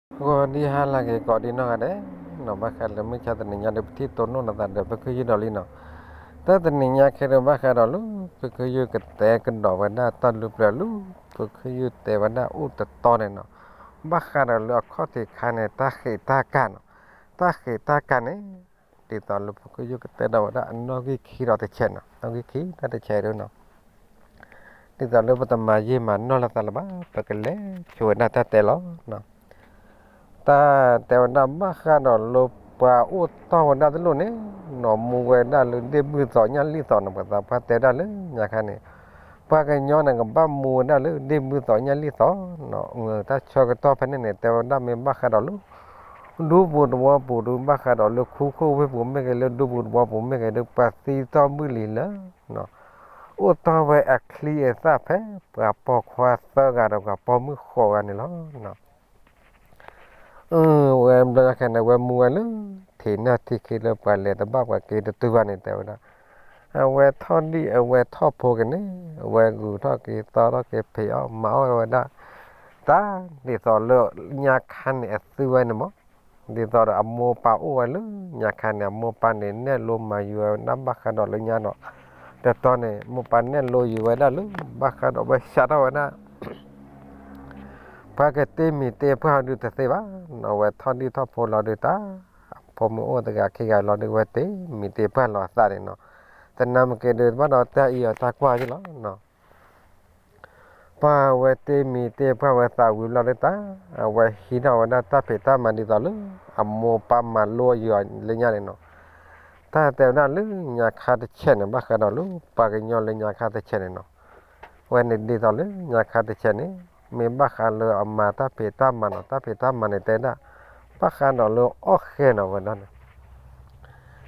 ဂီၤဒံဟါလၢဂ့ၤ ကိးဒံနီၢ်ဂၤဒဲး, နီၢ်ဘၣ်ဃးလၢမုၢ်ဆါတနံၤညါဒီး ပထံၣ်တိၢ်နီၣ်လိာ်သးဒီး ဖုခ့ယုၢ်ဒီးလံနီၤ, တၢ်တနံၤညါခဲဒီး ဘၣ်ဃးဒီးလၢ ဖုခ့ယုၢ်ကတဲကဒီးဝဲဒၣ်တၢ်လူပျၢၤလၢ ဖုခ့ယုၢ်တဲဝဲဒၣ်အိၣ်တတီန့ၣ်နီၤ, ဘၣ်ဃးဒီးလၢအခီၣ်ထံးခါန့ၣ် တၢ်ဃ့းတၢ်ကၢ်နီၤ, တၢ်ဃ့းတၢ်ကၢ်န့ၣ် ဒ်သိးလၢဖုခ့ယုၢ်ကတဲဒီးဝဲဒၣ်အနီၣ်ဂံၢ်ခံဒီးတဆဲးနီၤ, နီၣ်ဂံၢ်ခံတၢ်တဆဲးဒၣ်နီၤ ဒ်သိးလၢပတမၤယံာ်မၤနီၢ်လိာ်သးလၢၤဘၣ်, ပကလဲၤဆိဝဲဒၣ်တၢ်တဲလီၤ. တၢ်တဲဝဲဒၣ်ဘၣ်ဃးဒီးလၢပှၤအိၣ်တီၢ်ဝဲဒၣ်တလိၣ်န့ၣ်, နီၢ်မူဝဲဒၣ်လၢဒ့ၣ်ဘုၣ်သီညၣ်လံၣ်သီနီၤ, ပှၤသးပှၢ်တဲဒၣ်လၢညါခါန့ၣ်, ပှၤကညီန့ၣ်ကဘၣ်မူဝဲဒၣ်လၢဒ့ၣ်ဘုၣ်သီညၣ်လံၣ်သီနီၤ, တၢ်ဆၢကတီၢ်ဖဲန့ၣ်န့ၣ် တဲဝဲဒၣ်မ့ၢ်ဘၣ်ဃးဒီးလၢ ဒူပူၤသဝီပူၤဒီး ဘၣ်ဃးဒီးလၢခူခိၣ်ဝ့ၢ်ပူၤမ့ၢ်ဂ့ၤ လၢဒူပူၤသဝီပူၤမ့ၢ်ဂ့ၤဒီး ပှၤသံတီၢ်မုၢ်လံၤလၢ အိၣ်တီၢ်ဝဲအချံအသၣ်ဖဲ ပှၤပိာ်ခွါသၢဂၤဒီးပှၤပိာ်မုၣ်ဃိးဂၤန့ၣ်လီၤ. ဝဲဘျီညါခါန့ၣ် ဝဲမူဝဲလၢ ထံးနၢ်ထံးခံလၢပှၤလဲၤတဘၣ်ပှၤက့ၤတတုၤဘၣ်န့ၣ် တဲဝဲဒၣ်, အဝဲထီၣ်ဒံၣ်အဝဲထီၣ်ဖိက့ၤန့ၣ်, အဝဲဂုၤထီၣ်က့ၤသီထီၣ်က့ၤဖံးအီၣ်မၤအီၣ်ဝဲဒၣ်, တၢ်ဒ်သိးလၢညါခါန့ၣ်အသုဝဲန့ၣ်မး, ဒ်သိးဒီးအမိၢ်ပၢ်အိၣ်ဝဲလၢညါခါန့ၣ် အမိၢ်ပၢ်န့ၣ် နဲၣ်လိမၤယုၤဝဲဒၣ်ဘၣ်ဃးဒီးလၢညါနီၤ, တတီန့ၣ် မိၢ်ပၢ်နဲၣ်လိယုၤဝဲဒၣ်လၢ ဘၣ်ဃးဒီးဝဲစးထီၣ်ဝဲဒၣ် ပှၤကတ့မံၤတ့ပှၢ်ဒုးတသ့ဘၣ်နီၤ, ဝဲထီၣ်ဒံၣ်ထီၣ်ဖိလီၤဒုးတၢ်, ဖိမုၣ်အိၣ်တဂၤခံဂၤလီၤဒုး ဝဲတ့မံၤတ့ပှၢ်လီၤအသးန့ၣ်နီၤ, တနၤမ့ၢ်က့ၤဒုးဘၣ်ဒီးတၢ်အံၤအီၤတၢ်ကွၢ်က့ၤလီၤနီၤ, ပှၤဝဲတ့မံၤတ့ပှၢ်ဝဲသးဝံၤဘျီဒုးတၢ်, အဝဲဟံးထီၣ်ဝဲဒၣ်တၢ်ဖံးတၢ်မၤဒ်သိးလၢ အမိၢ်ပၢ်မၤလိအီၤလၢညါန့ၣ်နီၤ, တၢ်တဲဝဲဒၣ်လၢညါခါတဆဲးန့ၣ် ဘၣ်ဃးဒီးလၢပှၤကညီလၢညါခါတဆဲးန့ၣ်နီၤ, ဝဲန့ၣ်ဒ်သိးလၢညါခါတဆဲးန့ၣ် မ့ၢ်ဘၣ်ဃးလၢအမၤတၢ်ဖံးတၢ်မၤနီၤ, တၢ်ဖံးတၢ်မၤန့ၣ်တဲဒၣ်, ဘၣ်ဃးဒီးလၢအီၣ်ဃဲနီၤဝဲဒၣ်န့ၣ်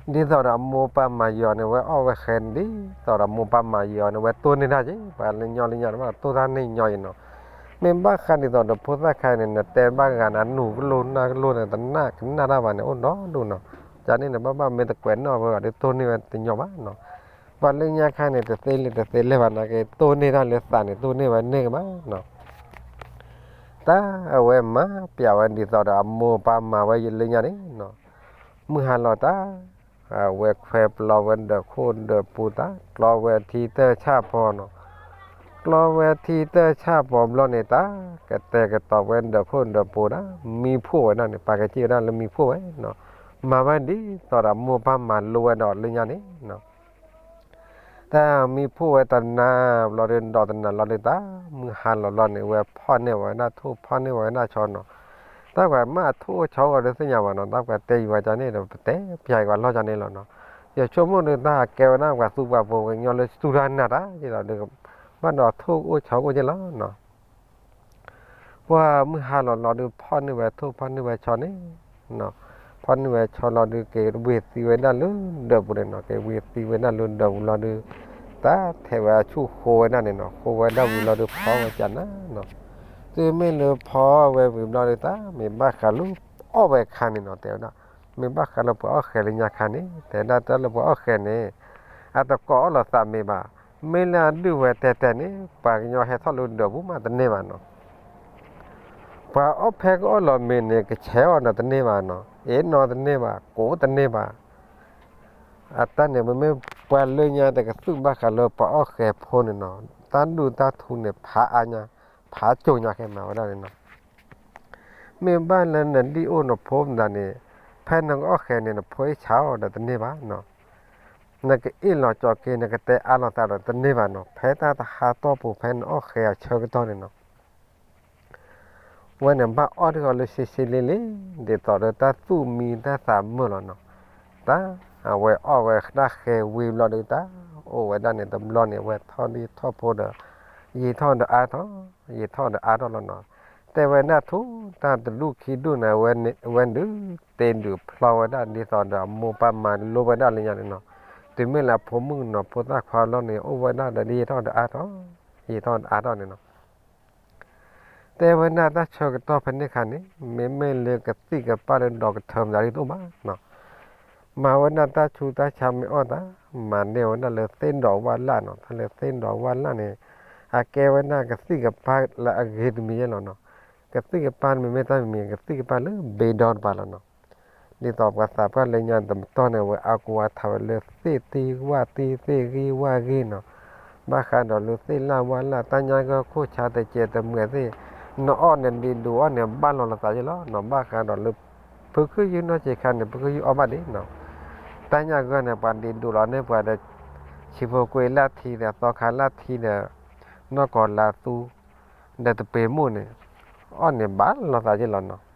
ဒ်သိးဒီးအမိၢ်ပၢ်မၤယီၤန့ၣ် ဝဲအီၣ်ဝဲဃဲန့ၣ် ဒ်သိးဒီးအမိၢ်ပၢ်မၤယီၤန့ၣ် ဝဲတိၢ်န့ၢ်တၢ်က့ၤ ပှၤလၢညီလၢညါန့ၣ် ဘၣ်တိၢ်တၢ်န့ၢ်ညီအံၤနီၤ, မ့ၢ်ဘၣ်ဃးဒ်သိးဒီးဖိသၣ်ခါန့ၣ် နတဲဘၣ်ဂၤန့ၣ် နူၤကလိၢ်နၢ်ကလိၢ်န့ၣ် တနာ်ကနၣ်တၢ်ဘၣ်န့ၣ် အိၣ်ဒီဒူၣ်နီၤ, ကန့ၣ်န့ၣ် ဘၣ်ဘၣ်မ့ၢ်တကွဲးနီၣ်ဝဲဘၣ်ဒီးတိၢ်န့ၢ်ဝဲတညီဘၣ်နီၤ, ပှၤလၢညါခါန့ၣ် တသ့လၢတသ့လၢၤဘၣ်နာ်က့ တိၢ်န့ၢ်တၢ်လၢသးန့ၣ် တိၢ်န့ၢ်ဝဲန့ၢ်ကမးနီၤ တၢ်အဝဲမၤပျးဝဲဒ်သိးဒီးအမိၢ်ပၢ်မၤဝဲယံာ်လၢညါန့ၣ်နီၤ, မုၢ်ဟါလီၤတၢ်, အဝဲခွဲးပျီဝဲဒီးခိၣ်ဒီးပူၤတၢ် ကျီဝဲထံတၢၢ်ဆၣ်ပီၤနီၤ, ကျီဝဲထံတၢၢ်ဆၣ်ပီၤဘျီန့ၣ်တၢ်, ကတဲာ်ကတီၤဝဲဒီးခိၣ်ဒီးပူၤတၢ် မံဖှိၣ်ဝဲဒၣ်န့ၣ် ပာ်ကစံၣ်ဝဲဒၣ်လၢမံဖှိၣ်ဝဲနီၤ, မၤဝဲဒ်သိးဒီးအမိၢ်ပၢ်မၤလိဝဲဒီးလၢညါန့ၣ်နီၤ တၢ်မံဖှိၣ်ဝဲတနၤဘျီဒီး ဒီးတနၤလီၤဒီးတၢ်, မုၢ်ဟါလီၤလီၤန့ၣ် ဝဲဖီၣ်န့ၢ်ဝဲဒၣ်ထိၣ် ဖီၣ်န့ၢ်ဝဲဒၣ်ဆီနီၤ, တၢ်ပှၤမ့ၢ်အထိၣ်အိၣ်ဆီအိၣ်ဒီးသ့ၣ်ညါဘၣ်နီၤ, တၢ်ပှၤတဲယံၤဝဲကန့ၣ်ဒီး ပတဲပျးယံၤဝဲလီၤကန့ၣ်လီၤနီၤ, ယဆိကမိၣ်ဒီးတၢ်ကဲဝဲဒၣ်ပှၤသူပှၤပိၤ ပှၤကညီလၢသူၣ်တၢ်နးတၢ်က့ၤလီၤဒီး ဘၣ်ဒီးထိၣ်အိၣ်ဆီအိၣ်က့ၤလီၤနီၤ ပှၤမုၢ်ဟါလီၤလီၤဒီး ဖီၣ်န့ၢ်ဝဲထိၣ် ဖီၣ်န့ၢ်ဝဲဆီန့ၣ်, ဖီၣ်န့ၢ်ဝဲဆီလီၤဒီး က့ၤဝ့ၤသံဝဲဒၣ်လၢဒၢးပူၤန့ၣ်နီၤ, က့ၤဝ့ၤသံဝဲဒၣ်လၢဒၢးပူၤလီၤဒီး တၢ်ထဲးဝဲအဆူၣ်ဃိဝဲဒၣ်န့ၣ်နီၤ, ဃိဝဲဒၣ်ဝံၤလီၤဒီး ဖီဝဲကနၤနီၤ, တုၤမ့ၢ်လၢဖီဝဲဝံၤဘျီဒီး တၢ်မ့ၢ်ဘၣ်ဃးလၢအီၣ်ဝဲခါန့ၣ်နီၤ, တဲဝဲဒၣ် မ့ၢ်ဘၣ်ဃးလၢပှၤအီၣ်ဃဲးလၢညါခါန့ၣ် တဲဒၣ်တၢ်လၢပှၤအီၣ်ဃဲးန့ၣ် အတကိးအီၣ်လိာ်သးမ့ၢ်ဘၣ်, မ့ၢ်လၢအဒုၣ်ဝဲတဲတဲန့ၣ် ပှၤကညီဟဲထီၣ်လၢဒၢးပူၤမးတန့ၢ်ဘၣ်နီၤ, ပှၤအီၣ်ဖဲကအီၣ်လီၤမ့ၤန့ၣ် ကဆဲးအီၤဒီးတန့ၢ်ဘၣ်နီၤ, အ့ၣ်နီတန့ၢ်ဘၣ် ကိးတန့ၢ်ဘၣ်, အတၢ်န့ၣ် မ့မ့ၢ်ပှၤလၢညါတကသုၣ်ဘၣ်ဃးလၢပှၤအီၣ်ဃဲးဖိန့ၣ်နီၤ, တၢ်ဒူၣ်တၢ်ထူန့ၣ် ဖးအါညါ, ဖးကၠိညါခဲမၤဝဲဒၣ်န့ၣ်နီၤ, မ့ၢ်ဘၣ်လၢနဒံၣ်အိၣ်နဖိမတၤန့ၣ်, ဖဲနကအီၣ်ဃဲးန့ၣ် နဖိအ့ၣ်ဆါအီၤဒီးတန့ၢ်ဘၣ်နီၤ, နကအ့ၣ်လီၤကၠီၤက့ၤ နကတဲအါလိာ်သးဒီးတန့ၢ်ဘၣ်နီၤ, ဖဲတၢ်တဟါတီၢ်ပူၤ ဖဲနအီၣ်ဃဲးအဆၢကတီၢ်န့ၣ်နီၤ ဝဲန့ၣ်ဘၣ်အီၣ်တဂီၤလၢဆံးဆံးလံလံ, ဒ်သိးဒီးတၢ်သူၣ်မံတၢ်သးမုာ်လီၤနီၤ, တၢ်အဝဲအီၣ်ဝဲတၢ်ဃဲးဝံၤဘျီဒီးတၢ်, အိၣ်ဝဲဒၣ်န့ၣ်တဘျီန့ၣ် အဝဲထီၣ်ဒံၣ်ထီၣ်ဖိဒီး, ယံာ်ထီၣ်ဒီးအါထီၣ်, ယံာ်ထီၣ်ဒီးအါထီၣ်လီၤနီၤ, တဲဝဲဒၣ်ထူတၢ်တဒူၣ်ခံဒူၣ်န့ၣ် အဝဲဒုးတ့ဒုးဖျီဝဲဒၣ်ဒ်သိးဒီးအမိၢ်ပၢ်မၤလိဝဲဒၣ်လၢညါန့ၣ်နီၤ, တုၤမ့ၢ်လၢအဖိမုၣ်နီၤ ဖိသၣ်ခွါလီၤန့ၣ် အိၣ်ဝဲဒၣ်ဒီးယံာ်ထီၣ်ဒီးအါထီၣ်, ယံာ်ထီၣ်ဒီးအါထီၣ်န့ၣ်နီၤ တဲဝဲဒၣ်တၢ်ဆၢကတီၢ်ဖဲန့ၣ်ခါန့ၣ် မ့မ့ၢ်လၢကသံၣ်ကပၢ်လၢဒီးကထၢမတၤဒ်သိးဘၣ်နီၤ, မၤဝဲဒၣ်တၢ်ဆူးတၢ်ဆါမ့ၢ်အီၣ်သး, မၤန့ၢ်ဝဲဒၣ်လၢသ့ၣ်ဒီးဝၣ်လၣ်နီၤ, တၢ်လၢသ့ၣ်ဒီးဝၣ်လၣ်န့ၣ်, အကဲဝဲဒၣ်ကသံၣ်ကပၢ်လၢအဂ့ၤတမံၤယဲလီၤနီၤ, ကသံၣ်ကပၤမ့မ့ၢ်တၢ်မံၤမံၤ ကသံၣ်ကပၤလၢဘ့ဒီတပၤလီၤနီၤ. ဒ်သိးပှၤသးပှၢ်လၢညါတပတီၢ်န့ၣ် အဝဲအါကိးအါထီၣ်ဝဲလၢသ့ၣ်သံဝၣ်သံသ့ၣ်ဂံၢ်ဝၣ်ဂံၢ်နီၤ. ဘၣ်ဃးဒီးလၢသ့ၣ်လၣ်ဝၣ်လၣ် တၢ်ညၣ်ဂၢၢ်ခိၣ်ဆါတစဲးတမှဲးသ့ၣ်, နအီၣ်န့ၣ်ဒံးဒိးအီၣ်န့ၣ်ဘၣ်လီၤလီၤသးယ့ၢ်လီၤနီၤ. ဘၣ်ဃးဒီးလၢ ဖုခုယုၢ်နီၢ်ဆံးခါန့ၣ် ဖုခုယုၢ်အီၣ်ဘၣ်ဒံးနီၤ. တၢ်ညၣ်ဂၢၢ်န့ၣ် ပှၤဒံးဒိးလီၤန့ၢ်ပှၤဒီး ဆံးဖိကွ့လၢ်ထံဒီး သီခါလၢ်ထံဒီး နီၢ်ကီၢ်လါသူ ဒီးတပ့ၤမိၣ်န့ၣ် အီၣ်န့ၣ်ဘၣ်လီၤသးယ့ၢ်လီၤနီၤ.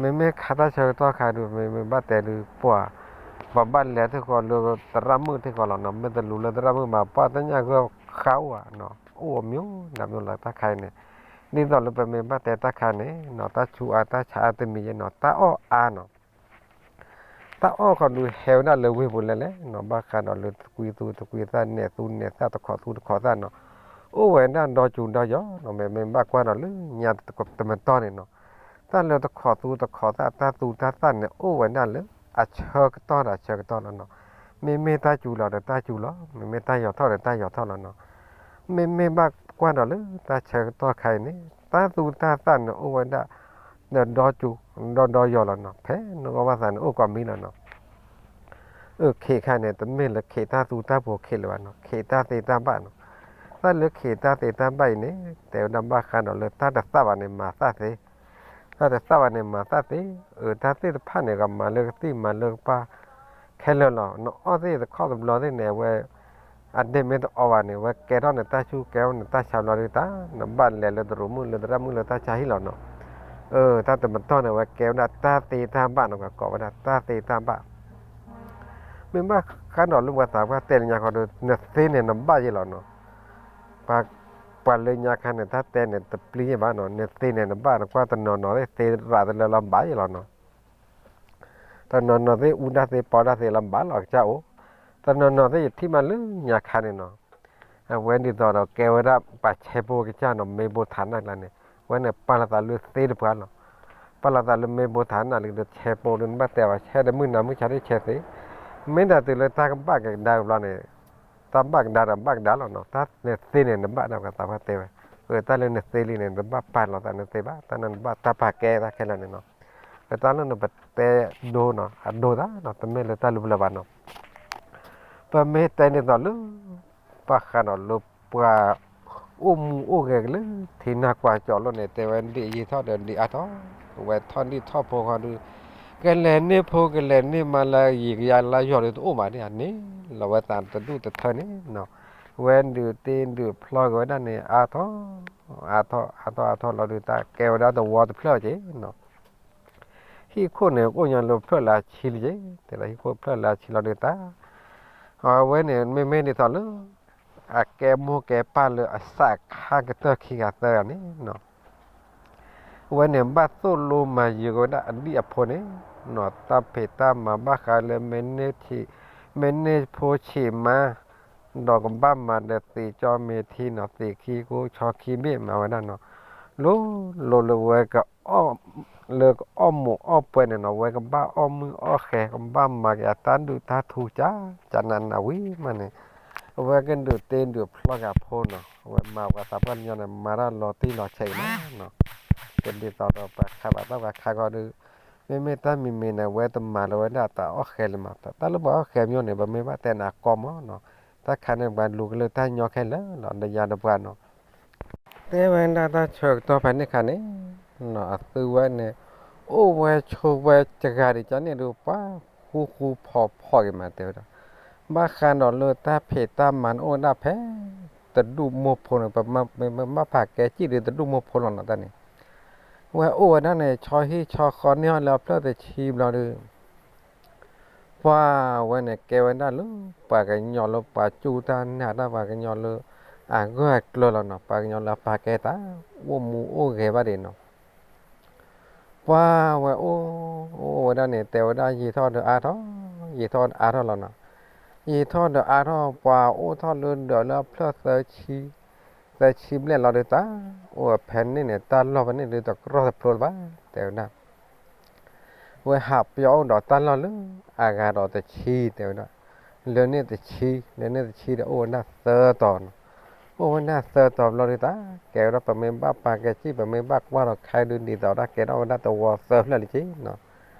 မ့မ့ၢ်ခါတၢ်ဆၢကတီၢ်ခါဒုး မ့မ့ၢ်ဘၣ်တဲဒုးပှၤ ပှၤဘၣ်လဲၤထံၣ်ဃီလၢသရၣ်မုၣ်ထံၣ်ဃီလီၤနီၤ. မ့ၢ်တလူၤလၢသရၣ်မုၣ်မး ပှၤတၢ်ညၣ်ဂၢၢ်ဃါအိၣ်ဧါနီၤ, အိၣ်အမျိုးနီၤ မ့ၢ်လီၤတၢ်ခါအံၤန့ၣ်. ဒ်သိးလၢပမ့ၢ်ဘၣ်တဲတၢ်ခါန့ၣ်နီၤ တၢ်ဆူးအါတၢ်ဆါအါတမံၤယဲနီၤ တၢ်အီၣ်အါနီၤ. တၢ်အီၣ်ခီဒုးဟဲဝဲဒၣ်လၢဝ့ၢ်ပူၤလဲၣ်လဲၣ်နီၤ. ဘၣ်ဃးဒီးလၢသကွံသူတကွံသၣ် နဲၣ်သူနဲၣ်သၣ် တခိးသူတခိးသၣ်နီၤ, အိၣ်ဝဲဒၣ်ဒီကၠူဒီယီၤနီၤ. မ့မ့ၢ်ဘၣ်ကွၢ်ဒီးလၢညါတမတီၢ်န့ၣ်နီၤ တၢ်လၢတခိးသူတခိးသၣ် တၢ်သူတၢ်သၣ်န့ၣ် အိၣ်ဝဲဒၣ်လၢအဆၢကတီၢ်ဒီးအဆၢကတီၢ်လီၤနီၤ. မ့မ့ၢ်တၢ်စူၤလီၤဒီးတၢ်စူၤလီၤ, မ့မ့ၢ်တၢ်ယီၤထီၣ်ဒီးတၢ်ယီၤထီၣ်လီၤနီၤ. မ့မ့ၢ်ဘၣ်ကွၢ်ဒီးလၢတၢ်ဆၢကတီၢ်ခါအံၤန့ၣ် တၢ်သူတၢ်သၣ်န့ၣ်အိၣ်ဝဲဒၣ် ဒီးဒီကၠူဒီယီၤလီၤနီၤ. ဖဲနဂီၢ်ဘၣ်သးန့ၣ် အိၣ်ကိးမံၤလီၤနီၤ. အၢ ခ့ခါန့ၣ် တမ့ၢ်လၢခ့တၢ်သူတၢ်ပှိၤခ့လၢၤဘၣ်နီၤ, ခ့တၢ်သ့တၢ်ဘၣ်နီၤ. တၢ်လၢခ့တၢ်သ့တၢ်ဘၣ်အံၤန့ၣ် တဲဝဲဒၣ်ဘၣ်ဃးဒီးလၢတၢ်တသၣ်ဘၣ်န့ၣ် မၤသၣ်သ့, တၢ်တသၣ်ဘၣ်န့ၣ် မၤသၣ်သ့, အၢ တၢ်သ့ၣ်တဖၣ်န့ၣ် ကမၤလၢကသံၣ်မၤလၢကပၢ်ခဲလၢာ်လီၤ. နအီၣ်သ့ၣ်တခီတဘျီသ့ၣ်န့ၣ် အဝဲ အဒ့ၣ်မ့ၢ်တအိၣ်ဘၣ်န့ၣ် အဝဲကဲထီၣ်နတၢ်ဆူၣ် ကဲထီၣ်နတၢ်ဆါဘျီဒုးတၢ် နဘၣ်လဲၤလၢတရူးမုၣ်လၢသရၣ်မုၣ်လၢတၢ်ဆါဟံၣ်လီၤနီၤ. အၢ တၢ်တမတီၢ်န့ၣ် အဝဲကဲဝဲဒၣ်တၢ်သ့တၢ်ဘၣ်နီၤ, ပှၤကိးဝဲဒၣ်တၢ်သ့တၢ်ဘၣ် မ့ၢ်ဘၣ်ဃးဒီးလၢပှၤသးပှၢ်တဲလၢညါခီဒီး နသ့န့ၣ်နဘၣ်ယ့ၢ်လီၤနီၤ. ပှၤလၢညါခါန့ၣ် တၢ်တဲန့ၣ်တပျံၤယ့ၢ်ဘၣ်နီၤ, နသ့န့ၣ်နဘၣ် နကွၢ်တနီၤနီၤသ့ၣ်သ့ရးတလၢလီၤဘၣ်ယ့ၢ်လီၤနီၤ. တနီၤနီၤသ့ၣ်အူဒၣ်သ့ပီဒၣ်သ့လီၤဘၣ်လီၤကစၢ်အိၣ်, တနီၤနီၤသ့ၣ်ယထံၣ်မးလၢညါခါန့ၣ်နီၤ. အဝဲဒ်သိးဒီးကဲဝဲဒၣ်ပှၤဆဲးပိကစၢ်နီၤ, မ့ၢ်ဘိထးနၢ်ကျါန့ၣ် အဝဲန့ၣ်ပာ်လီၤသးလၢသ့တပှၢ်လီၤ. ပာ်လီၤသးလၢမ့ၢ်ဘိထးနၢ်လံဒီးဆဲးပိဒုး နဘၣ်တဲအီၤ ဆဲးတမုၢ်နၤမုၢ်ဆါဒ်ဆဲးသ့, မ့ၢ်ဒၣ်တုၤလၢတၢ်ကဘၣ်ကဒါကဘျီန့ၣ် တၢ်ဘၣ်ကဒါဒီးဘၣ်ကဒါလီၤနီၤ. တၢ်နသ့န့ၣ်နဘၣ်ဒၣ်ပှၤသးပှၢ်တဲဝဲ, အၢ တၢ်လၢနသ့လံန့ၣ် နဘၣ်ပာ်လီၤသးနသ့ဘၣ်, တၢ်နဘၣ်တၢ်ပာ်ကဲတၢ်ခဲလၢာ်န့ၣ်နီၤ. လၢတၢ်လၢနပတဲဒိနီၤ အဒိသးနီၤ, တမ့ၢ်လၢတၢ်လူၤပျၢၤဘၣ်နီၤ. ပမ့ၢ်တဲဒ်သိးလၢ ဘၣ်ဃးဒီးလၢပှၤ အိၣ်မူအိၣ်ဂဲၤကလၢထံနၢ်ကွၢ်ကၠီၤလိာ်န့ၣ် တဲဝဲဒ်ယံာ်ထီၣ်ဒီးဒ်အါထီၣ်, ဝဲထီၣ်ဒံၣ်ထီၣ်ဖိဃီဒုး ကလဲၤန့ၢ်ဖိကလဲၤန့ၢ်မါလၢယံာ်ကယါလါယီၤဒုးတအိၣ်ဘၣ်န့ၣ် အန့ၣ်လီၤဝဲသးတဒူၣ်တထၢန့ၣ်နီၤ. ဝဲဒုးတ့ဒုးဖျီက့ၤဝဲဒၣ်န့ၣ် အါထီၣ် အါထီၣ် အါထီၣ် အါထီၣ်လီၤဒုး တၢ်ကဲဝဲဒၣ်တဝီတဖျၢၣ်က့ၤနီၤ. ဟံၣ်ခိၣ်န့ၣ် ကအိၣ်ညီလၢဖျၢၣ်လၢအဆံလံက့ၤ, တဲလၢဟံၣ်ခိၣ်ဖျၢၣ်လၢအဆံလီၤဒုးတၢ် အဝဲန့ၣ် မ့မ့ၢ်ဒ်သိးလၢ အကဲမိၢ်ကဲပၢ်လၢအစးခါကတၢၢ်ခံဂၤသၢဂၤန့ၣ်နီၤ. အဝဲန့ၣ် ဘၣ်သိၣ်လိမၤယုၤက့ၤဝဲဒၣ်အဒံၣ်အဖိန့ၣ်နီၤ, တၢ်ဖံးတၢ်မၤဘၣ်ဃးလၢ မ့ၢ်န့ၢ်ဖိဆံးမါ ဒီးကဘၣ်မၤဒီးသံးကၠီမ့ၤထံနီၤ, သံးခံကိဆီခံဘ့ၣ်မၤဝဲဒၣ်နီၤ. လိၤလိၤလၢဝဲက လၢကအီၣ်မူးအီၣ်ပွဲန့ၣ်နီၤ, အဝဲကဘၣ်အီၣ်မုၢ်အီၣ်ဃဲၤ ကဘၣ်မၤက့ၤအတၢ်ဒုးတၢ်ထူကၠး ကနးနးဝံၤမးန့ၣ်, အဝဲကဒုးတ့ဒုးဖျီက့ၤအဖိနီၤ. အဝဲမၤပှၤသးပှၢ်လၢညါန့ၣ် မၤတၢ်လီၤတံၢ်လီၤဆဲးအံၤမးနီၤ. ကဒ်သိးဒီးပှၤခးဘၣ်တၢ်ပှၤခးဃီဒီး မ့မ့ၢ်တၢ်မံၤမံၤန့ၣ် အဝဲတမၤလၢၤဝဲဒၣ်တၢ်အီၣ်ဃဲၤလၢၤမး, တၢ်လၢပှၤအီၣ်ဃဲၤမ့ၢ်န့ၣ် ပမ့ၢ်ဘၣ်တဲန့ၣ်အကီမးနီၤ. တၢ်ခါန့ၣ် ပှၤလူၤကလၢတၢ်ညီခဲလၢာ်လီၤ ဒီးယၤဒီးပှၤနီၤ. တဲဝဲဒၣ်တၢ်ဆၢကတီၢ်ဖဲန့ၣ်ခါန့ၣ် အသုဝဲန့ၣ် အိၣ်ဝဲဆိးဝဲတဂၤဒံးကန့ၣ်ဒုး ပှၤဃူဃူဖိးဖိးက့ၤမး တဲဝဲဒၣ်. ဘၣ်ဃးဒီးလၢတၢ်ဖံးတၢ်မၤန့ၣ်အိၣ်ဝဲဒၣ်ဖဲ တဒူၣ်မိၢ်ဖိန့ၣ် ပမ့ၢ်ဘၣ်ဖးကဲစံၣ်ဒုးတဒူၣ်မိၢ်ဖိလီၤနီၤတၢ်န့ၣ်. ဝဲအိၣ်ဝဲဒၣ်န့ၣ် ဆီဟံၣ်ဆီဃီန့ၢ်အီၤလၢအဖျၢၣ်တဆံဘျီဒုး ပှၤဝဲန့ၣ်ကဲဝဲဒၣ်လၢ ပှၤကညီလၢပှၤစူၢ်တၢ်နာ်တၢ် ပှၤကညီလၢ အဂၢၢ်အကျၢၤလီၤနီၤ, ပှၤကညီလၢအပာ်ကဲတၢ် အိၣ်မူအိၣ်ဂဲၤဘၣ်ဒံးနီၤ. ပှၤဝဲအိၣ် အိၣ်ဝဲဒၣ်န့ၣ် တဲဝဲဒၣ်ယံာ်ထီၣ်ဒီးအါထီၣ် ယံာ်ထီၣ်ဒီးအါထီၣ်လီၤနီၤ. ယံာ်ထီၣ်ဒီးအါထီၣ် ပှၤအိၣ်ထီၣ်လၢဒီးလၢအဖျၢၣ်သၢဆံ သၢဆံဘျဲၣ်လီၤဒုးတၢ် အိၣ်ဝဲဖဲန့ၣ်န့ၣ် တၢ်လီၢ်ဖဲန့ၣ်ဒုးတကြီၢ်တဖျိလၢၤဘၣ် တဲဝဲဒၣ်. ဝဲဟးပျီအိၣ်ဒီးတၢ်လီၢ်လၢ အဂၤဒီးတဆံ တဲဝဲဒၣ်, လၢန့ၣ်တဆံ လၢန့ၣ်တဆံဒီးအိၣ်ဝဲဒၣ်သၢတီၤနီၤ. အိၣ်ဝဲဒၣ်သၢတီၤဘျီဒုးသး, ကဲဝဲဒၣ်ပမ့ၢ်ဘၣ်ပာ်ကဲစံၣ် ပမ့ၢ်ဘၣ်ကွၢ်ဒီးခဲဒုး ဒ်သိးဒၣ်ကဲထီၣ်ဝဲဒၣ်သဝီသၢဖျၢၣ်လံက့နီၤ.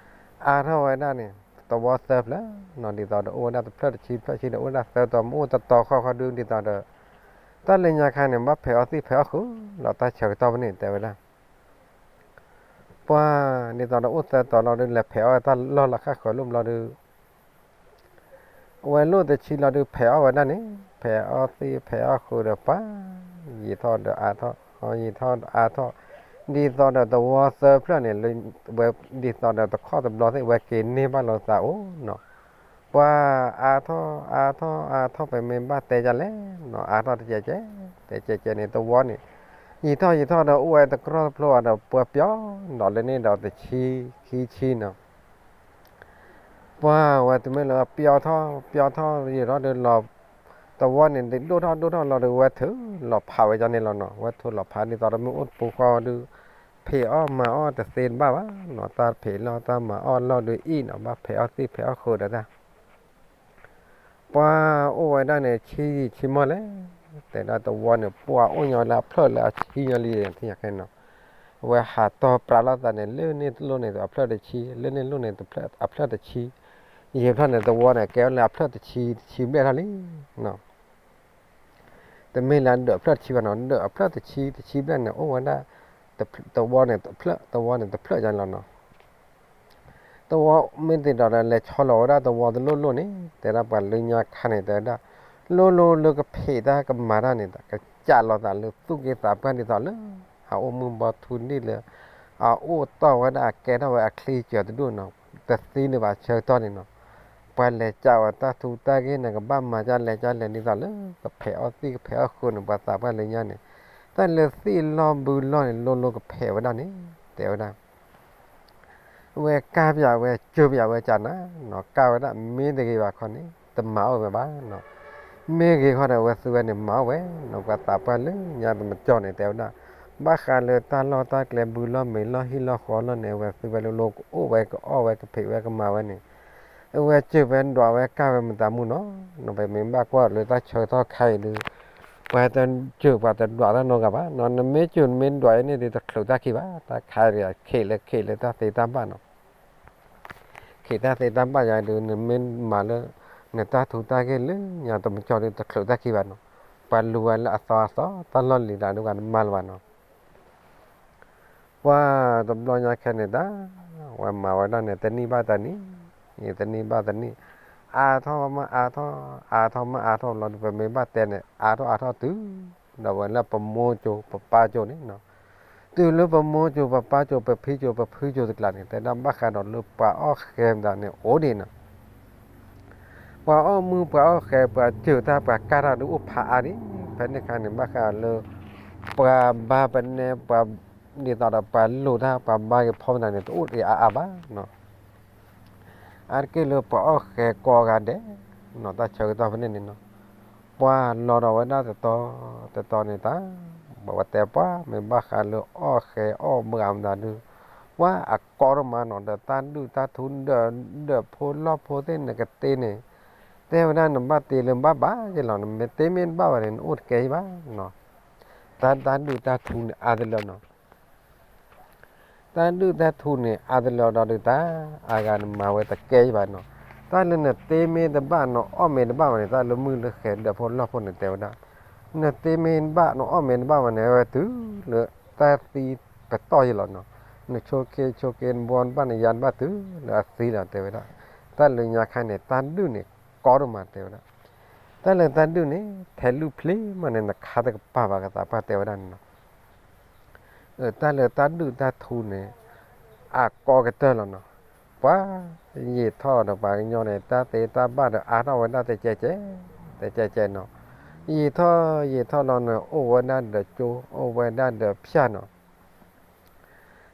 အါထီၣ်ဝဲဒၣ်န့ၣ် သဝီသၢဖျၢၣ်နီၤ, ဒ်သိးဒီးအိၣ်ဝဲဒၣ်တဖျၢၣ်တဆံ ဖျၢၣ်ဆံဒီး အိၣ်ဝဲဒၣ်သၢတီၤ မ့ၢ်အိၣ်တတီၤဃီဃီဒုး ဒ်သိးဒီး တၢ်လၢညါခါန့ၣ် ဘၣ်ဖဲးအီၣ်သံၣ်ဖဲးအီၣ်ဃုာ်လီၤ တၢ်ဆၢကတီၢ်ဖဲန့ၣ် တဲဝဲဒၣ် ပှၤ ဒ်သိးဒီးအိၣ်သၢတီၤလီၤဒုး လဲၤဖဲးအီၣ်တၢ်လီၢ်လၢဃၣ်ဃၢၤလိၣ်ဘျီဒုး အဝဲလိၣ်တဆံလီၤဒုး ဖဲးအီၣ်ဝဲဒၣ်န့ၣ်, ဖဲးအီၣ်သံၣ်ဖဲးအီၣ်ဃုာ်ဒီးပှၤ ယံာ်ထီၣ်ဒီးအါထီၣ်, ယံာ်ထီၣ်ဒီးအါထီၣ်, ဒ်သိးဒီးသဝီသၢဖျၢၣ်န့ၣ် ဝဲဒ်သိးဒီးတခီတဘျီသ့ၣ် ဝဲက့ၤန့ၢ်ဘၣ်လိာ်သးအိၣ်နီၤ. ပှၤအါထီၣ် အါထီၣ် အါထီၣ် ပမ့ၢ်ဘၣ်တဲဒ်လဲၣ်နီၤ အါထီၣ်တကဲကဲ, တကဲကဲန့ၣ် သဝီန့ၣ် ယံာ်ထီၣ်ယံာ်ထီၣ်ဒီး အိၣ်ဝဲတကြီတဖျိဘၣ်ဒီး ပှၤပျီနီၤ လၢန့ၣ်ဒီးတဆံ ခံဆံနီၤ. ပှၤဝဲတမ့ၢ်လၢပျီထီၣ် ပျီထီၣ်ယံာ်ထီၣ်ဒီးလီၤ, သဝီန့ၣ် ဒိၣ်ထီၣ်ဒိၣ်ထီၣ်လီၤဒီး ဝဲထုးလီၤဖးဝဲဒ်န့ၣ်လီၤနီၤ. ဝဲထုးလီၤဖးဒ်သိးဒီး မ့ၢ်အိၣ်တပူၤဃီဒုး ဖံးအီၣ်မၤအီၣ်တသ့တဘၣ်ဘၣ်နီၤ. တၢ်ဖံးလီၢ်တၢ်မၤအီၣ်လီၢ်ဒုးအံၤနီၤ ဘၣ်ဖံးအီၣ်သံၣ်ဖံးအီၣ်ဃုာ်ဒီးတၢ် ပှၤအိၣ်ဝဲဒၣ်န့ၣ် ဆံယံာ်ဆံမီၢ်လဲၣ်, တဲဒၣ်သဝီန့ၣ် ပှၤအိၣ်ညီလၢအဖျၢၣ်လၢအဆံညီလံ ထံၣ်ညါခဲနီၤ. အဝဲဟးတီၢ်ပြးလိာ်သးန့ၣ် လၢန့ၣ်လိၣ်န့ၣ်အဖျၢၣ်တဆံ, လၢန့ၣ်လိၣ်န့ၣ်အဖျၢၣ်တဆံ, ယံာ်ဖျၢၣ်န့ၣ် သဝီန့ၣ် ကဲလၢအဖျၢၣ်တဆံ တဆံဘျဲၣ်ထီၣ်လံနီၤ. တမ့ၢ်လၢဒၢးဖျၢၣ်တဆံဘၣ်နီၤ, ဒၢးအဖျၢၣ်တဆံ တဆံဘျဲၣ်န့ၣ် အိၣ်ဝဲဒၣ် သဝီန့ၣ်တဖျၢၣ် သဝီန့ၣ်တဖျၢၣ်ညါလီၤနီၤ. သဝီမ့ၢ်သ့ၣ်ဒီး လဲၤဆီလီၤဝဲဒၣ်သဝီတလိၣ်လိၣ်န့ၣ် တဲဒၣ်ပှၤလၢညါခါန့ၣ် တဲဝဲဒၣ် လိၣ်လိၣ်လၢကဖံးတၢ်ကမၤတၢ်န့ၣ် ကစးလီၤသးလၢသူၣ်က့သးပှၢ်ဒ်သိးလၢ အအိၣ်မုၢ်ဘီထူဒံၣ်လၢ အအိၣ်တီၢ်ဝဲဒၣ်အကဲထီၣ်ဝဲအချံစၢၤတဒူၣ်နီၤ, တသံန့ၣ်ဘၣ်ဆၢကတီၢ်န့ၣ်နီၤ. ပှၤလဲၤကးဝဲတၢ်ထူတၢ်ဂ့ၢ်န့ၣ် ကဘၣ်မၤဒ်လဲၣ်ဒ်လဲၣ်ဒ်သိးလၢ ကဖံးအီၣ်သံၣ်ကဖံးအီၣ်ဃုာ်န့ၣ် ပှၤသးပှၢ်လၢညါန့ၣ် တၢ်လၢသ့ၣ်လီၢ်ဘုလီၢ်န့ၣ် လိၣ်လိၣ်ကဖံးဝဲဒၣ်န့ၣ် တဲဝဲဒၣ် ဝဲကၢ်ပၠးဝဲ စၢၤပၠးဝဲကနၤနီၤ, ကၢ်ဝဲဒၣ်မ့ၢ်တဂ့ၤဘၣ်ခီန့ၣ် တမၤအီၣ်ဝဲဘၣ်နီၤ. မ့ၢ်ဂ့ၤခီဒီး အဝဲသုဝဲန့ၣ် မၤအီၣ်ဝဲနီၤ. ပှၤသးပှၢ်လၢညါတမကၠီန့ၣ် တဲဝဲဒၣ် ဘၣ်ဃးလၢတၢ်လီၢ်တၢ်ကျဲဘုလီၢ်မ့ၤလီၢ်ဟံၣ်လီၢ်ဃီလီၢ်န့ၣ် အဝဲသုဝဲလိၣ်လိၣ်ကအိၣ်ဝဲ ကအီၣ်ဝဲ ကဖံးဝဲ ကမၤဝဲန့ၣ် အဝဲစၢၤဝဲဒွးဝဲကၢ်ဝဲမတၤမူနီၤ. ပမ့ၢ်ဘၣ်ကွၢ်လၢတၢ်ဆၢကတီၢ်ခါအံၤဒုး ပှၤတစၢၤပှၤတဒွးတၢ်နီတဂၤဘၣ်နီၤ. နမ့ၢ်စၢၤနမ့ၢ်ဒွးအံၤန့ၣ်ဒုး တချုးတၢ်ခံဘၣ်. တၢ်ခါအံၤဒုး ခ့းလၢခ့းလၢတၢ်သ့တၢ်ဘၣ်နီၤ. ခ့းတၢ်သ့တၢ်ဘၣ်ယၤဒုး နမ့ၢ်မၤလၢ နတၢ်ထူတၢ်ဂ့ၢ်လၢညါတမကၠီဒုး တချုးတၢ်ခံဘၣ်နီၤ. ပှၤလူၤဝဲလၢအသီအသီ တၢ်လီၢ်လံၤလးဒုး ပှၤတမၤလၢၤဘၣ်နီၤ. ပှၤတဘျီညါခဲန့ၣ်တၢ် ဝဲမၤဝဲဒၣ်န့ၣ် တနံၣ်ဘၣ်တနံၣ်, တနံၣ်ဘၣ်တနံၣ်, အါထီၣ်မးအါထီၣ်, အါထီၣ်မးအါထီၣ်လီၤဒုး ပမ့ၢ်ဘၣ်တဲန့ၣ် အါထီၣ်အါထီၣ်တုၤ ဒီးဝဲလၢပမိၢ်ကၠိ ပပၢ်ကၠိန့ၣ်နီၤ. တုၤလၢပမိၢ်ကၠိ ပပၢ်ကၠိ ပဖံကၠိ ပဖုကၠိတကျါန့ၣ် တဲဒၣ်ဘၣ်ဃးဒီးလၢပှၤအီၣ်ဃဲမတၤန့ၣ် အိၣ်ဒံးနီၤ. ပှၤအီၣ်မုၢ်ပှၤအီၣ်ဃဲ ပှၤစၢၤတၢ်ပှၤကၢ်တၢ်ဒုးအိၣ်ဖးအါဒံး. ဖဲန့ၣ်အခါန့ၣ် ဘၣ်ဃးလၢ ပှၤဘါပနဲ ပှၤ ဒ်သိးဒီးပှၤလိာ်တၢ်ပှၤဘါက့ၤဖီမတၤန့ၣ် တအိၣ်ဒံးအါအါဘၣ်နီၤ. အါတက့ၢ်လၢပှၤအီၣ်ဃဲကိးဂၤဒဲးနီၤ တၢ်ဆၢကတီၢ်ဖဲန့ၣ်န့ၣ်နီၤ. ပှၤလီၤဒီးဝဲဒၣ်တတီၤ တတီၤန့ၣ်တၢ် ပဝဲတဲပှၤမ့ၢ်ဘၣ်ဃးလၢအီၣ်ဃဲအီၣ်ဘှးမတၤဒုး ပှၤအကိးဒိၣ်မးနီၤ ဒီးတၢ်ဒုၣ်တၢ်ထူ ဒၢးဖိလီၢ်ဖိသ့ၣ်န့ၣ်ကတ့န့ၣ် တဲဝဲဒၣ်နဘၣ်တ့လၢဘၣ်ဘၣ်ယဲလီၤ နမ့ၢ်တ့မ့ၢ်တဘၣ်ဘၣ်န့ၣ် နအိၣ်တကဲယဘၣ်နီၤ. တၢ်တၢ်ဒုၣ်တၢ်ထူန့ၣ်အါတလၢနီၤ. တၢ်ဒုၣ်တၢ်ထူန့ၣ် အါတလၢဒီးဒုးတၢ် အါဂၤနမၤဝဲတကဲယဘၣ်နီၤ. တၢ်လၢနတ့မ့ၢ်တဘၣ် နအီၣ်မ့ၢ်တဘၣ်ဘၣ်န့ၣ် တၢ်လၢမုၢ်လၢဃဲၤဒၢးဖိလီၢ်ဖိန့ၣ်တဲဝဲဒၣ် နတ့မ့ၢ်တဘၣ် နအီၣ်မ့ၢ်တဘၣ်ဘၣ်န့ၣ် ဝဲတုၤလၢတၢ်သံပတီၢ်ယဲလီၤနီၤ. နဆိးက့ဆိးက့ နဘီနဘၣ် နယါနဘၣ်တုၤလၢအသံလီၤတဲဝဲဒၣ်. တၢ်လၢညါခါန့ၣ် တၢ်ဒုၣ်န့ၣ် ကိးဒိၣ်မးတဲဝဲဒၣ်. တၢ်လၢတၢ်ဒုၣ်န့ၣ် ထဲလုၢ်ဖျ့မးန့ၣ် နခါတကပၤဘၣ်ကသးပှၢ်တဲဝဲဒၣ်န့ၣ်နီၤ. တၢ်လၢတၢ်ဒုၣ်တၢ်ထူန့ၣ် အကိးကတၢၢ်လီၤနီၤ. ပှၤယံာ်ထီၣ်ဒီးပှၤကညီန့ၣ် တၢ်သ့တၢ်ဘၣ်ဒီးအါထီၣ်ဝဲဒၣ်တကဲကဲ တကဲကဲနီၤ. ယံာ်ထီၣ်ယံာ်ထီၣ်လီၤန့ၣ် အိၣ်ဝဲဒၣ်ဒီးကၠိ အိၣ်ဝဲဒၣ်ဒီးဖၠၣ်နီၤ.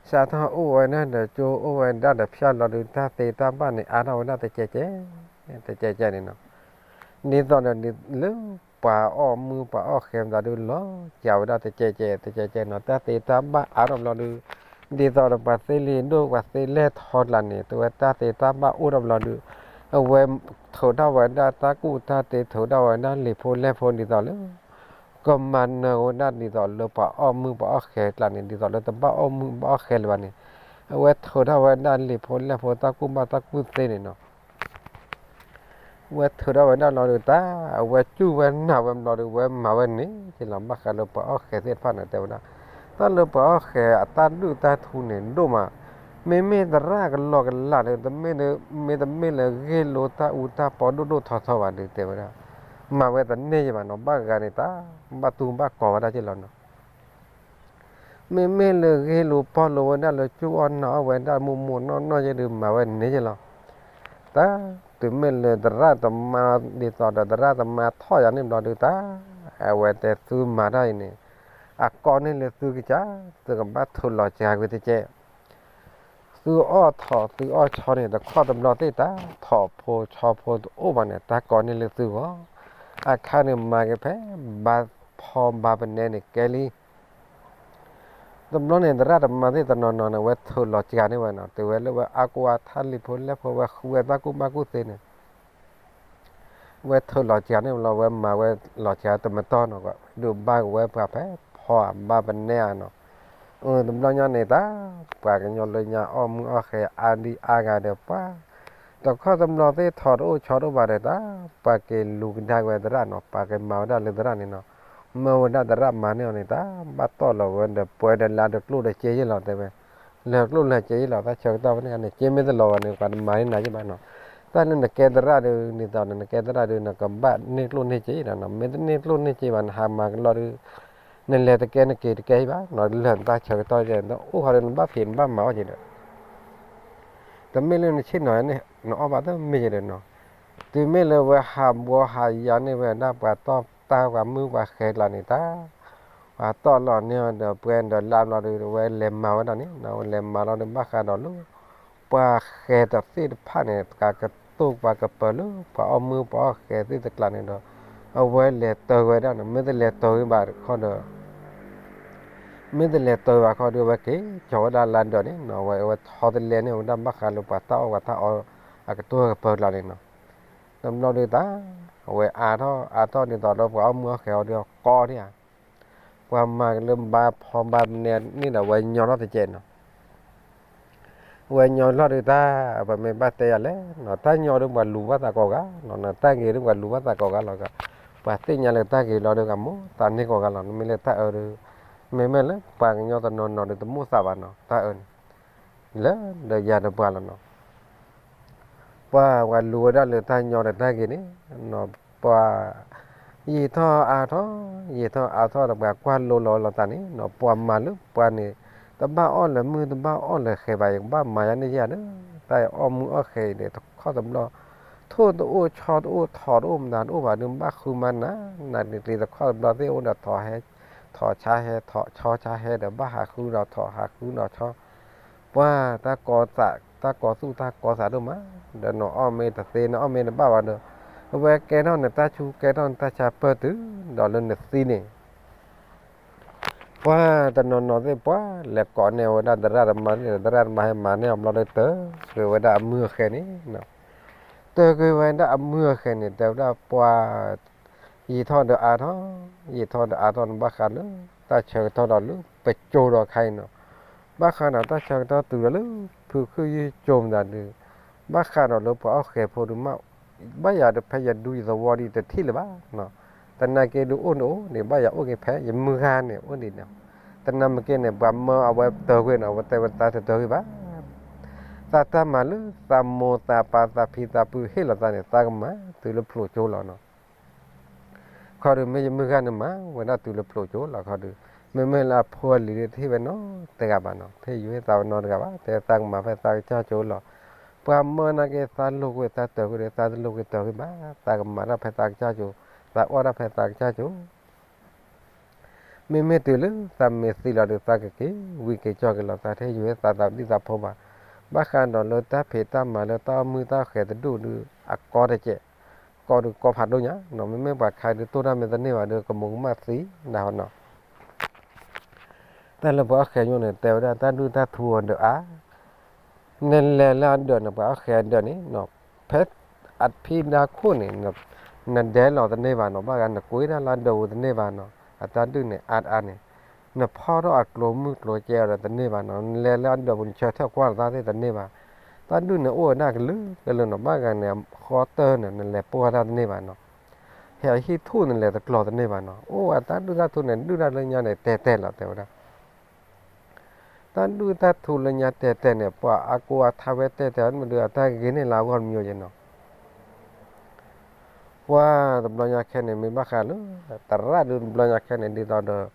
စးထီၣ်အိၣ်ဝဲဒၣ်ဒီးကၠိ အိၣ်ဝဲဒၣ်ဒီးဖၠၣ်လီၤဒုး တၢ်သ့တၢ်ဘၣ်န့ၣ် အါထီၣ်ဝဲဒၣ်တကဲကဲ တကဲကဲန့ၣ်နီၤ. ဒ်သိးဒီးလၢပှၤအီၣ်မုၢ်ပှၤအီၣ်ဃဲမတၤဒုး လီၤစှၤဝဲဒၣ်တကဲကဲ တကဲကဲနီၤ. တၢ်သ့တၢ်ဘၣ်အါထီၣ်ဘျီဒုး ဒ်သိးဒီးပှၤသ့လံာ်ဒိၣ် ပှၤသ့လဲၢ်ထီကျါန့ၣ် တဝဲတၢ်သ့တၢ်ဘၣ်အိၣ်ထီၣ်ဘျီဒုး အဝဲထုးထီၣ်ဝဲဒၣ်တၢ်ကူၣ်တၢ်သ့ ထုးထီၣ်ဝဲဒၣ်လံာ်ဖိလဲၢ်ဖိ ဒ်သိးလၢ ကမၤနၢၤဝဲဒၣ်ဒ်သိးလၢပှၤအီၣ်မုၢ်ပှၤအီၣ်ဃဲၤကျါန့ၣ် ဒ်သိးလၢတဘၣ်အီၣ်မုၢ်ဘၣ်အီၣ်ဃဲၤလၢၤဘၣ်န့ၣ်, အဝဲထုးထီၣ်ဝဲဒၣ်လံာ်ဖိလဲၢ်ဖိတၢ်ကူၣ်ဘၣ်တၢ်ကူၣ်သ့န့ၣ်နီၤ. ဝဲထုးထီၣ်ဝဲဒၣ်လီၤဒုးတၢ်, အဝဲစူၢ်ဝဲနာ်ဝဲဘျီဒုး ဝဲမၤဝဲန့ၣ်က့လီၤ. ဘၣ်ဃးလၢပှၤအီၣ်ဃဲၤသ့ၣ်တဖၣ်န့ၣ် တဲဝဲဒၣ်, တၢ်လၢပှၤအီၣ်ဃဲၤအတၢ်ဒုၣ်တၢ်ထူန့ၣ်ဒိၣ်မး, မ့မ့ၢ်သရၣ်ကလီကလးဒီး တမ့ၢ်, မ့တမ့ၢ်လၢဂ့ၢ်လိတၢ်အူတၢ်ပီဒိၣ်ဒိၣ်ထီထီဘၣ်ဒုး တဲဝဲဒၣ်, မၤဝဲတန့ၢ်ယဘၣ်နီၤ. ဘၣ်ဂၤန့ၣ်တၢ်ဘၣ်တူၢ်ဘၣ်ကီၤဝဲဒၣ်က့လီၤနီၤ. မ့မ့ၢ်လၢဂ့ၢ်လိပီလိဝဲဒၣ်လၢစူၢ်အီၣ်နာ်အီၣ်ဝဲဒၣ်မိၢ်မိၢ်နီၢ်နီၢ်ယဲဒုး မၤဝဲန့ၣ်က့လီၤ. တၢ်တုၤမ့ၢ်လၢသရၣ်သမါဒ်သိးဒီး သရၣ်သမါထီၣ်ယၤန့ၣ်ဘျီဒုးတၢ်, အဝဲတဲသုမၤတၢ်အံၤန့ၣ် အကီန့ၢ်လၢသုကစၢ်, သုကဘၣ်ထုးလီၤစှၤကွံာ်တကဲး. သုအီၣ်ထိးသုအီၣ်ဆီန့ၣ် တခီတဘျီသ့ၣ်တၢ် ထိးဖိဆီဖိတအိၣ်ဘၣ်န့ၣ် တၢ်ကီန့ၢ်လၢသုဂီၢ်. အခါန့ၣ်မၤက့ၤဖဲ ဘါဖီဘါပနဲန့ၣ်ကဲလံ. တဘျီန့ၣ် သရၣ်သမါသ့ၣ်တနီၤနီၤန့ၣ် ဝဲထုးလီၤစှၤန့ၢ်ဝဲနီၤ, တုၤဝဲလၢဝဲအါကိးအါထါလံာ်ဖိလဲၢ်ဖိဝဲဃုဝဲတၢ်ကူၣ်ဘၣ်ကူၣ်သ့န့ၣ် ဝဲထုးလီၤစှၤန့ၢ်လီၤ ဝဲမၤဝဲလီၤစှၤတမတီၢ်နီၤ, ဒုးဘၣ်ကဝဲပှၤဖဲဖီဧါဘါပနဲဧါနီၤ. တဘျီညါန့ၣ်တၢ် ပှၤကညီလၢညါအီၣ်မုၢ်အီၣ်ဃဲၤအါဒံအါဂၤဒီးပှၤ တခီတဘျီသ့ၣ်ထိးတအိၣ်ဆီတအိၣ်ဘၣ်ဒီးတၢ် ပှၤက့ၤလူၤကဒါက့ၤဝဲသရၣ်နီၤ, ပှၤက့ၤမၤဝဲဒၣ်လၢသရၣ်န့ၣ်နီၤ. မၢဝဲဒၣ်သရၣ်မၤန့ၢ်အီၤန့ၣ်တၢ် ဘၣ်တီၢ်လီၤဝဲဒီးပှဲၤဒီးလါဒီးကျိၣ်ဒီးစ့ယ့ၣ်လီၤတဲဝဲ, လၢကျိၣ်လၢစ့ယ့ၣ်လီၤ တၢ်ဆၢကတီၢ်ဖဲန့ၣ်န့ၣ် စ့မ့ၢ်တလီၤဘၣ်န့ၣ် ပှၤတမၤန့ၢ်နၤယ့ၣ်ဘၣ်နီၤ. တၢ်လၢနကဲသရၣ်ဒုး ဒ်သိးဒီးနကဲသရၣ်ဒုး နကဘၣ်န့ၢ်ကျိၣ်န့ၢ်စ့ဒီးနီၤ, မ့ၢ်တန့ၢ်ကျိၣ်န့ၢ်စ့ဘၣ် နဟးမၤကလီဒုး နလဲၤတကဲနက့ၤတကဲဘၣ်နီၤ, လၢနတၢ်ဆၢကတီၢ်ယဲၢ် နအိၣ်ဃီဒီးနဘၣ်ဖံးနဘၣ်မၤအီၣ်က့ၤဒီး တမ့ၢ်လၢနဆ့ၣ်နီၤန့ၣ် နအီၣ်ဘၣ်တမ့ၢ်ယဲၢ်ဒီးနီၤ. တုၤမ့ၢ်လၢဝဲဟးဘှီဟးယၤန့ၢ်ဝဲဒၣ်ပှၤတီၢ်တၢ် ပှၤမုၢ်ပှၤဃဲၤကျါန့ၣ်တၢ် ပှၤတီၢ်လီၤန့ၢ်အီၤဒီးပှဲၤဒီးလါဘျီဒီး ဝဲလဲၤမၤဝဲဒၣ်န့ၣ်နီၤ, ဝဲလဲၤမၤလီၤဒီးဘၣ်ဃးဒီးလၢ ပှၤဃဲၤတသ့ၣ်တဖၣ်န့ၣ် ပှၤကတိၢ်ပှၤကပၢၤလၢ ပှၤအီၣ်မုၢ်ပှၤအီၣ်ဃဲၤသ့ၣ်တကျါန့ၣ်ဒီး အဝဲလဲၤတၢၤဝဲဒၣ်နီၤ, မ့ၢ်တလဲၤတၢၤဝဲဘၣ်တခီဒီး မ့ၢ်တလဲၤတၢၤဘၣ်ခီဒီး အဝဲက့ၤကၠီၤဝဲဒၣ်လါဒၢးန့ၣ်နီၤ, အဝဲ အဝဲထီတလဲန့ၢ်ဝဲဒၣ်ဘၣ်ဃးလၢပှၤတၢ်အီၣ်ပှၤတၢ်အီအကတိၢ်ကပၢၤကျါန့ၣ်နီၤ. တဘျီဒုးတၢ် အဝဲအါထီၣ်အါထီၣ်ဒ်သိးဒီးပှၤအီၣ်မုၢ်အီၣ်ဃဲၤအီၤဒီးကီဒံဧါ, ပှၤမၤကလၢဘါဖီဘါပနဲန့ၣ်ဒီး အဝဲညီထီၣ်တကဲးနီၤ. အဝဲညီထီၣ်ဒုးတၢ် ပမ့ၢ်ဘၣ်တဲယၤလဲၣ်နီၤ, တၢ်ညီဒုးပှၤလူၤဘၣ်သးကိးဂၤနီၤ, တၢ်ဂ့ၤဒုးပှၤလူၤဘၣ်သးကိးဂၤလီၤ, ပှၤသ့ၣ်ညါလၢတၢ်ဂ့ၤလီၤဒုးကမိၣ်သးန့ၢ်ကိးဂၤလီၤ, မ့မ့ၢ်လၢတၢ်အၢဒုး မ့မ့ၢ်လၢပှၤကညီတနီၤနီၤဒုးတမိၣ်သးဘၣ်နီၤ, တၢ်အၢန့ၣ် လၢဒီးယၤဒီးပှၤလီၤနီၤ. ပှၤ ပှၤလူၤဝဲဒၣ်လၢတၢ်ညီဒီးတၢ်ဂ့ၤန့ၣ် ပှၤ ယံာ်ထီၣ်အါထီၣ် ယံာ်ထီၣ်အါထီၣ်ဒီး ပှၤကွၢ်လိလီၤလိာ်သးန့ၣ်နီၤ, ပှၤမၤလၢပှၤန့ၣ် တဘၣ်အီၣ်လၢမုၢ်တဘၣ်အီၣ်လၢဃဲၤဘၣ် ယကဘၣ်မၤယၤန့ၢ်ယၤဒီး တၢ်အီၣ်မုၢ်အီၣ်ဃဲၤအံၤဒီး တခီတဘျီ ထိၣ်တအိၣ်ဆီတအိၣ်ထိးတအိၣ်မတၤတအိၣ်ဘၣ်ဒုး ဘၣ်ဃုမၤနၤ နၤန့ၣ် တခီတဘျီသ့ၣ်အိၣ်ဒီးထိးဟဲ ထိးဆါဟဲ ထိးဆီဆါဟဲဒီး ဘၣ်ဟးဃုဒီးထိး ဟးဃုဒီးဆီ ပှၤ တၢ်ကီသး တၢ်ကီသူၣ်တၢ်ကီသးဒိၣ်မး, ဒီးနအီၣ်မ့ၢ်တသ့ နအီၣ်မ့ၢ်တဘၣ်ဘၣ်ဒီး အဝဲကဲထီၣ်နတၢ်ဆူး ကဲထီၣ်နတၢ်ဆါပၢၢ်တုၤ ဒီးလၢနသံန့ၣ် ပှၤတနီၤနီၤသ့ၣ် ပှၤလဲၤကိးန့ၢ်ဝဲဒၣ်သရၣ်သမါသ့ၣ်ဒီး သရၣ်သမါဟဲမၤန့ၢ်အီၤဘျီဒီး တၢၤကွံာ်ဝဲဒၣ်အမုၢ်အဃဲၤန့ၣ် တၢၤကွံာ်ဝဲဒၣ်အမုၢ်အဃဲၤန့ၣ် တဲဝဲဒၣ်ပှၤ ယံာ်ထီၣ်ဒီးအါထီၣ် ယံာ်ထီၣ်ဒီးအါထီၣ်န့ၣ် ဘၣ်ဃးလၢ တၢ်ဆၢကတီၢ်ဒီးလၢပစိၤဒီးခါအံၤနီၤ, ဘၣ်ဃးဒီးတၢ်ဆၢကတီၢ်တုၤဒီးလၢ ဖုခုယုၢ်စိၤမတၤဒုး ဘၣ်ဃးဒီးလၢပှၤအီၣ်ဃဲၤဖိဒုးမး ဘၣ်ယၤဒီးဖဲယဒူယသဝီဒ်တထံၣ်လၢၤဘၣ်နီၤ, သနာ်က့ဒုးအိၣ်န့ၣ်အိၣ်န့ၣ် ဘၣ်ယၤအိၣ်က့ၤဖဲယမုၢ်ဂၤန့ၣ်အိၣ်ဒံးနီၤ, သနာ်က့န့ၣ် ပှၤမၢအဝဲတၢၤကွံာ်နီၤ အဝဲတဲဝဲသးတတၢၤကွံာ်ဘၣ် သးတၢ်မၤလၢသးမိၢ်သးပၢ်သးဖံသးဖုဟ့ၣ်လီၤသးန့ၣ် သးကမၤတုၤလၢဖျိးကၠိလီၤနီၤ, ခီဒုးမ့ၢ်ယမုၢ်ဂၤန့ၣ်မၤဝဲဒၣ်တုၤလၢဖျိးကၠိလီၤခီဒုး, မ့မ့ၢ်လၢအဖိအလံၤဒုးတဟ့ၣ်ဝဲနီတဂၤဘၣ်နီၤ, တဟ့ၣ်ယိၤဟ့ၣ်သးဝဲနီတဂၤဘၣ်, တဲသးကမၤဖဲသးကစၢ်ကၠိလီၤ, ပှၤမၢနာ်က့သးလိာ်ကွံာ်သးတၢၤကွံာ်ဒီး သးတလိာ်ကွံာ်တၢၤကွံာ်ဘၣ်, သးကမၤတၢ်ဖဲသးကစၢ်ကၠိ, သးအီၣ်တၢ်ဖဲသးကစၢ်ကၠိ မ့မ့ၢ်တုၤလၢသးမ့ၢ်သံလီၤဒီး သးကက့ၤဝံၤက့ၤကၠီက့ၤလီၤ, သးတဟ့ၣ်ယိၤဟ့ၣ်သးသးဒံသးဖိဘၣ်, ဘၣ်ဃးဒီးလၢတၢ်ဖံးတၢ်မၤလၢတၢ်အီၣ်မုၢ်တၢ်ဃဲၤတဒူၣ်ဒုး အကီတကဲး, ကီဒုးကီဖးဒိၣ်ညါနီၤ, မ့မ့ၢ်ပှၤခါဒုးတိၢ်တၢ်မ့ၢ်တန့ၢ်ဘၣ်ဒီး ကမူၤကမၣ်သံနၤဟီနီၤ တၢ်လၢပှၤအီၣ်ဃဲၤညိန့ၣ် တဲဝဲဒၣ်တၢ်ဒုၣ်တၢ်ထူအီၤဒၢးအါ, နလဲၤလၢအဒၢးန့ၣ် ပှၤအီၣ်ဃဲၤအဒၢးန့ၣ်နီၤ, ဖဲအဖံဒါခိၣ်န့ၣ် နဒဲလီၤတန့ၢ်ဘၣ်နီၤ, ဘၣ်ဂၤနကွံတၢ်လၢအဒၢးပူၤတန့ၢ်ဘၣ်နီၤ, အတၢ်ဒုၣ်န့ၣ်အါတအါန့ၣ်, နဖီၣ်ထီၣ်အကျိၤမုၢ်ကျိၤကဲအီၤဒီးတန့ၢ်ဘၣ်နီၤ, နလဲၤလၢအဒၢးပူၤနဆၢထၢၣ်ကွၢ်လီၤတၢ်သ့ၣ်တန့ၢ်ဘၣ်. တၢ်ဒုၣ်န့ၣ်အိၣ်ဝဲဒၣ်ကလုာ်ကလုာ်နီၤ, ဘၣ်ဂၤန့ၣ် ဃီတၢၢ်န့ၣ် နလဲၤပှီၢ်တၢ်တန့ၢ်ဘၣ်နီၤ, ဟဲအဟံၣ်ထူၣ်နလဲၤတကျီၤတန့ၢ်ဘၣ်နီၤ, အိၣ်ဝဲတၢ်ဒုၣ်တၢ်ထူန့ၣ် ဒုၣ်တၢ်လၢညါန့ၣ် တဲတဲလီၤ တဲဝဲဒၣ် တၢ်ဒုၣ်တၢ်ထူလၢညါတဲတဲန့ၣ် ပှၤအါကိးအါထါဝဲတဲတဲမ့ၢ်ဒုး အတၢ်ဂ့ၤန့ၢ်လၢအဂီၢ်တမံၤယဲနီၤ. ပှၤတဘျီညါခဲန့ၣ် မ့ၢ်ဘၣ်ဃးလၢ သရၣ်ဒုးတဘျီညါခဲန့ၣ် ဒ်သိးဒီး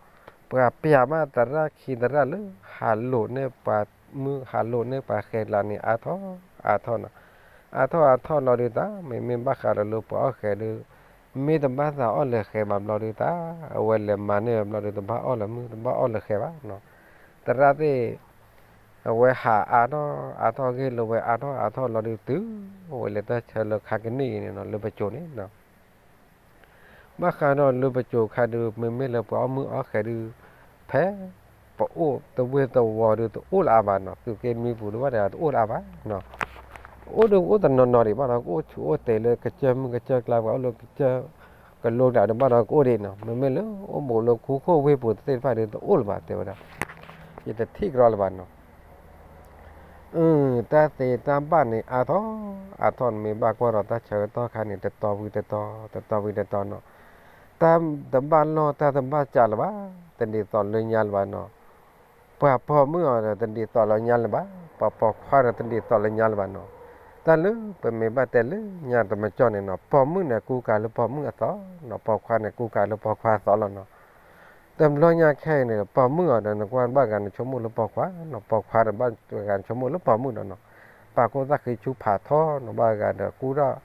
ပှၤပျးဘၣ်သရၣ်ခံသရၣ်လၢ ဟးလိာ်န့ၢ်ပှၤမုၢ်ဟးလိာ်န့ၢ်ပှၤဃဲၤကျါန့ၣ် အါထီၣ်အါထီၣ်နီၤ. အါထီၣ်အါထီၣ်လီၤဒုးတၢ် မ့မ့ၢ်ဘၣ်ဃးဒီးလၢပှၤအီၣ်ဃဲၤဒုး မ့ၢ်တဘၣ်သးအီၣ်လၢၤဃဲၤဘၣ်ဘျီဒုးတၢ် အဝဲလဲၤမၤန့ၢ်ဝဲဘျီဒုး တဘၣ်အီၣ်လၢၤမုၢ် တဘၣ်အီၣ်လၢၤဃဲၤဘၣ်နီၤ. သရၣ်သ့ၣ် အဝဲဟးအါထီၣ်အါထီၣ်ဂ့ၢ်လၢဝဲအါထီၣ်အါထီၣ်လီၤဒုးတုၤ အဝဲလဲၤတၢ်ဆၢလၢခါကနံၣ်အံၤန့ၣ်နီၤ လၢပစိၤန့ၣ်နီၤ. ဘၣ်ဃးဒီးလၢပစိၤခါဒုး မ့မ့ၢ်လၢပှၤအီၣ်မုၢ်အီၣ်ဃဲၤဒုး ဖဲပအိၣ်တဝ့ၢ်တဝီၤဒုး တအိၣ်လၢၤအါဘၣ်နီၤ, သုးက့နွံပူၤဒုးဘၣ်တဂၤတအိၣ်လၢၤအါဘၣ်နီၤ. အိၣ်ဒုးအိၣ်တနီၤနီၤဒံးဘၣ်ဒီး ကအိၣ်ဆူးအိၣ်တဲာ်လၢကစၢၢ်မုၢ်ကစၢၢ်ကျါ ပှၤအိၣ်လၢကစၢၢ်ကလိကျါဒုးဘၣ်ဒီး ကအိၣ်ဒံးနီၤ. မ့မ့ၢ်လၢအိၣ်ဘူးလၢခူခိၣ်ဝ့ၢ်ပူၤသ့ၣ်တဖၣ်ဒုး တအိၣ်လၢၤဘၣ်တဲဝဲဒၣ်, ယတထံၣ်ကရီလၢၤဘၣ်နီၤ. အၢ တၢ်သ့တၢ်ဘၣ်န့ၣ်အါထီၣ်အါထီၣ်န့ၣ် မ့ၢ်ဘၣ်ကွၢ်ဒီးတၢ်ဆၢကတီၢ်ခါန့ၣ် တတီၤဝံၤတတီၤ တတီၤဝံၤတတီၤနီၤ. တၢ်တဘၣ်လီၢ်တၢ်တဘၣ်စးလၢၤဘၣ်, တဒ်သိးလၢညါလၢၤဘၣ်နီၤ. ပှၤပိာ်မုၣ်အီၤဒီးတဒ်သိးလၢညါလၢၤဘၣ်, ပှၤပိာ်ခွါဒီးတဒ်သိးလၢညါလၢၤဘၣ်နီၤ. တၢ်လၢပမ့ၢ်ဘၣ်တဲလၢညါတမံၤကၠီန့ၣ်နီၤ, ပိာ်မုၣ်န့ၣ်ကူကၤလၢပိာ်မုၣ်အသိးနီၤ, ပိာ်ခွါန့ၣ်ကူကၤလၢပိာ်ခွါအသိးလီၤနီၤ. တဘျီညါခဲအံၤန့ၣ် ပိာ်မုၣ်အီၤဒီး နကွၢ်ဘၣ်ဂၤန့ၣ် ဆိကမိၣ်လၢပိာ်ခွါနီၤ, ပိာ်ခွါဒီးဘၣ်ဂၤန့ၣ် ဆိကမိၣ်လၢပိာ်မုၣ်ဒီးနီၤ. ပာ်ကိၢ်သၣ်ဃံဆူဖးထီနီၤ, ဘၣ်ဂၤဒီးကူထီၣ်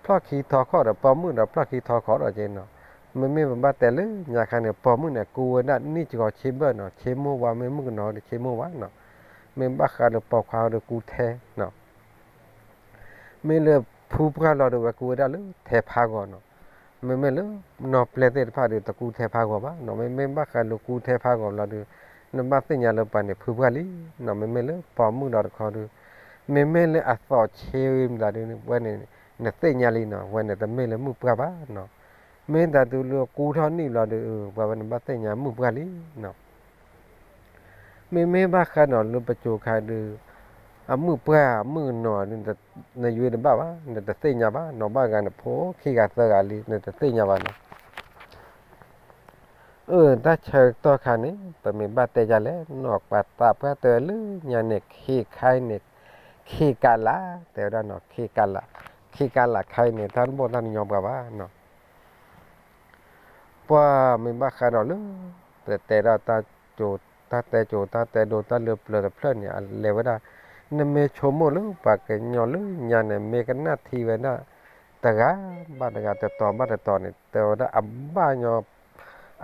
ဖျီၣ်ခံထီခီၣ်ဒီး ပိာ်မုၣ်ဒီးဖျီၣ်ခံထီခီၣ်ဒီးက့နီၤ. မ့မ့ၢ်ပဘၣ်တဲလၢညါခါန့ၣ် ပိာ်မုၣ်န့ၣ် ကူဝဲဒၣ်နံၣ်စှီၤဆ့ဘၢၣ်နီၤ, ဆ့မိၢ်ဝါ မ့ၢ်မုၣ်ကနီၤဒီးဆ့မိၢ်ဝါနီၤ. မ့ၢ်ဘၣ်ဃးဒီးပိာ်ခွါဒီးကူထဲနီၤ. မ့ၢ်လၢဖုပှၢ်လီၤဒီး ဝဲကူဝဲဒၣ်လၢထဲဖးဂီၤနီၤ. မ့မ့ၢ်လၢနီၢ်ပျဲၢ်သ့ၣ်တဖၣ်ဒီး တကူထဲဖးဂီၤဘၣ်နီၤ. မ့မ့ၢ်ဘၣ်ဃးလၢကူထဲဖးဂီၤလီၤဒီး နဘၣ်သ့ၣ်ညါလၢပှၤန့ၣ်ဖုပှၢ်လံနီၤ. မ့မ့ၢ်လၢပိာ်မုၣ်ဒီးတခီဒီး မ့မ့ၢ်လၢအသီၣ်ဆ့မတၤဒုး ဝဲန့ၣ် နသ့ၣ်ညါလံနီၤ. ဝဲန့ၣ်တမ့ၢ်လၢမုၣ်ပှၢ်ဘၣ်နီၤ. မ့ၢ်တၢ်တုၤလၢကူထီၣ်နံၣ်လီၤဒီး ပှၤဝဲန့ၣ်ဘၣ်သ့ၣ်ညါမုၣ်ပှၢ်လံနီၤ. မ့မ့ၢ်ဘၣ်ဃးနီၤလၢပစိၤခါဒုး အမုၣ်ပှၢ်မုၣ်ကနီၤဒုး နယွ့တဘၣ်ဘၣ်, နတသ့ၣ်ညါဘၣ်နီၤ. ဘၣ်ဂၤန့ၣ်ဖိခံဂၤသၢဂၤလံ နတသ့ၣ်ညါဘၣ်နီၤ. အၢ တၢ်ဆၢကတီၢ်ခါန့ၣ် ပမ့ၢ်ဘၣ်တဲယၤလဲၣ်နီၤ, ပှၤသးပှၢ်တဲလၢညါန့ၣ် ခ့ခါအံၤန့ၣ် ခ့ကလး တဲဝဲဒၣ်နီၤ, ခ့ကလး, ခ့ကလးခါအံၤန့ၣ် တၢ်တဘီၣ်တၢ်တညီပှၤဘၣ်နီၤ. ပှၤမ့ၢ်ဘၣ်ဃးဒီးလၢ ပတဲဒၣ်တၢ်ကိၤ တၢ်တဲကိၤ တၢ်တဲဒိ တၢ်လၢပျၢၤတဖျၢၣ်န့ၣ် အလဲၤဝဲဒၣ် နမ့ၢ်ဆိကမိၣ်လၢပှၤကညီလၢညါန့ၣ် မ့ၢ်ကနၣ်ထံဝဲဒၣ် တဂၤဘၣ်တဂၤ တတီၤဘၣ်တတီၤန့ၣ် တဲဝဲဒၣ်အဘၣ်ညီ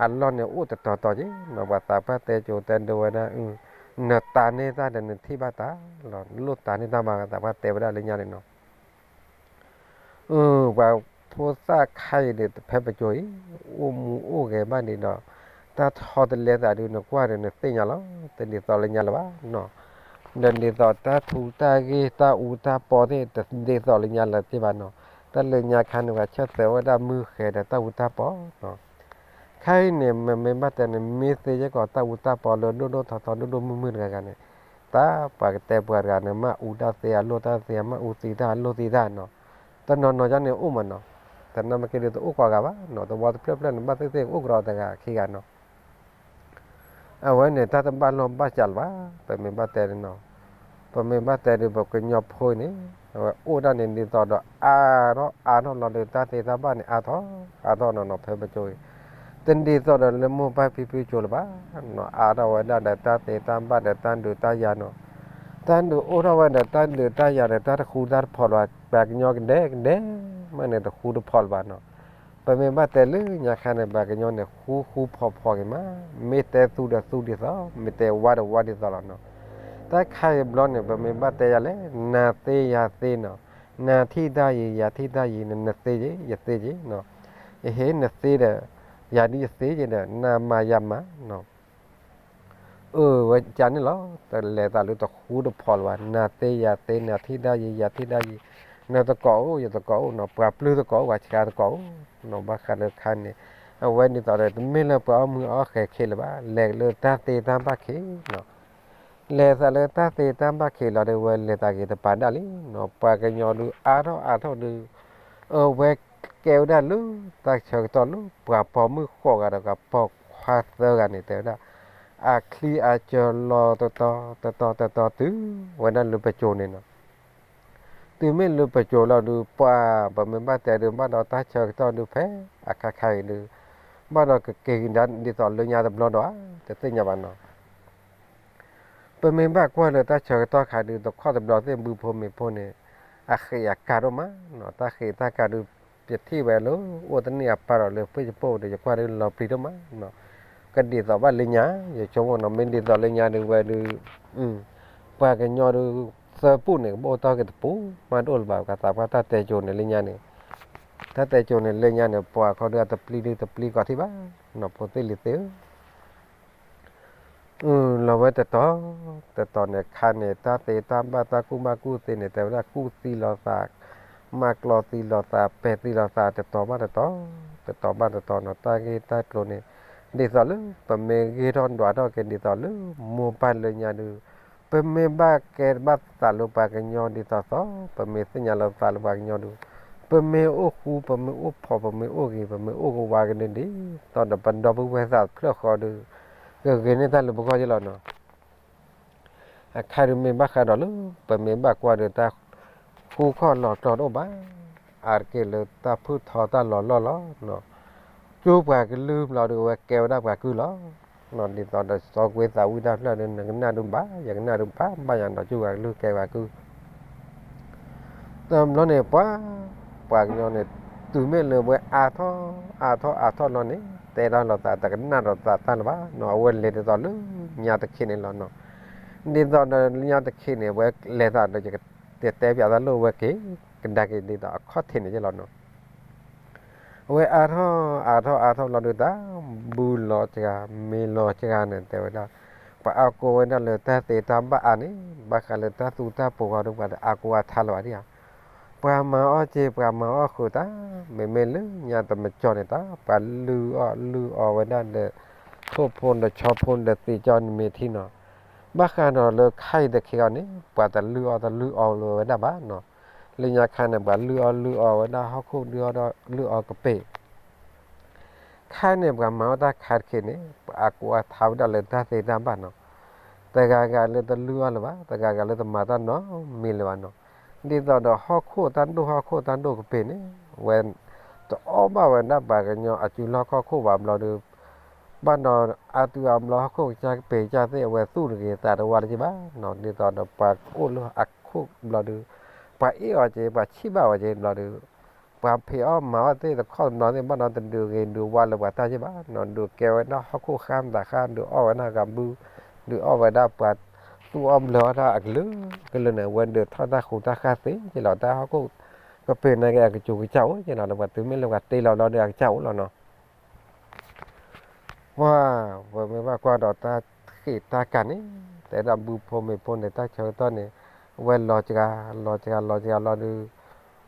အလီၢ်န့ၣ်အိၣ်တတီၤတီၤက့နီၤ. ပှၤသးပှၢ်တဲကိၤတဲဒိဝဲဒၣ် နတၤန့ၢ်တၢ်ဒီးနထံၣ်ဘၣ်တၢ်လီၤ, လိၣ်တၤန့ၢ်တၢ်မၤ သးပှၢ်တဲဝဲဒၣ်လၢညါန့ၣ်နီၤ. ပှၤဖိသၣ်ခါအံၤန့ၣ် ဖဲပစိၤအံၤ အိၣ်မူအိၣ်ဂဲၤဘၣ်ဒံးဒီး တၢ်ထီတလဲသးဒုး နကွၢ်ဒီးနသ့ၣ်ညါလီၤ, တဒ်သိးလၢညါလၢၤဘၣ်နီၤ. ဒီးဒ်သိးတၢ်ထူတၢ်ဂ့ၢ် တၢ်အူတၢ်ပီသ့ၣ် တဒ်သိးလၢညါလၢၤသ့ၣ်ဘၣ်နီၤ. တၢ်လၢညါခါန့ၣ် ပှၤဆၢသၢဝဲဒၣ်မုၢ်ဃဲၤဒီးတၢ်အူတၢ်ပီနီၤ. ခါအံၤန့ၣ် မ့မ့ၢ်ဘၣ်တဲန့ၣ် မ့ၢ်သ့ယဲၢ်ကီး တၢ်အူတၢ်ပီလၢဒိၣ်ဒိၣ်ထီထီ ဒိၣ်ဒိၣ်မုၢ်မုၢ်တဂၤဂၤန့ၣ် တၢ်ပှၤကတဲပှၤတဂၤန့ၣ် မ့ၢ်အူတၢ်သ့ အလိၣ်တၢ်သ့ မ့ၢ်အူသံတၢ် အလိၣ်သံတၢ်နီၤ. တနီၤနီၤဒ်န့ၣ်အိၣ်မးနီၤ. တနာ်မ့ၢ်က့ၤဒုး တအိၣ်ကိးဂၤဘၣ်နီၤ. သဝီတဖျၢၣ်ဖျၢၣ်န့ၣ် ဘၣ်သ့ၣ်သ့ၣ်အိၣ်ကရီတဂၤခံဂၤနီၤ. အဝဲန့ၣ် တၢ်တဘၣ်လီၢ်ဘၣ်စးလၢၤဘၣ်, ပမ့ၢ်ဘၣ်တဲန့ၣ်နီၤ. ပမ့ၢ်ဘၣ်တဲဒုး ပကညီဖိအံၤန့ၣ် အဝဲအိၣ်ဒၣ်န့ၣ် ဒ်သိးဒီး အါထီၣ်အါထီၣ်လီၤဒီး တၢ်သ့တၢ်ဘၣ်န့ၣ် အါထီၣ်အါထီၣ်နီၤနီၤ ဖဲပစိၤအံၤ. တဒ်သိးဒီးလၢမိၢ်ပၢ်ဖံဖုစိၤလၢၤဘၣ်နီၤ. အါထီၣ်ဝဲဒၣ်ဒီးတၢ်သ့တၢ်ဘၣ်ဒီးတၢ်ဒုးတၢ်ယၤနီၤ. တၢ်ဒုးအိၣ်ထီၣ်ဝဲဒီးတၢ်ဒုးတၢ်ယၤဒီးတၢ်တဃူတၢ်တဖိးလၢၤဘၣ်, ပှၤကညီကဒဲကဒဲ မ့ၢ်န့ၣ်တဃူတဖိးလၢၤဘၣ်နီၤ. ပမ့ၢ်ဘၣ်တဲလၢညါခါန့ၣ် ပှၤကညီန့ၣ် ဃူဃူဖိးဖိးက့ၤမး, မ့ၢ်တဲသူဒီးသူဒ်သိး, မ့ၢ်တဲဝါဒီးဝါဒ်သိးလီၤနီၤ. တၢ်ခါအံၤဘျီန့ၣ် ပမ့ၢ်ဘၣ်တဲယၤလဲၣ်, နၤသ့ယၤသ့နီၤ, နၤထံၣ်တၢ်ယံၤ ယၤထံၣ်တၢ်ယံၤန့ၣ် နသ့က့ၤ ယသ့က့ၤနီၤ. ယဟ့ၣ်နသ့ဒီး ယၤဒုးယသ့က့ၤဒီး နၤမၤယၤမၤနီၤ. အၢ ဝဲကန့ၣ်လီၤ, တလဲၤသးလၢတဃူတဖိးလၢၤဘၣ်, နၤသ့ယၤသ့, နၤထံၣ်တၢ်ယံၤ ယၤထံၣ်တၢ်ယံၤ, နသကိးအိၣ် ယသကိးအိၣ်နီၤ, ပှၤပျုၢ်သကိးအိၣ် ပှၤဆှါသကိးအိၣ်နီၤ. ဘၣ်ဃးလၢခါန့ၣ် အဝဲဒ်သိးဒီး တမ့ၢ်လၢပှၤအီၣ်မုၢ်အီၣ်ဃဲၤခံလၢၤဘၣ်, လဲၤလၢတၢ်သ့တၢ်ဘၣ်ခံနီၤ. လဲၤသးလၢတၢ်သ့တၢ်ဘၣ်ခံလီၤဒီး ဝဲလဲၤသးဂ့ၤတပၤဒၣ်လံနီၤ. ပှၤကညီဒုးအါထီၣ်အါထီၣ်ဒုး အဝဲကဲဝဲဒၣ်လၢတၢ်ဆၢကတီၢ်လၢ ပှၤပိာ်မုၣ်ဃိးဂၤဒီး ပှၤပိာ်ခွါသၢဂၤန့ၣ် တဲဝဲဒၣ် အချံအစၢၤလီၤတတီၤတတီၤတတီၤတုၤဝဲဒၣ်လၢပစိၤန့ၣ်နီၤ. တုၤမ့ၢ်လၢပစိၤလီၤဒုး ပှၤ ပမ့ၢ်ဘၣ်တဲဒုး ဘၣ်ဒီးတၢ်ဆၢကတီၢ်ဒုးဖဲအခါခါအံၤဒုး ဘၣ်ဒီးကက့ၤကဒါဒ်သိးလၢညါတဘျီဒီးဧါ တသ့ၣ်ညါဘၣ်နီၤ. ပမ့ၢ်ဘၣ်ကွၢ်လၢတၢ်ဆၢကတီၢ်ခါဒုး တခီတဘျီသ့ၣ်ဘုဖိမ့ၤဖိန့ၣ် အဃ့အကၤဒိၣ်မးနီၤ. တၢ်ဃ့တၢ်ကၤဒုး ပထံၣ်ဝဲလၢ အိၣ်တန့ၢ်အပၢ်ဒီးလၢ Facebook ဒီး ယကွၢ်ဒုးလီၤပျံၤဒိၣ်မးနီၤ. ကဒ်သိးဘၣ်လၢညါ ယဆိကမိၣ်နီၤ မ့ၢ်ဒ်သိးလၢညါဒုးဝဲဒုး ပှၤကညီဒုး သၢပူၣ်န့ၣ် ကဘၣ်အိၣ်တ့ၢ်က့ၤတပူၤမးတအိၣ်လၢၤဘၣ်. ပှၤသးပှၢ်တၢ်တဲကိၤန့ၣ်လၢညါန့ၣ် တၢ်တဲကိၤန့ၣ်လၢညါန့ၣ် ပှၤခီဒုးအတပျံၤဒုးတပျံၤကီးထံဘၣ်နီၤ ဖိသ့ၣ်လံၤသ့ၣ်ဧၢ. လီၤဝဲတတီၤ တတီၤန့ၣ် ခါန့ၣ် တၢ်သ့တၢ်ဘၣ်တၢ်ကူၣ်ဘၣ်ကူၣ်သ့န့ၣ် တဲဝဲဒၣ်ကူၣ်သံလိာ်သး မၤကျီသံလိာ်သး ပဲာ်သံလိာ်သး တတီၤဘၣ်တတီၤ တတီၤဘၣ်တတီၤနီၤ. တၢ်ဂ့ၢ်တၢ်ကျိၤန့ၣ် ဒ်သိးလၢ ပမ့ၢ်ဂ့ၤထီၣ်ဒွးထီၣ်က့ၤဒ်သိးလၢ မိၢ်ပၢ်လၢညါဒုး ပမ့ၢ်ဘၣ်ကဲဘၣ်သးလၢပှၤကညီဒ်သိးသိး ပမ့ၢ်သ့ၣ်ညါလီၤသးလၢပှၤကညီဒုး ပမ့ၢ်အိၣ်ဃူ ပမ့ၢ်အိၣ်ဖိး ပမ့ၢ်အိၣ်ဂ့ၤ ပမ့ၢ်အိၣ်ကဝါကဒုးဒ်သိးဒီး ပဒီပုၢ်ဝဲၢ်သးဖျၢၣ်ဃီဒုး ကဂ့ၤန့ၢ်တၢ်လၢပဂီၢ်ယဲလီၤနီၤ. အခါဒုးမ့ၢ်ဘၣ်ဃးဒီးလၢ ပမ့ၢ်ဘၣ်ကွၢ်ဒီးတၢ် ဃူခီၣ်လီၤကျီတအိၣ်ဘၣ်, အါတက့ၢ်လၢတၢ်ဖုၣ်ထီတၢ်လီၤလီၢ်လီၤ. ကၠိပှၤကလုာ်ဘျီဒုး အဝဲကဲဝဲဒၣ်ပှၤကုၢ်လီၤ. ဒ်သိးဒီးစီၤကွ့သးဝံၣ်တၢ်ဖျၢၣ်ဒုး နကနၣ်ဒုးဘၣ် ယကနၣ်ဒုးဘၣ် ဘၣ်ယၤဒီးကၠိပှၤကလုာ်ကဲပှၤကုၢ် တဘျီန့ၣ် ပှၤ ပှၤကညီန့ၣ် တုၤမ့ၢ်လၢဝဲအါထီၣ် အါထီၣ်အါထီၣ်လီၤန့ၣ် တဲတၢ်လိာ်သး တကနၣ်ဒီးသးတၢ်လၢၤဘၣ်နီၤ. အဝဲလဲၤဒ်သိးလၢညါတခ့န့ၣ်လီၤနီၤ. ဒ်သိးဒီးလၢညါတခ့န့ၣ် အဝဲလဲၤသးဒီး ယကတဲပၠးတၢ်လၢ အဝဲက့ၤကဒါက့ၤဒ်သိးအခီၣ်ထံးန့ၣ်ယဲလီၤနီၤ. အဝဲအါထီၣ်အါထီၣ်အါထီၣ်လီၤဒုး တၢ်ဘုလီၤစှၤ မ့ၤလီၤစှၤန့ၣ် တဲဝဲဒၣ် ပှၤအါကိးဝဲဒၣ်လၢတၢ်သ့တၢ်ဘၣ်အါန့ၣ် ဘၣ်ဃးလၢတၢ်သူတၢ်ပိာ်ဃီဒုး ပှၤတအါကိးအါထါလၢၤဘၣ်ဒံးဧါ. ပှၤမၤအီၣ်က့ၤ ပှၤမၤအီၣ်ဃုာ်တၢ် မ့မ့ၢ်လၢညါတမကၠီန့ၣ် တၢ်ပှၤလုၢ်အီၣ်လုၢ်အီဝဲဒၣ်ဒီး ထိၣ်ဖိဒီးဆီဖိဒီးသ့ၣ်ကၠီန့ၣ်မ့ၢ်ထံနီၤ. ဘၣ်ဃးဒီးလၢခါအံၤတခ့အီၤန့ၣ် ပှၤတလုၢ်အီၣ်တလုၢ်အီလၢၤဝဲဒၣ်ဘၣ်နီၤ. လၢညါခါန့ၣ် ပှၤလုၢ်အီၣ်လုၢ်အီဝဲဒၣ်ဟီၣ်ခိၣ် ဒုးအီၣ်ဒၣ်လုၢ်အီကပ့ၤ ခါန့ၣ် ပှၤမၤအီၣ်တၢ်ခါတခ့န့ၣ် ပှၤအါကိးအါထါဝဲဒၣ်လၢတၢ်သ့တၢ်ဘၣ်နီၤ. တဂၤဂၤလၢတလုၢ်အီၣ်လၢၤဘၣ်, တဂၤဂၤလၢတမၤတၢ်နီတမံၤလၢၤဘၣ်နီၤ. ဒ်သိးဒီးဟီၣ်ခိၣ်တၢ်ဒိၣ် ဟီၣ်ခိၣ်တၢ်ဒိၣ်ကပ့ၤန့ၣ် ဝဲ တအီၣ်ဘၣ်ဝဲဒၣ်ပှၤကညီအစုလီၢ်ခီၣ်ခိၣ်ဘၣ်ဘျီဒုး ဘၣ်ဒီးအါတုၤအါဘျီဟီၣ်ခိၣ်ကစၢ်ကပ့ၤကစၢ်သ့ၣ် အဝဲသူၣ်တဂ့ၤသးတဝါတက့ၢ်ဘၣ်နီၤ. ဒ်သိးဒီးပှၤအိၣ်လၢအခိၣ်ဘျီဒုး ပှၤအ့ၣ်အီၤက့ၤ ပှၤဆံၣ်ဘၣ်အီၤက့ၤဘျီဒုး ပှၤဖံးအီၣ်မၤအီၣ်သ့ၣ်တခီတဘျီသ့ၣ် ဘၣ်ဒီးတဒုးဂ့ၤဒုးဝါလၢပှၤတၢ်က့ၢ်ဘၣ်နီၤ. ဒုးကဲဝဲဒၣ်ဟီၣ်ခိၣ်ဃၢ်မတၤဃၢ် ဒုးအီၣ်ဝဲဒၣ်ဂၤဘု ဒုးအီၣ်ဝဲဒၣ်ပှၤသူၣ်အီၣ်ဘျၢအီၣ်တၢ်အကလုာ်ကလုာ်န့ၣ် ဝဲဒုးထီၣ်တၢ်ဃူတၢ်ဃၢ်သ့က့ၤလီၤ. တၢ်ဟီၣ်ခိၣ်ကပ့ၤန့ၣ်က့ၤ အကစူၤကစၢ်အိၣ်က့ၤလီၤ. လၢပှၤတုၤမ့ၢ်လၢပှၤတ့လီၤဘျီဒုး အကစၢ်အိၣ်လီၤနီၤ. ပှၤ ပမ့ၢ်ဘၣ်ကွၢ်ဒီးတၢ်ဃ့ၢ်တၢ်ကၤန့ၣ် တဲဒၣ်ဘုဖိမ့ၤဖိန့ၣ် တၢ်ဆၢကတီၢ်န့ၣ် အဝဲလီၤစှၤ လီၤစှၤ လီၤစှၤလီၤဒုး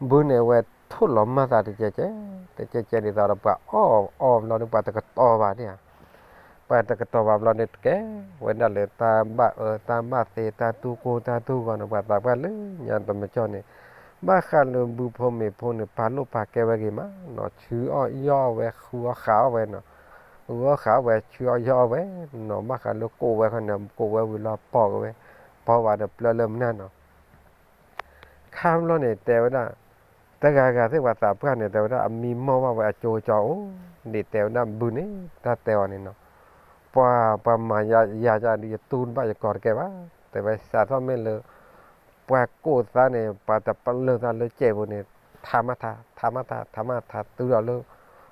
ဘုန့ၣ် အဝဲထိၣ်လီၤမၢ်သးတကဲကဲ တကဲကဲဒ်သိးဒီး ပှၤအီၣ်အီၣ်ဘျီဒုး ပှၤတကတီၤဘၣ်ဒံးဧါ. ပှၤတကတီၤဘၣ်ဘျီဒုး တကဲဝဲဒၣ်လၢတၢ်ဘၣ်အၢတၢ်ဘၣ်သီ တၢ်တူၢ်ကိၢ်တၢ်တူၢ်ဂီၤန့ၣ် ပှၤသးပှၢ်လၢညါတမကၠီန့ၣ် ဘၣ်ဃးလၢဘုဖိမ့ၤဖိန့ၣ် ပာ်လိာ်ပာ်ကဲဝဲဂ့ၤမးနီၤ. ဆှုအီၣ်ယီၣ်အီၣ်ဝဲ ဃုအီၣ်ဃးအီၣ်ဝဲနီၤ. ဃုအီၣ်ဃးအီၣ်ဝဲ ဆှုအီၣ်ယီၣ်အီၣ်ဝဲနီၤ. ဘၣ်ဃးလၢကိးဝဲခီန့ၣ် ကိးဝဲဝံၤလီၤ ပိာ်က့ၤဝဲ ပိာ်ဝဲဒီးပျၢလၢမနုၤနီၤ. ခါဘျီန့ၣ် တဲဝဲဒၣ် တဂၤဂၤသ့ၣ်ပှၤသးပှၢ်န့ၣ် တဲဝဲဒၣ် အမံမီၢ်ဘၣ်ဝဲအကၠိကၠီအိၣ် ဒ်တဲဝဲဒၣ်ဘုန့ၣ် တၢ်တဲအီၤန့ၣ်နီၤ. ပှၤ ပှၤမၤယၤယၤဒုး ယတူၢ်တဘၣ်ယကီတကဲဘၣ်. တဲဝဲစးထီၣ်မ့ၢ်လၢ ပှၤကိးသးန့ၣ် ပှၤတပလၢၢ်သးလၢစဲးပူၤန့ၣ် ထါမးထါ ထါမးထါ ထါမးထါ တုၤဒီးလၢ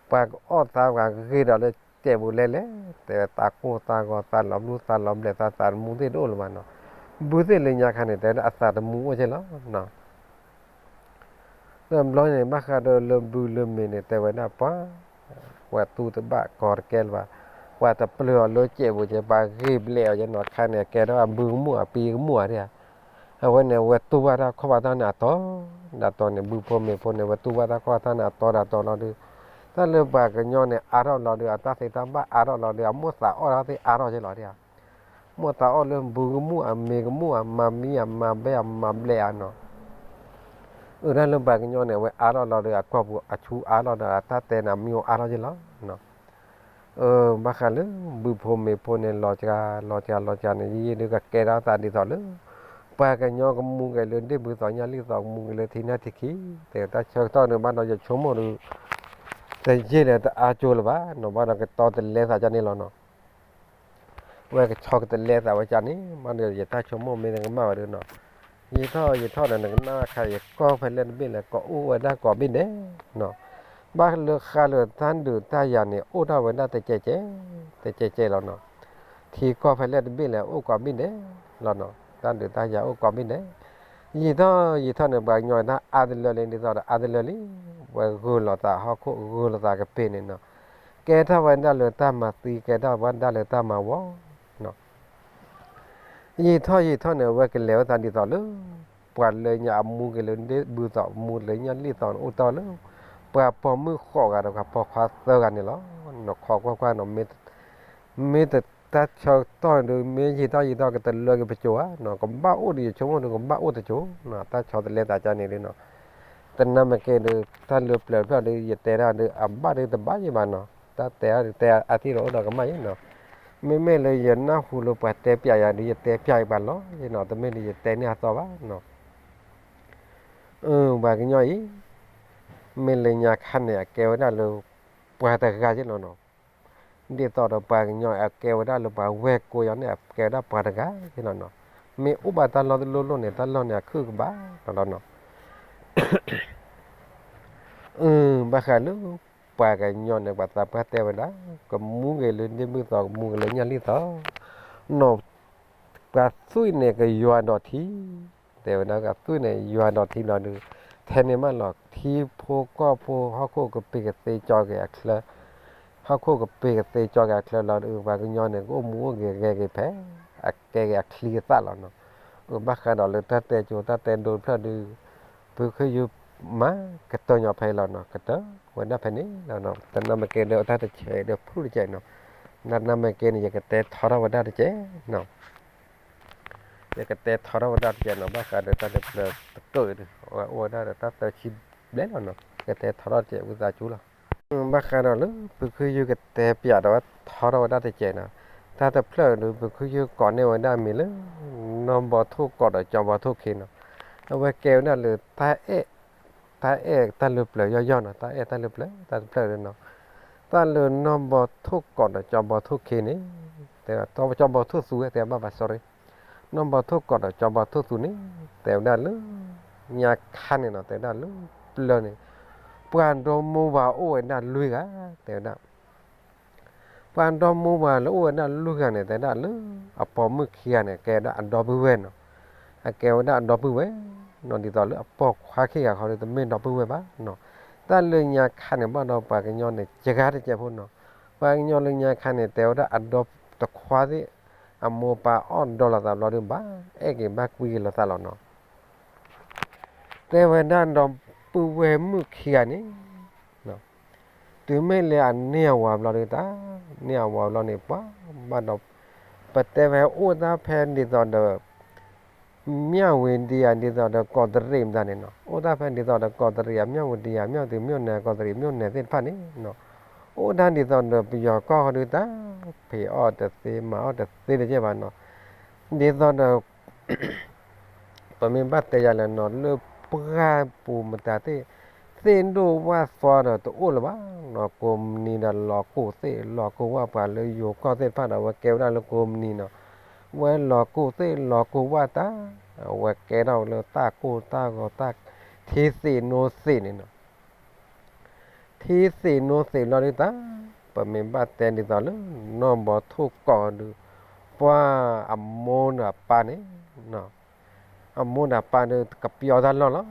ပှၤကအီၣ်သးပှၤဂ့ၤဒီးလၢစဲးပူၤလဲၣ်လဲၣ် တဲဝဲသးကိၢ်သးဂီၤ သးလီၤဘျုးသးလီၤဘျဲး သးသးတမူသ့ၣ်တအိၣ်လၢၤဘၣ်နီၤ. ဘုသ့ၣ်လၢညါခါန့ၣ် တဲဝဲဒၣ်အသးတမူအိၣ်က့လီၤနီၤ. တဘျီန့ၣ် ဘၣ်ဃးဒီးလၢဘုလၢမ့ၤန့ၣ် တဲဝဲဒၣ်ပှၤ ပှၤတူၢ်တဘၣ်ကီတကဲလၢၤဘၣ်. ပှၤတပျၢၢ်အီၤလၢစဲးပူၤကဲ ပှၤဂ့ၤဘျဲးအီၤကဲနီၤ. ခါန့ၣ် အကဲထီၣ်အဘုကမူၣ်အပံကမူၣ်ဧါဒၣ်ဧါ. အဝဲန့ၣ် အဝဲတူၢ်ဘၣ်တၢ်ခီၣ်ဘၣ်တၢ်န့ၣ်အတီၤဒၣ်တီၤန့ၣ် ဘုဖိမ့ၤဖိန့ၣ် အဝဲတူၢ်ဘၣ်တၢ်ခီၣ်ဘၣ်တၢ်န့ၣ်အတီၤဒၣ်တီၤလီၤဒုး တၢ်လၢပှၤကညီန့ၣ် အါထီၣ်လီၤဒီး အတၢ်သ့တၢ်ဘၣ်အါထီၣ်လီၤဒီး အမိၢ်သးအီၣ်တၢ်သ့ၣ်အါထီၣ်က့လီၤဒၣ်. မိၢ်သးအီၣ်လၢဘူကမူၣ် အမ့ၤကမူၣ် အမၤမံ အမၤဘဲ အမၤဘျဲးအါနီၤ. အတၢ်လၢပှၤကညီန့ၣ် အဝဲအါထီၣ်လီၤဒီး အကီၢ်ပူၤအဆူအါထီၣ်ဒီး အတၢ်တဲန့ၣ် အမံၤအိၣ်အါထီၣ်က့လီၤ. ဘၣ်ဃးလၢ ဘုဖိမ့ၤဖိန့ၣ် လီၤစှၤ လီၤစှၤ လီၤစှၤန့ၣ် ယံာ်ယံာ်ဒုးကကဲထီၣ်သးဒ်သိးလၢ ပှၤကညီကမူက့ၤလၢဒ့ၣ်ဘုသီညၣ်လံၣ်သီ ကမူက့ၤလၢထံနၢ်ထံခံ, တဲတၢ်ဆၢကတီၢ်န့ၣ် ဘၣ်ဒီးယဆိကမိၣ်ဒီး တယ့ၢ်လၢတအါကၠိလၢၤဘၣ်နီၤ, ဘၣ်ဒီးကတီတလဲသးကန့ၣ်လီၤနီၤ. ဝဲကဆီကတလဲသးဝဲကန့ၣ် ဘၣ်ဒီးယတၢ်ဆိကမိၣ်မ့ၢ်တကမၣ်ဝဲဒုးနီၤ, ယံာ်ထီၣ်ယံာ်ထီၣ်န့ၣ် နကနၣ်ခါ ယကီၢ်ဖဲလဲၣ်တဘ့ၣ်လဲၣ် ကအိၣ်ဝဲဒၣ်ကိးဘ့ၣ်ဒဲးနီၤ. ဘၣ်လၢဃးလၢတၢ်ဒုးတၢ်ယၤန့ၣ် အိၣ်ထီၣ်ဝဲဒၣ်တကဲးကဲး တကဲးကဲးလီၤနီၤ. ထံကီၢ်ဖဲလဲၣ်တဘ့ၣ်လဲၣ် အိၣ်ကိးဘ့ၣ်ဒဲးလီၤနီၤ, တၢ်ဒုးတၢ်ယၤအိၣ်ကိးဘ့ၣ်ဒဲး. ယံာ်ထီၣ်ယံာ်ထီၣ်န့ၣ် ပှၤကညီတၢ်အါတလၢလံ ဒ်သိးဒီးအါတလၢလံ, ဝဲဂုာ်လိာ်သးဟီၣ်ခိၣ် ဂုာ်လိာ်သးကပ့ၤန့ၣ်နီၤ, ကဲထီၣ်ဝဲဒၣ်လၢတၢ်မၤသံ ကဲထီၣ်ဝဲဒၣ်လၢတၢ်မၤဝီနီၤ. ယံာ်ထီၣ်ယံာ်ထီၣ်န့ၣ် အဝဲကလဲၤဝဲသးဒ်သိးလၢ ပှၤလၢညါအမူက့ၤလၢဒ့ၣ်ဘုသီ မူလၢညၣ်လံၣ်သီန့ၣ် အိၣ်တ့ၢ်လၢ ပှၤပိာ်မုၣ်ဃိးဂၤဒီး ပှၤပိာ်ခွါသၢဂၤန့ၣ်လီၤ. နခိးကွၢ်ကွၢ်နီၤ, မ့ၢ်တၢ်ဆၢကတီၢ်ဒုး မ့ၢ်ယံာ်ထီၣ်ယံာ်ထီၣ်ကတလၢက့ၤပစိၤဧါနီၤ, ကဘၣ်အိၣ်ဒီး ယဆိကမိၣ်ဒီး ကဘၣ်အိၣ်တစိၤနီၤ, တၢ်ဆီတလဲသးကန့ၣ်ဒုးနီၤ. တနၢ်မ့ၢ်ကဲဒီး တၢ်လၢပျၢၤတဖျၢၣ်ဒီး ယတဲတၢ်ဒီး အဘၣ်ဒီးတဘၣ်ယံၤဘၣ်နီၤ, တၢ်တဲအါဒုး တဲအါထံၣ်ဒီးအိၣ်ဒီးကမၣ်ယံၤနီၤ. မ့မ့ၢ်လၢယနၢ်ဟူလၢပှၤတဲပျးယၤဒီး ယတဲပျးယံၤဘၣ်လီၤနီၤ, တမ့ၢ်ဒီးယတဲန့ၢ်အသီဘၣ်နီၤ. ပှၤကညီအံၤ မ့ၢ်လၢညါခါန့ၣ် အကဲဝဲဒၣ်လၢ ပှၤတဂၤက့လီၤနီၤ. ဒ်သိးဒီးပှၤကညီအကဲဝဲဒၣ်လၢ ပှၤဝဲၢ်ကိယီၤန့ၣ် အကဲဝဲဒၣ်ပှၤတဂၤက့လီၤနီၤ. မ့ၢ်အိၣ်ဘၣ်တၢ်လီၢ်တလီၢ်လီၢ်န့ၣ် တၢ်လီၢ်န့ၣ်အခုၣ်ကဘၣ်လီၤနီၤ. ဘၣ်ဃးလၢ ပှၤကညီန့ၣ် ပှၤသးပှၢ်တဲဝဲဒၣ် ကမူက့ၤလၢဒ့ၣ်ဘုၣ်သီ ကမူက့ၤလၢညၣ်လံၣ်သီနီၤ, ပှၤသွံၣ်န့ၣ်ကယွၤဒီးထံ, တဲဝဲဒၣ် ကသွံၣ်န့ၣ်ယွၤဒီးထံဘျီဒီး ထဲန့ၣ်မးလီၤ ထံဖိကီၢ်ဖိ ဟီၣ်ခိၣ်ကပ့ၤကသ့ကၠီက့ၤအချၢ, ဟီၣ်ခိၣ်ကပ့ၤကသ့ကၠီက့ၤအချၢလီၤဒီး ပှၤကညီန့ၣ် ကအိၣ်မူအိၣ်ဂဲၤဂဲၤက့ၤဖဲ အကဲက့ၤအချံအသၣ်လီၤနီၤ. အဘၣ်ဃးဒီးလၢတၢ်တဲကၠိတၢ်တဲဒိတဖျၢၣ်ဒီး ပူၤခုၣ်ယုၢ်မၤကတၢၢ်ညီဖဲအံၤလီၤနီၤ, ကတၢၢ်ဝဲဒၣ်ဖဲန့ၣ်လီၤနီၤ. တနၢ်မ့ၢ်ကဲဒီးတၢ်တဆဲးဒီးဖုၣ်တကဲးနီၤ, တနၢ်မ့ၢ်ကဲန့ၣ် ယကတဲထီထီၣ်ဝဲဒၣ်တကဲးနီၤ. ယကတဲထီထီၣ်ဝဲဒၣ်တကဲးနီၤ, ဘၣ်ဃးဒီးတၢ်လၢပျၢၤတကၢၢ်ဒီး အဝဲအိၣ်ဝဲဒၣ်ဒီးတၢ်သၢဆံဘျဲၣ်လီၤနီၤ, ကတဲထီထီၣ်တကဲးဝံသးစူၤလီၤ. ဘၣ်ဃးဒီးလၢ ပူၤခုၣ်ယုၢ်ကတဲပၠးဒီးဝဲထီထီၣ်ဝဲဒၣ်တကဲးနီၤ, တၢ်တဖျၢၣ်ဒီး ပူၤခုၣ်ယုၢ်ကိးန့ၢ်ဝဲဒၣ်မံၤလၢ နီၢ်ဘီထိၣ်ကိးဒီးကၠီဘီထိၣ်ခ့နီၤ, အဝဲကဲဝဲဒၣ်လၢတၢ်အဲၣ် တၢ်အဲၣ်တၢ်လၢပျၢၤယီၢ်ယီၢ်နီၤ, တၢ်အဲၣ်တၢ်လၢပျၢၤတၢ်တဖျၢၣ်နီၤ. တၢ်လၢနီၢ်ဘီထိၣ်ကိးဒီးကၠီဘီထိၣ်ခ့န့ၣ် တဲဝဲ ကၠီဘီထိၣ်သူဝဲ တဲဘၣ်ဘၣ် sorry, နီၢ်ဘီထိၣ်ကိးဒီးကၠီဘီထိၣ်သူန့ၣ် တဲဝဲဒၣ်လၢ ညါခါန့ၣ်နီၤ, တဲဝဲဒၣ်လၢပျၢၤန့ၣ် ပှၤဒီမါဝၤအိၣ်ဝဲဒၣ်လွံၢ်ဂၤ, တဲဝဲဒၣ် ပှၤဒီမါဝၤလၢအိၣ်ဝဲဒၣ်လွံၢ်ဂၤန့ၣ် တဲဝဲဒၣ်လၢ အပိာ်မုၣ်ခံဂၤန့ၣ် ကဲဝဲဒၣ်အဒီပုၢ်ဝဲၢ်နီၤ, အကဲဝဲဒၣ်အဒီပုၢ်ဝဲၢ်နီၤ, ဒ်သိးလၢအပိာ်ခွါခံဂၤဃီဒီး တမ့ၢ်ဒီပုၢ်ဝဲၢ်ဘၣ်နီၤ. တၢ်လၢညါခါန့ၣ် ဘၣ်ဒီးပှၤကညီန့ၣ် ကဂၤတကဲးဖိနီၤ, ပှၤကညီလၢညါခါန့ၣ် တဲဝဲဒၣ်အဒီတခွါသ့ၣ် အမိၢ်ပၢ်အီၣ်ဒီးလိာ်သးဘျီဒီး ဘၣ်အဲၣ်က့ၤဘၣ်ကွံက့ၤလိာ်သးလီၤနီၤ. တဲဝဲဒၣ်ဒီပုၢ်ဝဲၢ်မုၣ်ခံဂၤန့ၣ် တုၤမ့ၢ်လၢအန့ၢ်အဝၤဘျီဒီးတၢ်, န့ၢ်အဝၤဘျီန့ၣ် ပှၤဘၣ်ဒီး ပတဲဝဲအိၣ်တၢ်ဖဲဒ်သိးဒီး မၠၣ်ဝတံၤယၤ ဒ်သိးဒီးကီးတရံးမတၤန့ၣ်နီၤ, အိၣ်တၢ်ဖဲဒ်သိးဒီးကီးတရံး မၠၣ်ဝတံၤယၤ မၠၣ်ဝတံၤ မြို့နယ် ကီးတရံး မြို့နယ် သ့ၣ်တဖၣ်န့ၣ်နီၤ, အိၣ်တၢ်ဒ်သိးဒီးပယီၤကီၢ်ဃီဒီးတၢ် ဖံးအီၣ်တသ့ မၤအီၣ်တသ့တကဲဘၣ်နီၤ, ဒ်သိးဒီး ပမ့ၢ်ဘၣ်တဲယၤလဲၣ်နီၤ လၢပှၢ်ပူၤမတၤသ့ၣ် သ့ၣ်ဒိၣ်ဝၣ်သီဒီးတအိၣ်လၢၤဘၣ်နီၤ, ကိးမုၢ်နံၤဒီးလီၤကိၢ်သ့ၣ် လီၤကိၢ်ဝၣ် ပှၤလၢယိၤကီၢ်သ့ၣ်တဖၣ်ဒီး အဝဲကဲဝဲဒၣ်လၢကိးမုၢ်နံၤနီၤ, ဝဲလီၤကိၢ်သ့ၣ်လီၤကိၢ်ဝၣ်တၢ်, အဝဲကဲထီၣ်လၢတၢ်ကိၢ်တၢ်ဂီၤတၢ် ထံသ့ၣ်နိသ့ၣ်န့ၣ်နီၤ. ထံသ့ၣ်နိသ့ၣ်ဘျီဒုးတၢ်, ပမ့ၢ်ဘၣ်တဲဒ်သိးလၢ နီၢ်ဘီထိၣ်ကိးဒုး ပှၤအမိၢ်ဒီးအပၢ်န့ၣ်, အမိၢ်ဒီးအပၢ်ဒီး ကပျီတၢ်လီၢ်လီၤ,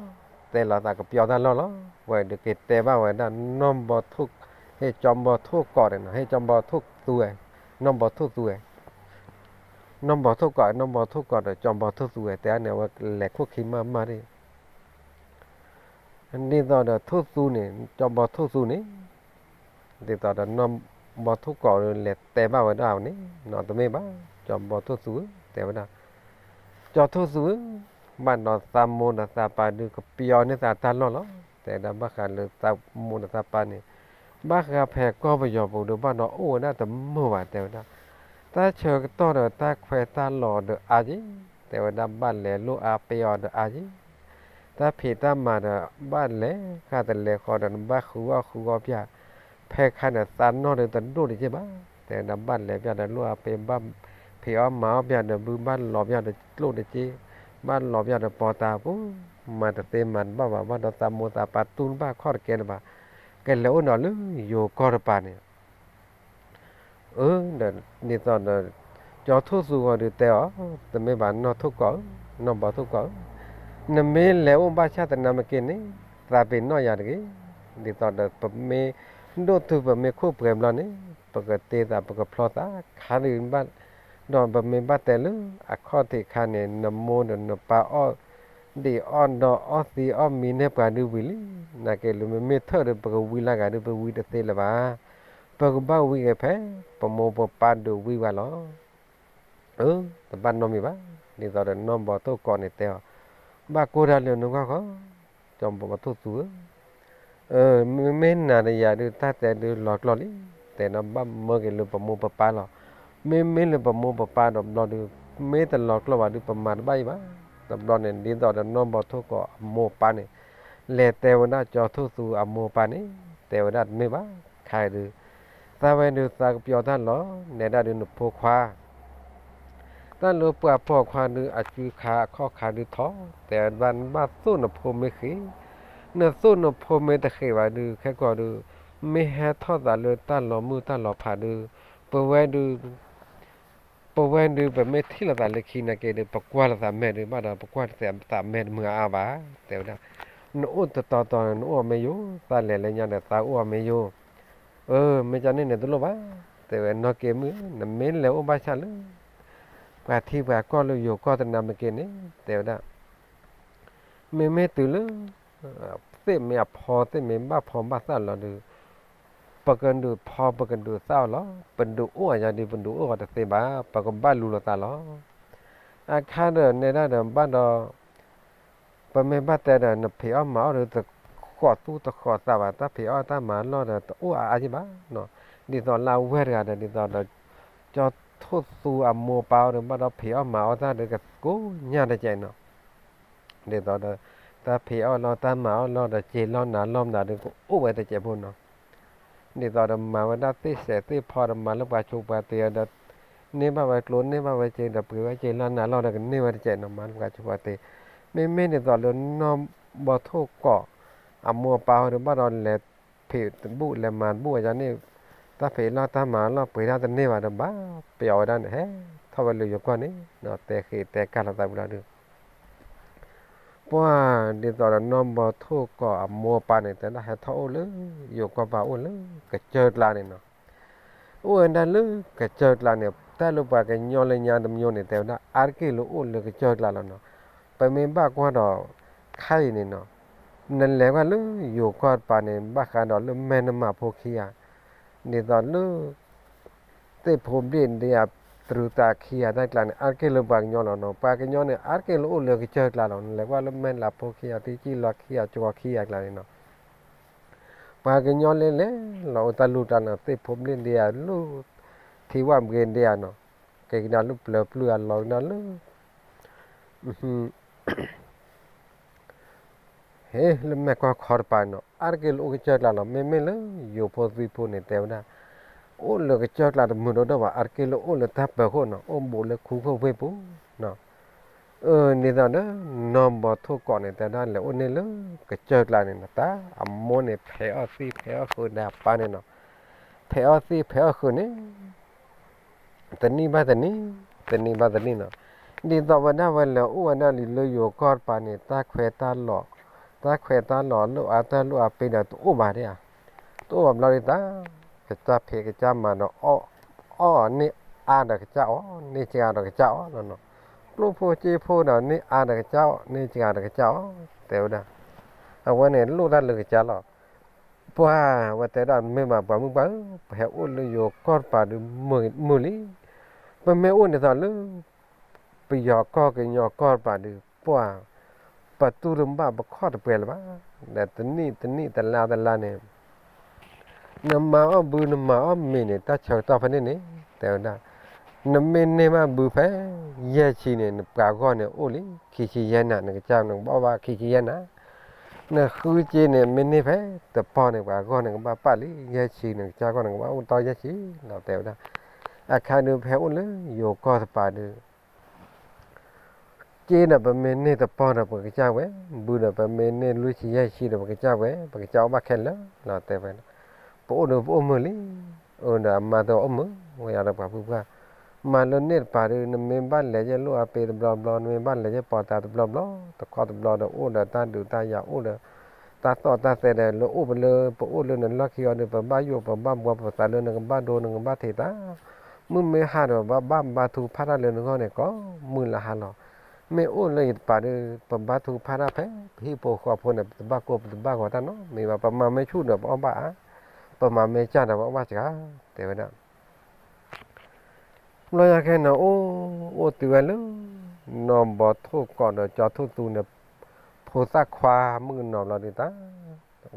တဲလီၤသးကပျီတၢ်လီၢ်လီၤ, ဝဲဒုးက့ၤတဲဘၣ်ဝဲဒၣ် နီၢ်ဘီထိၣ်, ဟ့ၣ်ကၠီဘီထိၣ်ကိးန့ၣ်နီၤ, ဟ့ၣ်ကၠီဘီထိၣ်သူဝဲ, နီၢ်ဘီထိၣ်သူဝဲ, နီၢ်ဘီထိၣ်ကိး နီၢ်ဘီထိၣ်ကိးဒီး ကၠီဘီထိၣ်သူဝဲ တဲန့ၣ် အဝဲလဲၤခိၣ်ခံမးမးဒၣ် ဒ်သိးဒီးထိၣ်သူန့ၣ် ကၠီဘီထိၣ်သူန့ၣ်, ဒ်သိးဒီးနီၢ်ဘီထိၣ်ကီးဒီးလဲၤတဲဘၣ်ဝဲဒၣ်အီၤန့ၣ်, နီၢ်တမ့ၢ်ဘၣ်, ကၠီဘီထိၣ်သူဧၢ, တဲဝဲဒၣ်, ကၠီထိၣ်သူဧၢ, ဘၣ်ဒီးသးမိၢ်ဒီးသးပၢ်ဒုးကပျီန့ၢ်သးတၢ်လီၢ်လီၤ. တဲဝဲဒၣ်ဘၣ်ဃးလၢသးမိၢ်ဒီးသးပၢ်န့ၣ်, ဘၣ်ဃးဖဲကီၢ်ပယီၤပူၤဒီးဘၣ်ဒီးအိၣ်ဝဲဒၣ်တမုာ်ဘၣ် တဲဝဲဒၣ်, တၢ်ဆၢကတီၢ်ဒီးတၢ်ခွဲးတၢ်လီၤဒီးအါက့, တဲဝဲဒၣ်ဘၣ်လဲၤလိၣ်အါပ့ၤအီၤဒီးအါက့, တၢ်ဖံးတၢ်မၤဒီးဘၣ်လဲၤဃာ်တလဲၤဃီဒီးနဘၣ်ဃုအီၣ်ဃုအီပၠး, ဖဲခါန့ၣ်သးနီၢ်ဒီးတဒိၣ်တက့ၢ်ဘၣ်, တဲဝဲဒၣ်ဘၣ်လဲၤပၠးဒီးလိၣ်အါပ့ၤ, ဘၣ်ဖံးအီၣ်မၤအီၣ်ပၠးဒီးဘု, ဘၣ်လီၤပၠးဒီးကျိၣ်တက့ၢ်, ဘၣ်လီၤပၠးဒီးပီတၢ်ပူၤ, မၤတသ့မၤတဘၣ်ဘၣ်, ဘၣ်ဒီးသးမိၢ်သးပၢ်တူၢ်တဘၣ်ခီၣ်တကဲတဘၣ်, ကလဲၤအိၣ်ဒီးလၢယိၤကီၢ်တပၤန့ၣ် အၢ, ဒီးဒ်သိးဒီး ကၠီထိၣ်သူဂီၤဒုးတဲအီၤ, တမ့ၢ်ဘၣ်နီၢ်ထိၣ်ကီးဧၢ, နီၢ်ဘီထိၣ်ကီးဧၢ, နမ့ၢ်လဲၤအိၣ်ဘၣ်ဆၣ်သနာ်က့န့ၣ်, သးပ့ၤနီၣ်ယၤတဂ့ၤ, ဒ်သိးဒီးပမ့ၢ်ဒိၣ်တုၤပမ့ၢ်ခိၣ်ပှဲၤဘျီန့ၣ်, ပကတ့သးပကဖျီသးခါဒုးဘၣ်, ဒီးပမ့ၢ်ဘၣ်တဲလၢအခီၣ်ထံးခါန့ၣ် နမိၢ်ဒီးနပၢ်အီၣ် ဒံးအီၣ်ဒီးအီၣ်သံအီၣ်မံန့ၢ်ပှၤဒုးဝံၤလံ, နာ်က့လၢမ့မ့ၢ်ထၢၣ်ဒီးပကဝံလၢ်ဂၤဒုးပဝံတသ့လၢၤဘၣ်, ပကဘၣ်ဝံဂ့ၤဖဲ ပမိၢ်ပပၢ်ဒုးဝံဘၣ်လီၤ. အၢ, တဘၣ်နီတမံၤဘၣ်, ဒ်သိးဒီးနီၢ်ဘီထိၣ်ကီးန့ၣ်တဲအီၤ, ဘၣ်ကိၢ်တၢ်လၢနဂီၢ်ဃီ, ကၠီဘီထိၣ်သူဧၢ, မ့မ့ၢ်နၤဒီးယၤဒုးတၢ်တဲဒုးလီၤကျိာ်လံ, တဲဒီးဘၣ်မၢက့ၤလၢပမိၢ်ပပၢ်လီၤ, မ့မ့ၢ်လၢပမိၢ်ပပၢ်ဒီးဘျီဒုး, မ့ၢ်တလီၤကျိာ်ဘၣ်ဒုးပမၤတဘၣ်အံၤဘၣ်, တဘျီန့ၣ် ဒ်သိးဒီးနီၢ်ဘီထိၣ်ကီးအမိၢ်ပၢ်န့ၣ်, လဲၤတဲဝဲဒၣ်ကၠီထိၣ်သူအမိၢ်ပၢ်န့ၣ်, တဲဝဲဒၣ်တမ့ၢ်ဘၣ်, ခါအံၤဒုး သးဝဲဒုးသးကပျီတၢ်လီၤ, နဲဒၣ်ဒုးနဖိခွါ တၢ်လၢပှၤပိာ်ခွါဒုးအစုခါအခီၣ်ခါဒုးထီၣ်, တဲဘၣ်နဘၣ်သိၣ်နဖိမ့ၢ်ဃ့, နသိၣ်နဖိမ့ၢ်တဃ့ဘၣ်ဒုး ခဲကီးဒုး, မ့ၢ်ဟဲထီၣ်သးလၢတၢ်လီၤမုၢ်တၢ်လီၤဖးဒုး, ပဝဲဒုး ပဝဲဒုး ပမ့ၢ်ထံၣ်လိာ်သးလၢခံနာ်က့ဒုး ပကွၢ်လိာ်သးမဲာ်ဒုး ဘၣ်ဒီးပကွၢ်သးမဲာ်တမုာ်အါအါဘၣ်, တဲဝဲဒၣ်, နအိၣ်တတီၤတီၤ နအိၣ်အီၤမ့ၢ်ယိာ်, သးလဲၤလၢညါဒီးသးအိၣ်အီၤမ့ၢ်ယိာ်, အၢ မ့ၢ်ကန့ၣ်န့ၣ်တလိၣ်ဘၣ်, တဲဝဲနီၢ်က့မုၣ် နမ့ၢ်လဲၤအိၣ်ဘၣ်ဆၣ်လၢ ပှၤထံပှၤကီၢ်လၢယိၤကီၢ်သနာ်က့န့ၣ် တဲဝဲဒၣ် မ့မ့ၢ်တုၤလၢ သ့ၣ်မ့ၢ်အဖီသ့ၣ်မ့ၢ်ဘၣ်ဖီဘၣ်သၣ်လီၤဒုး, ပကဒုးဖီပကဒုးသၣ်အီၤလီၤ, ပဒုးအိၣ်အယၤဒုး ပဒုးအိၣ်အီၤတသ့ဘၣ်, ပကဘၣ်လူၤလိာ်သးလီၤ. အခါဒီးနဲဒၣ်ဒီးဘၣ်ဒီး ပမ့ၢ်ဘၣ်တဲဒီး နဖံးအီၣ်မၤအီၣ်ဒီး တဃီးသူၣ်တဃီးသးဘၣ်, တၢ်ဖံးအီၣ်တၢ်မၤအီၣ်လီၢ်ဒီး တအိၣ်အါအါယံၣ်ဘၣ်, ဒ်သိးလၢအဝဲၢ်တဂၤဒီး ဒ်သိးဒီး ကၠီထိၣ်သူအမိၢ်ပၢ်အီၤဒီး ဘၣ်ဒီးဖံးအီၣ်မၤအီၣ်တၢ်ဒီး ကကိညၢ်တကဲးနီၤ, ဒ်သိးဒီး တၢ်ဖံးအီၣ်လီၢ်တၢ်မၤအီၣ်လီၢ်ဒီး စ့လီၢ်နၤလီၢ်မနုၤဒီး ကအိၣ်ဝဲတကဲးဖိနီၤ, ဒ်သိးဒီးမၤဝဲဒၣ်သ့ၣ်စဲးသ့ၣ်ဖီဒီး မၤလၢပှၤဆိးပှၤတ့ၤဒီး န့ၢ်ဘၣ်ဝဲကျိ န့ၢ်ဘၣ်ဝဲစ့ဒီး ပှ့ၤဝဲစ့လီၢ်နၤလီၢ်ဒီး ကန့ၢ်ဝဲတကဲးနီၤ, မၤလၢပှၤဆိးပှၤတ့ၤ, မ့မ့ၢ်ဒ်သိးလၢနီၢ်ဘီထိၣ်ကီး အမိၢ်အပၢ်အီၤဒီး ဘၣ်ဒီးလဲၤဖံးတဘူၣ် လဲၤမၤတဘူၣ်ဝဲဒၣ်န့ၣ်, တၢ်ဖံးလီၢ်တၢ်မၤလီၢ်ပှ့ၤတၢ်တန့ၢ်ဘၣ်ဒီး ဘၣ်ပျီဝဲဒၣ်န့ၣ် ဟဲထီၣ်ဝဲလၢယိၤကီၢ်န့ၣ်, တဲဃ့တဲကၢ်လိာ်သးဝံၤလီၤဒုး ပှၤဒ်သိးဒီးနီၢ်ဘီထိၣ်ကီးအမိၢ်အပၢ်န့ၣ် တဲဒၣ်ဟဲထီၣ်အိၣ်လၢယိၤကီၢ်ပၤအိၣ်လၢကစၢၢ်ကျါန့ၣ်နီၤ, အိၣ်ဝဲဒၣ်လၢကစၢၢ်ကျါန့ၣ် တၢ်လၢပှၤကညီလၢညါတမံၤန့ၣ် တဲဝဲဒၣ်အါတက့ၢ်လၢအိၣ်လၢကစၢၢ်ကျါလီၤနီၤ, ပမ့ၢ်ဘၣ်ကွၢ်ဒီး ခါအံၤန့ၣ်နီၤ, နလဲၤကွၢ်လၢယိၤကီၢ်တပၤန့ၣ် ဘၣ်ဃးဒီးလၢမဲၢ်နမးဖိခံဂၤ, ဒ်သိးလၢ သ့ၣ်ဖိဘျ့ၣ်ဒံးဧါ တရူးသးခံဂၤတၢ်ကျါန့ၣ် အါတက့ၢ်လၢပှၤကညီလီၤနီၤ, ပှၤကညီန့ၣ် အါတက့ၢ်လၢအိၣ်လၢကစၢၢ်ကျါလီၤ, နလဲၤကွၢ်လၢမဲၢ်လးဖိခံဂၤ ထံကံၢ်လီၤခံဂၤ ကဝီၤခံဂၤကျါန့ၣ်နီၤ, ပှၤကညီလဲၤလဲၤလီၤအိၣ်တၢ်လူၢ်တၢ်လီၤ သ့ၣ်ဖိဘျ့ၣ်ဒံးဧါ လၢထံဝၣ်ဘှ့ဒံးဧါနီၤ, က့ၤကဒါလၢပျၢၤပျုၢ်ဧါ လီၤကဒါလၢ ဟ့ၣ် လၢမဲၢ်ကီၢ်ခီတပၤနီၤ အါတက့ၢ်လၢအိၣ်ကစၢၢ်ကျါလီၤ. မ့မ့ၢ်လၢယိၤဖိသွံၣ်ဖိန့ၣ် တဲဝဲဒၣ် အိၣ်လၢကစၢၢ်ကျါတမုာ်ဒိၣ်ဒိၣ်ဘၣ်, အါတက့ၢ်လၢအိၣ်လၢတၢ်ပၢၤခိၣ်နီၤ, အိၣ်ဘူးလၢခူခိၣ်ဝ့ၢ်ပူၤနီၤ. အၢ ဒ်သိးဒီး နီၢ်ဘီထိၣ်ကိးန့ၣ် တဲဝဲဒၣ်လဲၤအိၣ်န့ၢ်လၢကစၢၢ်ကျါန့ၣ်နီၤ, တၢ်အမိၢ်န့ၣ် ဖဲးအီၣ်သံၣ်ဖဲးအီၣ်ဃုာ်ဒီးအပၢ်န့ၣ်နီၤ, ဖဲးအီၣ်သံၣ်ဖဲးအီၣ်ဃုာ်န့ၣ် တနံၣ်ဘၣ်တနံၣ်, တနံၣ်ဘၣ်တနံၣ်နီၤ. ဒ်သိးဝဲဒၣ်ဝဲလဲၤအိၣ်ဝဲဒၣ်လံလၢယိၤကီၢ်တပၤန့ၣ် တၢ်ခွဲးတၢ်လီၤ, တၢ်ခွဲးတၢ်လီၤ လိၣ်အါတၢ်လိၣ်အါပ့ၤဒီးတအိၣ်ဘၣ်ဒံးဧါ. တအိၣ်ဘၣ်ဘျီဒ်တၢ် ကစၢ်ဖံးကစၢ်မၤဒီး အီၣ်, အီၣ်န့ၢ်အါဒီးကစၢ်အီၣ်, န့ၢ်စှၤဒီးကစၢ်အီၣ်လီၤနီၤ. ကျိၣ်ဖိစ့ဖိဒီးန့ၢ်အါဒီးကစၢ်အီၣ်, န့ၢ်စှၤဒီးကစၢ်အီၣ်, တဲဝဲဒၣ် အဝဲန့ၣ်လိၣ်တၢ်လၢကစၢ်လီၤ. ပှၤ ဝဲတဲဒၣ်မ့ၢ်ဘၣ်ပှၤမုၣ်ပှၢ်ဧၢ, ပဟဲအိၣ်လၢယိၤကီၢ်တပၤဒုးမုာ်လံ, ပမ့ၢ်အိၣ်ဒ်သိးလၢ ပယီၤကီၢ်ကညီကီၢ်တပၤဒုး ပှၤ ပတူၢ်တဘၣ်ပခီၣ်တပှဲၤလၢၤဘၣ်, ဒီးတနံၣ်တနံၣ်တလါတလါန့ၣ် နမၤအီၣ်ဘုနမၤအီၣ်မ့ၤန့ၣ် တၢ်ဆၢကတီၢ်ဖဲန့ၣ်န့ၣ် တဲဝဲဒၣ်, နမ့ၢ်န့ၢ်ဘၣ်ဘုဖဲ ယဲၢ်ဆံန့ၣ် နပှၤဂီၢ်န့ၣ်အိၣ်လံ ခံဆံယဲၢ်နၤ, နကစၢ်နကဘၣ်အီၣ်ဘၣ်ခံဆံယဲၢ်နၤ, နဃုစ့န့ၣ် မ့ၢ်န့ၢ်ဖဲတပီၢ်န့ၣ် ပှၤဂီၢ်န့ၣ်ကဘၣ်ပာ်လံ ယဲၢ်ဆံ နကစၢ်ဂီၢ်န့ၣ်ကဘၣ်အိၣ်တီယဲၢ်ဆံလီၤ တဲဝဲဒၣ်. အခါဒုးပဟဲအိၣ်လၢယိၤကီၢ်တပၤဒုး စ့ဒီးပမ့ၢ်န့ၢ်တပီၢ်ဒီးပကစၢ်ဝဲ, ဘုဒီးပမ့ၢ်န့ၢ်လွံၢ်ဆံယဲၢ်ဆံဒီးပကစၢ်ဝဲ, ပကစၢ်အိၣ်ဘၣ်ခဲလၢာ်လီၤ တဲဝဲဒၣ်. ပအိၣ်ဒီးပအိၣ်မုာ်လံ, အၢဒီးအမါတအိၣ်မုာ်ဝဲယၤဒီးပှၤဖုပှၢ်, မၤလၢန့ၣ်တပၤဒုး နမ့ၢ်ဘၣ်လဲၤယဲၢ်လိၣ်အပ့ၤတဘျီဘျီ, နမ့ၢ်ဘၣ်လဲၤယဲၢ်ပီၤတၢ်တဘျီဘျီ, တခီတဘျီဒီးအိၣ်ဒီးတၢ်ဒုးတၢ်ယၤအိၣ်ဒီး တၢ်သီၣ်တၢ်သဲဒီးလၢအိၣ်ပလၢ ပအိၣ်လၢနလီၢ်ခံအီၤဒီး ပဘၣ်ယိၣ်ပဘၣ်ဘှီ ပသးလၢနကဘၣ်ဒိနကဘၣ်ထံးတၢ် မုၢ်မ့ၢ်ဟါဒီး ပဘၣ်ဘါထုကဖၣ်တၢ်လၢနဂီၢ်န့ၣ် ကိးမုၢ်လၢ်ဟါလီၤ. မ့ၢ်အိၣ်လၢယတပၤဒီး ပဘါထုကဖၣ်တၢ်ဖဲ ပဟံၣ်ဖိဃီဖိန့ၣ် ပတဘၣ်ကိၢ်ပတဘၣ်ဂီၤတၢ်နီတမံၤဘၣ်. ပမၤမ့ၢ်ဆူၣ်ဒီးပအီၣ်ဘၣ်အါ, ပမၤမ့ၢ်စၢ်ဒီးပအီၣ်ဘၣ်စှၤ, တဲဝဲဒၣ်. ဘျီညါခဲန့ၣ် အိၣ်အိၣ်တုၤဝဲလၢ နီၢ်ဘီထိၣ်ကီးဒီးကၠီထိၣ်သူန့ၣ် ဖိသၣ်ခွါမုၣ်ကနီၤဘျီဒုးတၢ်,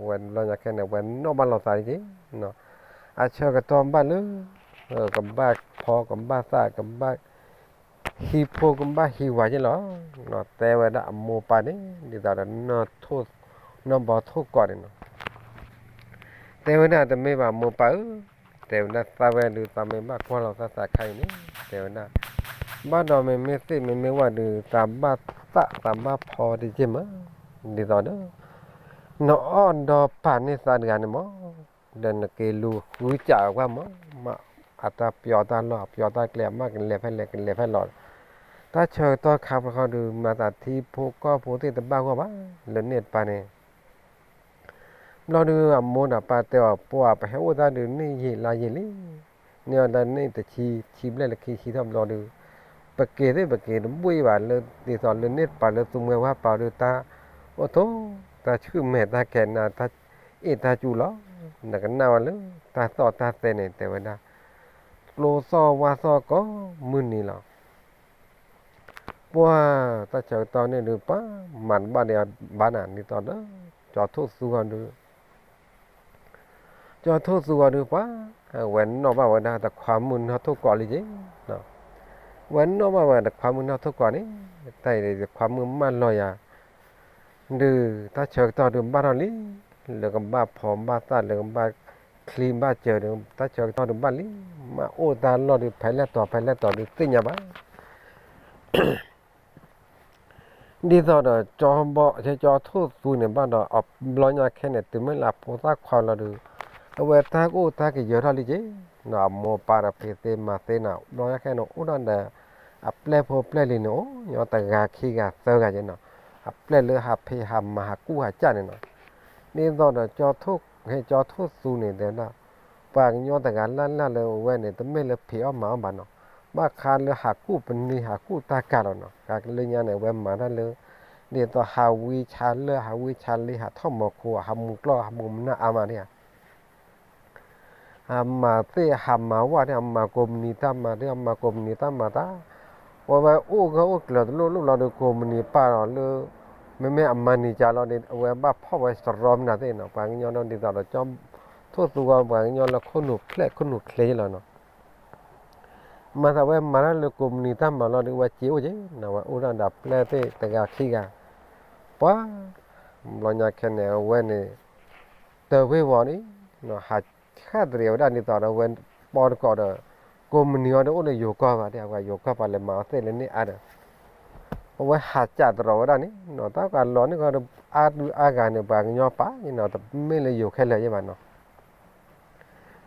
ဝဲဘျီညါခဲန့ၣ် ဝဲနီၣ်ဘၣ်လီၤသးဒ်က့ၤ, အဆၢကတီၢ်ဘၣ်လၢ ကဘၣ်ဖီကဘၣ်သၣ် ကဘၣ်ဟံးဖိကဘၣ်ဟံးဝၤက့ၤလီၤ. တဲဝဲဒၣ်အမိၢ်ပၢ်န့ၣ် ဒ်သိးဒီး နီၢ်ဘီထိၣ်ကီးန့ၣ်နီၤ တဲဝဲဒၣ်တမ့ၢ်ဘၣ်မိၢ်ပၢ်ဧၢ, တဲဝဲဒၣ်သးဝဲဒုး သးမ့ၢ်ဘၣ်ကွၢ်လီၤသးသးခါအံၤန့ၣ် တဲဝဲဒၣ်, ဘၣ်ဒီးမ့မ့ၢ်သ့ၣ်မ့မ့ၢ်ဝၣ်ဒုး သးဘၣ်သၣ်သးဘၣ်ဖီတက့ၢ်မး, ဒ်သိးဒီး နအီၣ်ဒီးပာ်န့ၢ်သးတဂၤန့ၣ်မး, ဒီးနက့ၤလူၤဃုစးအကွၢ်မး, မ့ၢ်အတၢ်ပျီတၢ်လီၢ် အပျီတၢ်ကျဲ အမ့ၢ်ကလဲၤဖဲလဲၣ်ကလဲၤဖဲလဲၣ်, တၢ်ဆၢကတီၢ်ခါပဃီဒုး မၤသးထံဖိကီၢ်ဖိသ့ၣ်တဘၣ်ဂီၢ်ဘၣ်, လၢန့ၣ်တပၤန့ၣ် ဘျီဒုးအမိၢ်ဒီးပၢ်တဲအီၤ ပှၤပဟဲအိၣ်တၢ်ဒုးန့ၣ်ယံာ်လါယံာ်လံ, န့ၢ်အီၤလၢန့ၣ်တဆံ ဆံဘျဲၣ်လၢခံဆံထီၣ်ဘျီဒုး, ပက့ၤသ့ၣ်ပက့ၤတဘှံးဘၣ်လၢ ဒ်သိးလၢန့ၣ်တပၤလၢသူမှဲဝါပာ်ဒုးတၢ်အိၣ်ထိၣ် တၢ်ဆူၣ်မဲာ်တၢ်ကဲၤနၤ တၢ်အ့ၣ်တၢ်စူၤလီၤ, နကနၣ်ဝဲလၢတၢ်သီၣ်တၢ်သဲန့ၣ် တဲဝဲဒၣ်, ကျိသီၣ်ဝၣ်သီၣ်ကိးမုၢ်နံၤလီၤ. ပှၤတၢ်ဆၢကတီၢ်န့ၣ်ဒုး ပှၤမၤတဘၣ်ဒီးဘၣ်နၤ ဒ်သိးဒီး ကၠီထိၣ်သူဂီၤဒုး ကၠီထိၣ်သူဂီၤဒုးပှၤ ဝဲနီၣ်ဘၣ်ဝဲဒၣ်တခွါမုၣ်နီၢ်ထိၣ်ကီးလံက့ၤ, ဝဲနီၣ်ဘၣ်ဝဲတခွါမုၣ်နီၢ်ထိၣ်ကီးန့ၣ် တၢ်အံၤတခွါမုၣ်မၢလီၤယၤ ဒုး တၢ်ဆၢကတီၢ်ဒုးဘၣ်ထီၣ်လံ, လၢကဘၣ်ဖီဘၣ်သၣ် လၢကဘၣ်ချံဘၣ်စၢၤဒုး တၢ်ဆၢကတီၢ်ဒုးဘၣ်လံ, မ့ၢ်အိၣ်တၢ်လီၢ်ဒုး ဖဲလဲၣ်တီၤ ဖဲလဲၣ်တီၤဒုးသ့ၣ်ညါဘၣ် ဒ်သိးဒီး ကၠီဘီ ကၠီထိၣ်သူန့ၣ်ဘၣ်ဒီး အဘျီညါခဲန့ၣ် တုၤမ့ၢ်လၢအဖိသၣ်ခွါလီၤဒုး အဝဲတၢ်ကအိၣ်တၢ်ကယၢၤထီၣ်လံက့ၤ, အမိၢ်ပၢ်ဒီးဖံသ့မၤသ့နီၤ ဘျီညါခဲန့ၣ် အိၣ်ဒၣ်ဒီး အပျဲၢ်ဖိပျဲၢ်လံၤန့ၣ် အိၣ်ညီတဂၤခံဂၤသၢဂၤက့ၤနီၤ, အပျဲၢ်လၢဟးဖံးဟးမၤဟးကူၣ်ဟးကၢ်န့ၣ်နီၤ, ဒ်သိးဒီး ကၠီထိၣ်သူန့ၣ်တဲဒၣ် ပှၤကညီတဂၤလၢ်လၢ်လၢအဝဲန့ၣ် တမ့ၢ်လၢဖံးအီၣ်မၤအီၣ်ဘၣ်နီၤ, ဘၣ်ဃးလၢဟးကူၣ်ပနံၤဟးကူၣ်တၢ်ကၢ်လီၤနီၤ, ကလၢညါန့ၣ် အဝဲမၤတၢ်လၢ ဒ်သိးဟးဝံဆါလၢ ဟးဝံဆါလ့ ဟးထီၣ်မီၤခိ ဟးမူကျီၢ် ဟးမူမနၢ်အါမးဒၣ်ဧါ ဟးမၤသ့ၣ် ဟးမၤဝၣ်သ့ၣ် ဟးမၤကိးမုၢ်နံၤတၢ်မၤသ့ၣ် ဟးမၤကိးမုၢ်နံၤတၢ်မၤတၢ်, အဝဲအိၣ်ဂၢၢ်အိၣ်ကျၢၤတလိၣ်လိၣ်လီၤဒီး ကိးမုၢ်နံၤပာ်လီၤလၢ မ့မ့ၢ်အမၤနံၤကၢ်လီၤဒီး အဝဲဘၣ်ဖီၣ်ဝဲစရီမနုၤသ့ၣ်နီၤ, ပှၤကညီဒီးဒ်သိးဒီး ကၠီထိၣ်သူဝဲ ပှၤကညီလၢခိၣ်နူာ်ဖျဲၣ်ခိၣ်နူာ်ချ့လီၤနီၤ မၤသးဝဲမၤတၢ်လၢကိးမုၢ်နံၤတၢ်မၤလီၤဒီး ဝဲစ့အိၣ်က့ၤနီၤ, ဝဲအိၣ်ဒၣ်ဒီးပျဲၢ်သ့ၣ်တဂၤခံဂၤ, ပှၤ ဘျီညါခဲန့ၣ် အဝဲန့ၣ် တၢ်ဝ့ၤဝီၤန့ၣ် ဟးဃၣ်တရံးဝဲဒၣ်ဒ်သိးဒီး ဝဲပီတကိးဒီး ကိးမုၢ်နံၤအီၤဒီးအိၣ်လၢယိၤကီၢ်ဘၣ်ဒၣ် ပှၤယိၤကီၢ်ပှၤလဲၤမၤအီၤသ့ၣ်လၢန့ၣ်အါဒီး အဝဲဟးကးတရီးဝဲဒၣ်န့ၣ်နီၤ, တၢ်ကလီၤန့ၣ်ဃီဒီး အါဒုးအါဂၤန့ၣ် ပှၤကညီပာ်န့ၣ်နီၤ, တမ့ၢ်လၢယိၤခဲလၢာ်ယဲဘၣ်နီၤ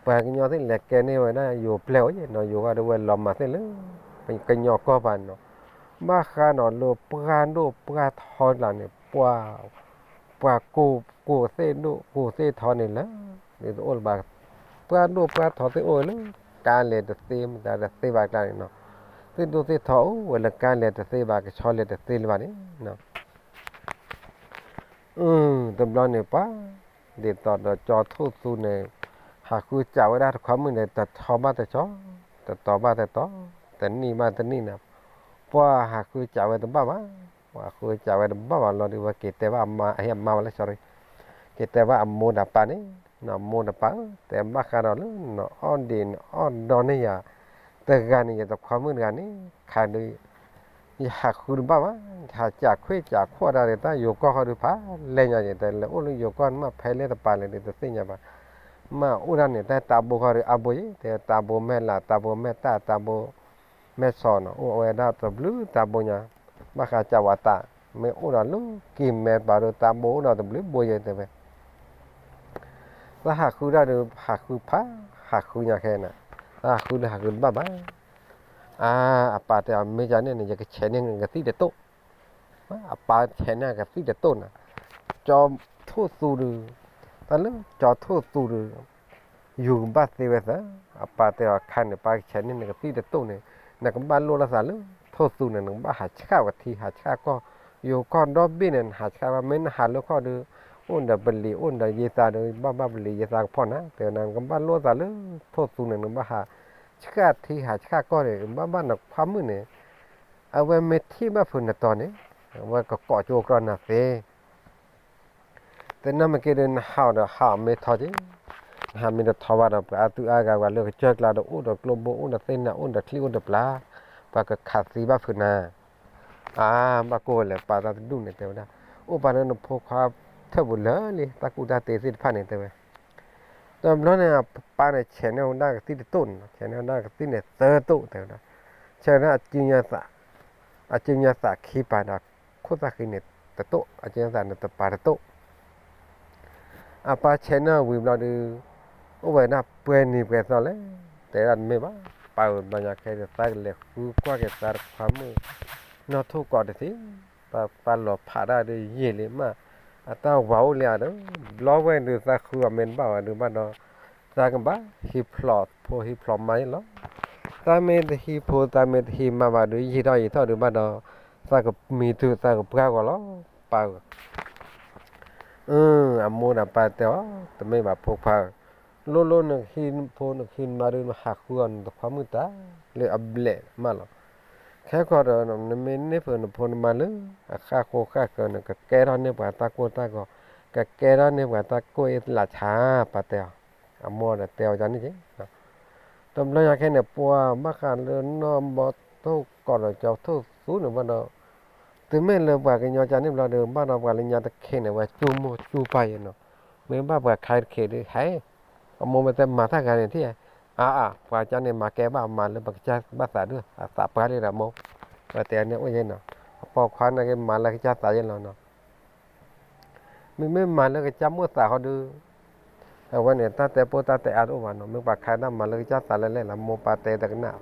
ပှၤကညီသ့ၣ်လဲၤကဲန့ၢ်ဝဲဒၣ်ယိၤပျဲၢ်အိၣ်ယဲနီၤ, ယိၤဃီဒီးဝဲလီၤမၢ်သ့ၣ်လၢ ကညီကီၢ်ပၤန့ၣ်နီၤ, ဘၣ်ဃးဒီးလၢပှၢ်ဒိၣ်ပှၢ်ထီတကျါန့ၣ် ပှၤ ပှၤကိး ကိးသ့ၣ်ဒိၣ်ကိးသ့ၣ်ထီန့ၣ်လၢ ဒ်သိးအိၣ်လၢၤဘၣ်, ပှၢ်ဒိၣ်ပှၢ်ထီသ့ၣ်အိၣ်လၢ ကါလဲၤတသ့ မတၤတသ့ဘၣ်ကျါန့ၣ်နီၤ, သ့ၣ်ဒိၣ်သ့ၣ်ထီအိၣ်ဝဲလၢကါလဲၤတသ့ဘၣ် ကဆီလဲၤတသ့လၢၤဘၣ်န့ၣ်နီၤ တဘျီန့ၣ်ပှၤ ဒ်သိးဒီးကၠီထိၣ်သူန့ၣ် ဟးဃုစးဝဲဒၣ်တခွါမုၣ်န့ၣ် တထီဘၣ်တထီ, တတီၤဘၣ်တတီၤ, တနံၣ်ဘၣ်တနံၣ်န့ၣ်, ပှၤဟးဃုစးဝဲတဘၣ်ဘၣ်, ပှၤဟးဃုစးဝဲတဘၣ်ဘၣ်လီၤဒီး ဝဲက့ၤတဲဘၣ်အမါ, အဟ့ၣ်အမါဝဲလၢ sorry, က့ၤတဲဘၣ်အမိၢ်ဒီးပၢ်န့ၣ်, မိၢ်ဒီးပၢ်ဧၢ, တဲဘၣ်ဃးဒီးလၢ နအီၣ်ဒံးနအီၣ်ဒီန့ၢ်ယၤ တဂၤန့ၣ် ယတခွါမုၣ်တဂၤန့ၣ် ခါဒုး ယဟးဃုတဘၣ်ဘၣ်, ယဟးစးခွ့စးခိၣ်တၢ်ဒီး တၢ်ယိၤကီၢ်ဃီဒုးဖးလဲၢ်ညါယဲ တဲလၢအိၣ်လၢယိၤကီၢ်န့ၣ် မ့ၢ်ဖဲလဲၣ်တပၤလဲၣ်ဒီး တသ့ၣ်ညါဘၣ်, မ့ၢ်အိၣ်ဒၣ်န့ၣ် တၢ်တၢ်ဘိဃီဒုးအါဘိယဲ တဲတၢ်ဘိမဲၢ်လး တၢ်ဘိမဲၢ်တၢ် တၢ်ဘိမဲၢ်ဆီနီၤ အိၣ်ဝဲဒၣ်တဘျုးတၢ်ဘိညါ, ဘၣ်ဃးကးဝးတး, မ့ၢ်အိၣ်ဒီးလၢက့ၤမဲာ်ပာ်ဒီး တၢ်ဘိအိၣ်ဒီးတဘျုးဘိယဲ တဲဝဲ သးဟးဃုတၢ်ဒီး ဟးဃုဖး, ဟးဃုညါခဲန့ၣ်, သးဟးဃုလၢဟးဃုတဘၣ်ဘၣ်, အါ, အပၢ်တဲအီၤ မ့ၢ်ကန့ၣ်န့ၣ် ယကဆဲးန့ၢ်နကသံၣ်တတိၢ်, အပၢ်ဆဲးန့ၢ်ကသံၣ်တတိၢ်န့ၣ်, ကၠီထိၣ်သူဒုး, တၢ်လၢကၠီထိၣ်သူဒုး ယူၤကဘၣ်သ့ဝဲသၢ, အပၢ်တဲအီၤ ခါန့ၣ် ပၢ်ကဆဲးန့ၢ်နကသံၣ်တတိၢ်န့ၣ်, နကဘၣ်လိၣ်လၢသးလၢ ထိၣ်သူန့ၣ် နကဘၣ်ဟးဆှၣ်ဝဲထံ ဟးဆှၣ်ကီၢ်, ယိၤကီၢ်ဒီဘ့ၣ်န့ၣ် နဟးဆှၣ်ဘၣ် မ့ၢ်နဟးလၢခီၣ်ဒီး အိၣ်ဒီးပလံၤ အိၣ်ဒီးယ့သးဒီး ဘၣ်ဘၣ်ပလံၤယ့သးကဖီၣ်နၤ, တဲဝဲဒၣ် နကဘၣ်လိၣ်သးလၢ ထိၣ်သူန့ၣ် နကဘၣ်ဟးဆှၣ်ထံ ဟးဆှၣ်ကီၢ်န့ၣ် ဘၣ်ဘၣ်နခွါမုၣ်န့ၣ်, အဝဲမ့ၢ်ထံၣ်ဘၣ်ဖုးနတီၤန့ၣ်, အဝဲကကိးကၠိကရီနၤသ့ သနာ်က့ဒီး နဟးအီၤဒီးဟးအီၤမ့ၢ်ထီက့ၤ, နဟးမ့ၢ်တထီဘၣ်ဒီး ပှၤအါသူအါဂၤ ပှၤလၢကစၢၢ်ကျါဒီး အိၣ်ဒီးကျိဘိ အိၣ်ဒီးသ့ၣ်နၤ အိၣ်ဒီးချံ အိၣ်ဒီးပျၢ်, ပှၤကခးသံဘၣ်ဖုးနၤ, အါ, ဘၣ်ကိၢ်ဝဲလဲၣ် ပၢ်တၢ်တဒူၣ်န့ၣ် တဲဝဲဒၣ်, အိၣ်ပာ်လၢနဖိခွါထၢၣ်ပူၤလၢာ်လံ တၢ်ကူၣ်တၢ်တ့သ့ၣ်တဖၣ်န့ၣ် တဲဝဲ တဘျီန့ၣ် အပၢ်န့ၣ် ဆဲးန့ၢ်ဝဲဒၣ်ကသံၣ်တတိၢ်န့ၣ်လီၤ, ဆဲးန့ၢ်ဝဲဒၣ်ကသံၣ်န့ၣ်သၢတိၢ် တဲဝဲဒၣ်, ဆဲးဝဲဒၣ် အစုညါသးခံပၤဒီး ခိၣ်သၣ်ဃံန့ၣ်တတိၢ်, အစုညါသးန့ၣ်တပၤတတိၢ်, အပၢ်ဆဲးန့ၢ်ဝံၤဘျီဒီး အိၣ်ဝဲဒၣ်ပှဲၤနံၤပှဲၤသီလဲၣ်, တဲဒၣ်တမ့ၢ်ဘၣ်, ပၢ်ဧၢ ဘျီညါခဲအံၤ သးကလဲၤဃုကွၢ်က့ၤသးတခွါမုၣ် နီၢ်ထိၣ်ကိးတသ့, သးလီၤဖးဒၣ်ဒီးယံာ်လံမး, အတၢ်ဝၤအိၣ်လံဧါဒီး, ဘျီဝဲဒုးသးဃုအီၤမ့ၢ်တဘၣ်ဝဲဒုးဘၣ်ဒီး, သးကဘၣ်ဟံးဖျိးဖိဟံးဖျိးမါယဲလီၤ, သးမ့ၢ်တဟံးဖိ သးမ့ၢ်တဟံးမါဘၣ်ဒီး ယံာ်ထီၣ်ယံာ်ထီၣ်ဒုးဘၣ်ဒီး, သးကမံတုၤသးကပှၢ်ဂီၤလီၤ, ပၢ်ဧၢ အမိၢ်ဒီးပၢ်တဲအီၤ, တမ့ၢ်ဘၣ်ဖိခွါဧၢ, လိၣ်လိၣ်နကဟံးဖိနကဟံးနမါဒီး နဟးဃုအီၤနတခွါမုၣ်တၢ်လၢအဘျဲၣ်မးလီၤ. ခဲကီးဒီး နမ့ၢ်န့ၢ်ဖုးနဖိနမါလၢအဃၣ်ဃိဃၣ်ဃၢၤန့ၣ် ကကဲထီၣ်န့ၢ်ပှၤတၢ်ကိၢ်တၢ်ဂီၤ, ကကဲထီၣ်န့ၢ်ပှၤတၢ်ကိၢ်အ့လးဆါ, ပၢ်တဲအီၤ, အမိၢ်ဒီးတဲအီၤဒ်န့ၣ်က့ၤ တဘျီညါခဲန့ၣ် ပှၤဘၣ်ဃးလၢနီၢ်ဘီထိၣ်ကိးဒီးကၠီထိၣ်သူန့ၣ်ဘၣ်ဒီး, တုၤမ့ၢ်လၢပှၤကညီကန့ၣ်ဘျီဒီး ဘၣ်ဒီးပှၤလၢညါတခ့န့ၣ် ဝဲကၠူမိၢ်ကၠူပၢ်ယဲနီၤ, မ့ၢ်ဘၣ်ပှၤခါတခ့ဒီး ဟဲ, အမိၢ်မ့ၢ်တဲမၤတၢ်ဂၤန့ၣ်ထံၣ်, အါအါ ပှၤကန့ၣ်မၤကဲဘၣ်မၤလၢပကစၢ်ဘၣ်သးဒုး အသးပှၢ်လံဒီးမိၢ်, ပှၤတဲန့ၣ်အိၣ်ယဲနီၤ, အပိာ်ခွါန့ၣ်က့ၤမၤလၢကစၢ်သးယဲလီၤနီၤ မ့မ့ၢ်မၤလၢကစၢ်မိၢ်သးဃီဒုး, အဝဲန့ၣ် တၢ်တဲပိၢ်တၢ်တဲအါတအိၣ်ဘၣ်နီၤ, မ့ၢ်ပှၤခါဒၣ်မၤလၢကစၢ်သးလဲၣ်လဲၣ်လီၤ, မိၢ်ပၢ်တဲတကနၣ်,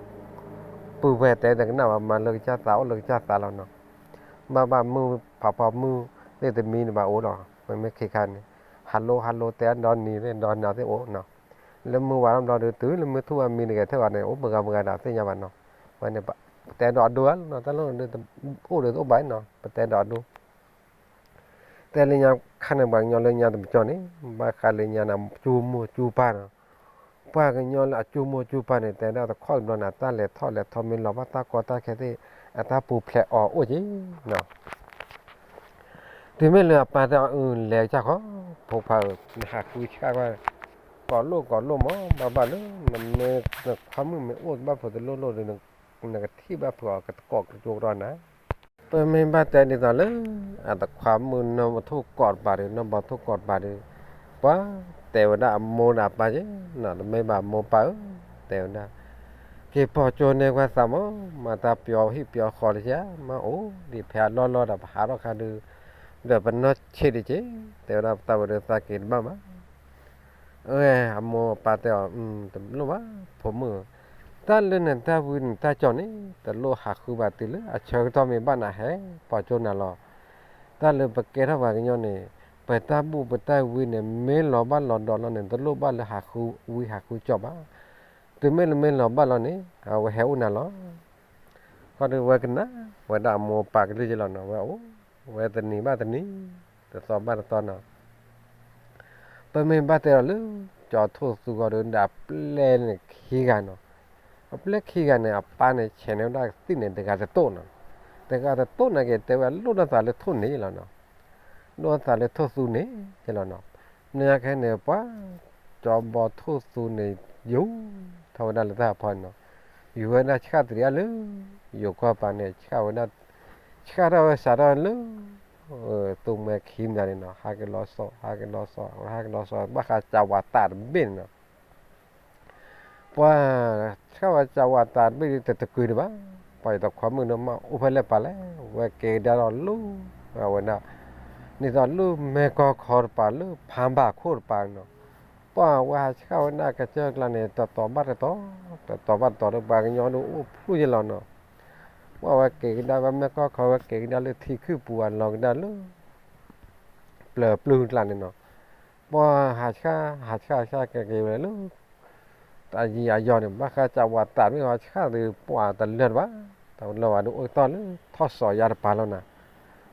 ပုၢ်ဝဲၢ်တဲတကနၣ်ဘၣ်, မၤလၢကစၢ်သးအိၣ်လၢကစၢ်သးလီၤနီၤ, ဘၣ်ဘၣ်မုၢ်ဖးဖီမုၢ်သ့ၣ်တမံၤန့ၣ်ဘၣ်အိၣ်လီၤ, မ့မ့ၢ်ခဲခါန့ၣ်, ဟးလိဟးလိတဲဒီနံၤသ့ၣ်ဒီနၤသ့ၣ်အိၣ်နီၤ, လၢမုၢ်ဝါထီၣ်ဘျီဒုး တုၤလၢမုၢ်ထူၣ်ဝဲမံတဂဲၤထၢၣ်ဘၣ်န့ၣ် အိၣ်ပှဲၤဂၤပှဲၤဂၤဒီးသ့ၣ်ညါဘၣ်နီၤ, ဝဲန့ၣ် တဲဒီးအဒိလီၤ, တၢ်လီၢ်ဒုး အိၣ်ဒုးတအိၣ်ဘၣ်နီၤ, ပတဲဒီးအဒိ တဲလၢညါခါန့ၣ် ပှၤကညီလၢညါတမံၤကၠီန့ၣ် ဘၣ်ဃးလၢညါန့ၣ် ကၠူမိၢ်ကၠူပၢ်နီၤ, ပှၤကညီလၢအကၠူမိၢ်ကၠူပၢ်န့ၣ် တဲဒၣ်တခီတဘျီန့ၣ် အတၢ်လဲၤထီၣ်လဲၤထီမ့ၢ်လီၤဘၣ်တၢ်ကီတၢ်ခဲသ့ၣ် အတၢ်ပူၤဖျဲးအီၤအိၣ်က့ၤနီၤ, တုၤမ့ၢ်လၢအပၢ်တဲအီၤ အု လဲၤကစၢ်ခီ, ဖိခွါဧၢ နဟးဃုဆၣ်ကွၢ် ကိးလိၣ်ကိးလိၣ်မး ဘၣ်ဘၣ်လၢ နမ့ၢ်နခွါမုၣ်မ့ၢ်အိၣ်ဘၣ်ဖုးတလိၣ်လိၣ်ဒီး နကထံၣ်ဘၣ်ဖုးအီၤကတကိးကကၠိကရီနၤ ပမ့ၢ်ဘၣ်တဲဒ်သိးလၢ အတခွါမုၣ်နီၢ်ထိၣ်ကိးတပၤဒီး နီၢ်ဘီထိၣ်ကိးတပၤဒီး ပှၤတဲဝဲဒၣ်အမိၢ်ဒီးအပၢ်က့ၤနီၤ တမ့ၢ်ဘၣ်မိၢ်ပၢ်ဧၢ တဲဝဲဒၣ် က့ၤပိာ်ကၠိန့ၢ်ကွၢ်သးမး မၤတၢ်ပျီဟံၣ်ပျီဃီတက့ၢ် မ့ၢ်အိၣ်ဒံးဖဲအလီၢ်လီၢ်ဒီး ပဟးထီၣ်ခါဒုး ဒီးပနီၢ်ဆံးတက့ၢ် တဲဝဲဒၣ်ပတၢ်ဝဲဒီးသးက့ၤတဘၣ်ဘၣ် အမိၢ်အပၢ်တဲအီၤ တလိၣ်ဘၣ် ဖိမုၣ်ဧၢ, တၢ်လၢနတၢ်ဝံနတၢ်ကၠီန့ၣ် တလိၣ်ဟးဃုဘၣ်တုၤလၢအဆၢကတီၢ်မ့ၢ်ဘၣ်နၤဟဲ ပိာ်ကၠိနၤလီၤ. တၢ်လၢပကဲထီၣ်ပှၤကညီန့ၣ် ပတၢ်ဘူၣ်ပတၢ်ဝံန့ၣ် မ့ၢ်လီၤဘၣ်လီၤဒီးလီၤန့ၣ် တလိၣ်ဘၣ်လၢဟးဃုဝံဟးဃုကၠီဘၣ်. တုၤမ့ၢ်လၢမ့ၢ်လီၤဘၣ်လီၤန့ၣ် အဝဲဟဲအိၣ်နၤလီၤ. ဃီဒီးဝဲကနၣ်ဝဲဒၣ်အမိၢ်အပၢ်ကလုၢ်ယဲလီၤနီၤ ဝဲအိၣ်ဝဲတနံၤဘၣ်တနံၤ တသီဘၣ်တသီနီၤ ပ ပမ့ၢ်ဘၣ်တဲဒီးလၢ ကၠီထိၣ်သူဂီၢ်ဒီး အပျဲၢ်န့ၣ်ခံဂၤနီၤ, အပျဲၢ်ခံဂၤန့ၣ် အပၢ်န့ၣ် ဆဲးန့ၢ်ဝဲဒၣ်ကသံၣ်န့ၣ် တဂၤတတိၢ်နီၤ, တဂၤတတိၢ်နာ်က့ တဲဝဲလိၣ်ဒီးသးလၢထိၣ်န့ၣ်လီၤနီၤ, လိၣ်ဒီးသးလၢထိၣ်သူန့ၣ်လီၤနီၤ, မ့ၢ်ခဲန့ၣ် ပှၤ ကၠီဘီထိၣ်သူန့ၣ် ယူၤထီၣ်ဝဲဒၣ်လၢတၢ်ဖီနီၤ, ယူၤဝဲဒၣ်ဆှၣ်တရံးအါလၢ ယိၤကီၢ်ပၤန့ၣ် ဆှၣ်ဝဲဒၣ် ဆှၣ်ထီၣ်ဝဲစးထီၣ်လၢ သူမှဲခံမံၤန့ၣ်နီၤ, ဟးက့ၤလီၤစိး ဟးက့ၤလီၤစိး ဟးက့ၤလီၤစိး ဘၣ်ဃးစးဝးတးတဘ့ၣ်န့ၣ်နီၤ, ပှၤ ဆှၣ်ဝဲစးဝးတးတဘ့ၣ်ဒီးတတကုာ်ဒံးဘၣ်, ပှၤယတခွါမုၣ်န့ၣ်မ့ၢ်အိၣ်ဖဲလဲၣ်ပာ်လဲၣ်, ဝဲက့ၤကဒါဒီးလၢ အဝဲဒၣ် ဒ်သိးလၢမဲာ်ကီၢ်ခီတပၤ လၢဖးဘၣ်ခိၣ်တပၤနီၤ, ပှၤဝဲဟးဆှၣ်ဝဲဒၣ်ကစၢၢ်ကျါန့ၣ် တတီၤဘၣ်တတီၤ, တတီၤဘၣ်တတီၤဒီး ပှၤကညီဒုးအိၣ်ဖျိယဲလီၤနီၤ, ပှၤဝဲက့ၤကဒါဝဲမဲာ်ကီၢ်ခီ ဝဲက့ၤကဒါလၢထံခုၣ်ပူၤ အလီၤကဒါလၢ ပျၢၤပျုၢ်ကျါန့ၣ်နီၤ, ပှၤဟးဆှၣ် ဟးဆှၣ်ဆှၣ်က့ၤက့ၤဝဲလၢ တၢ်ယံၤအယီၤန့ၣ် ဘၣ်ဃးစးဝးတးတဘ့ၣ် ဟးဆှၣ်ဒီး ပှၤတလၢာ်တဘၣ်, တလၢာ်ဘၣ်ဒီး အိၣ်တ့ၢ်လၢထီၣ်စီၤယါတပၤလီၤနီၤ,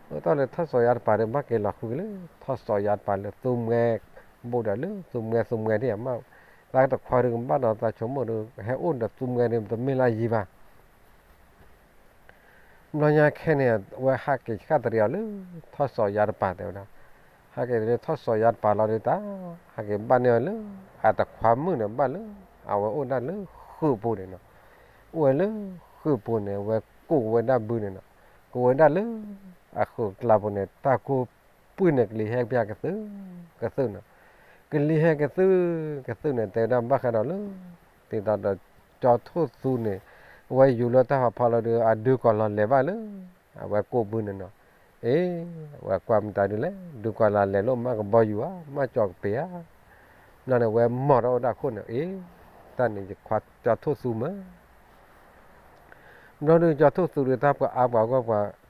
အိၣ်တ့ၢ်လၢထီၣ်စီၤယါတပၤဒီး ဘၣ်က့ၤလီၤဃုာ်က့ၤလၢ ထီၣ်စီၤယါတပၤလၢသူမှဲ ဘူးဒီးလၢသူမှဲသူမှဲဒ်အမ့ၢ် သးတခွါဒီးကဘၣ်ဒီးသးဆိကမိၣ်ဒီး ဟဲအိၣ်ဒီးသူမှဲဒီး တမ့ၢ်လၢယံၤဘၣ် ဘျီညါခဲန့ၣ် အဝဲဟးက့ၤဆှၣ်တရံးအီၤလၢ ထီၣ်စီၤယါတပၤတဲဝဲဒၣ်, ဟးက့ၤလၢထီၣ်စီၤယါတပၤလီၤဒီးတၢ် ဟးက့ၤဘၣ်န့ၢ်အီၤလၢ အတခွါမုၣ်န့ၣ်ဘၣ်လၢ အဝဲအိၣ်ဒၣ်လၢဃုာ်ပူၤန့ၣ်နီၤ, အိၣ်ဝဲလၢဃုာ်ပူၤန့ၣ် အဝဲကိးဝဲဒၣ်ဘုန့ၣ်နီၤ, ကိးဝဲဒၣ်လၢ အဃုာ်ကျါပူၤန့ၣ် တၢ်ကိၢ်ပှံၢ်န့ၣ် ကလံၤဟဲကပျၢ်ကသုၣ် ကသုၣ်နီၤ, ကလံၤဟဲကသုၣ် ကသုၣ်န့ၣ် တဲဝဲဒၣ်ဘၣ်ဃးဒီးလၢ ဒ်သိးဒီးကၠီထိၣ်သူန့ၣ် အဝဲယူၤလၢတၢ်ဖးဖီလီၤဒီး အဒုးကီၤလီၤလဲၤဘၣ်လၢ အဝဲကိၢ်ဘုန့ၣ်နီၤ, အ့ အဝဲကွၢ်မတၤဒုးလဲၣ် ဒုးကီၤလီၤလဲၤလိာ်မးကဘီယူၤဧါ မးကၠီကပ့ၤဧါ, ဘျီန့ၣ် အဝဲမီၢ်ထီၣ်ဝဲဒၣ်ခိၣ်န့ၣ် အ့ တၢ်န့ၣ်ယခွါကၠီထိၣ်သူမ့ၢ် ဘျီဒုးကၠီထိၣ်သူဒီးတၢ်ပှၤအါပှၤဂီၢ်ပှၤ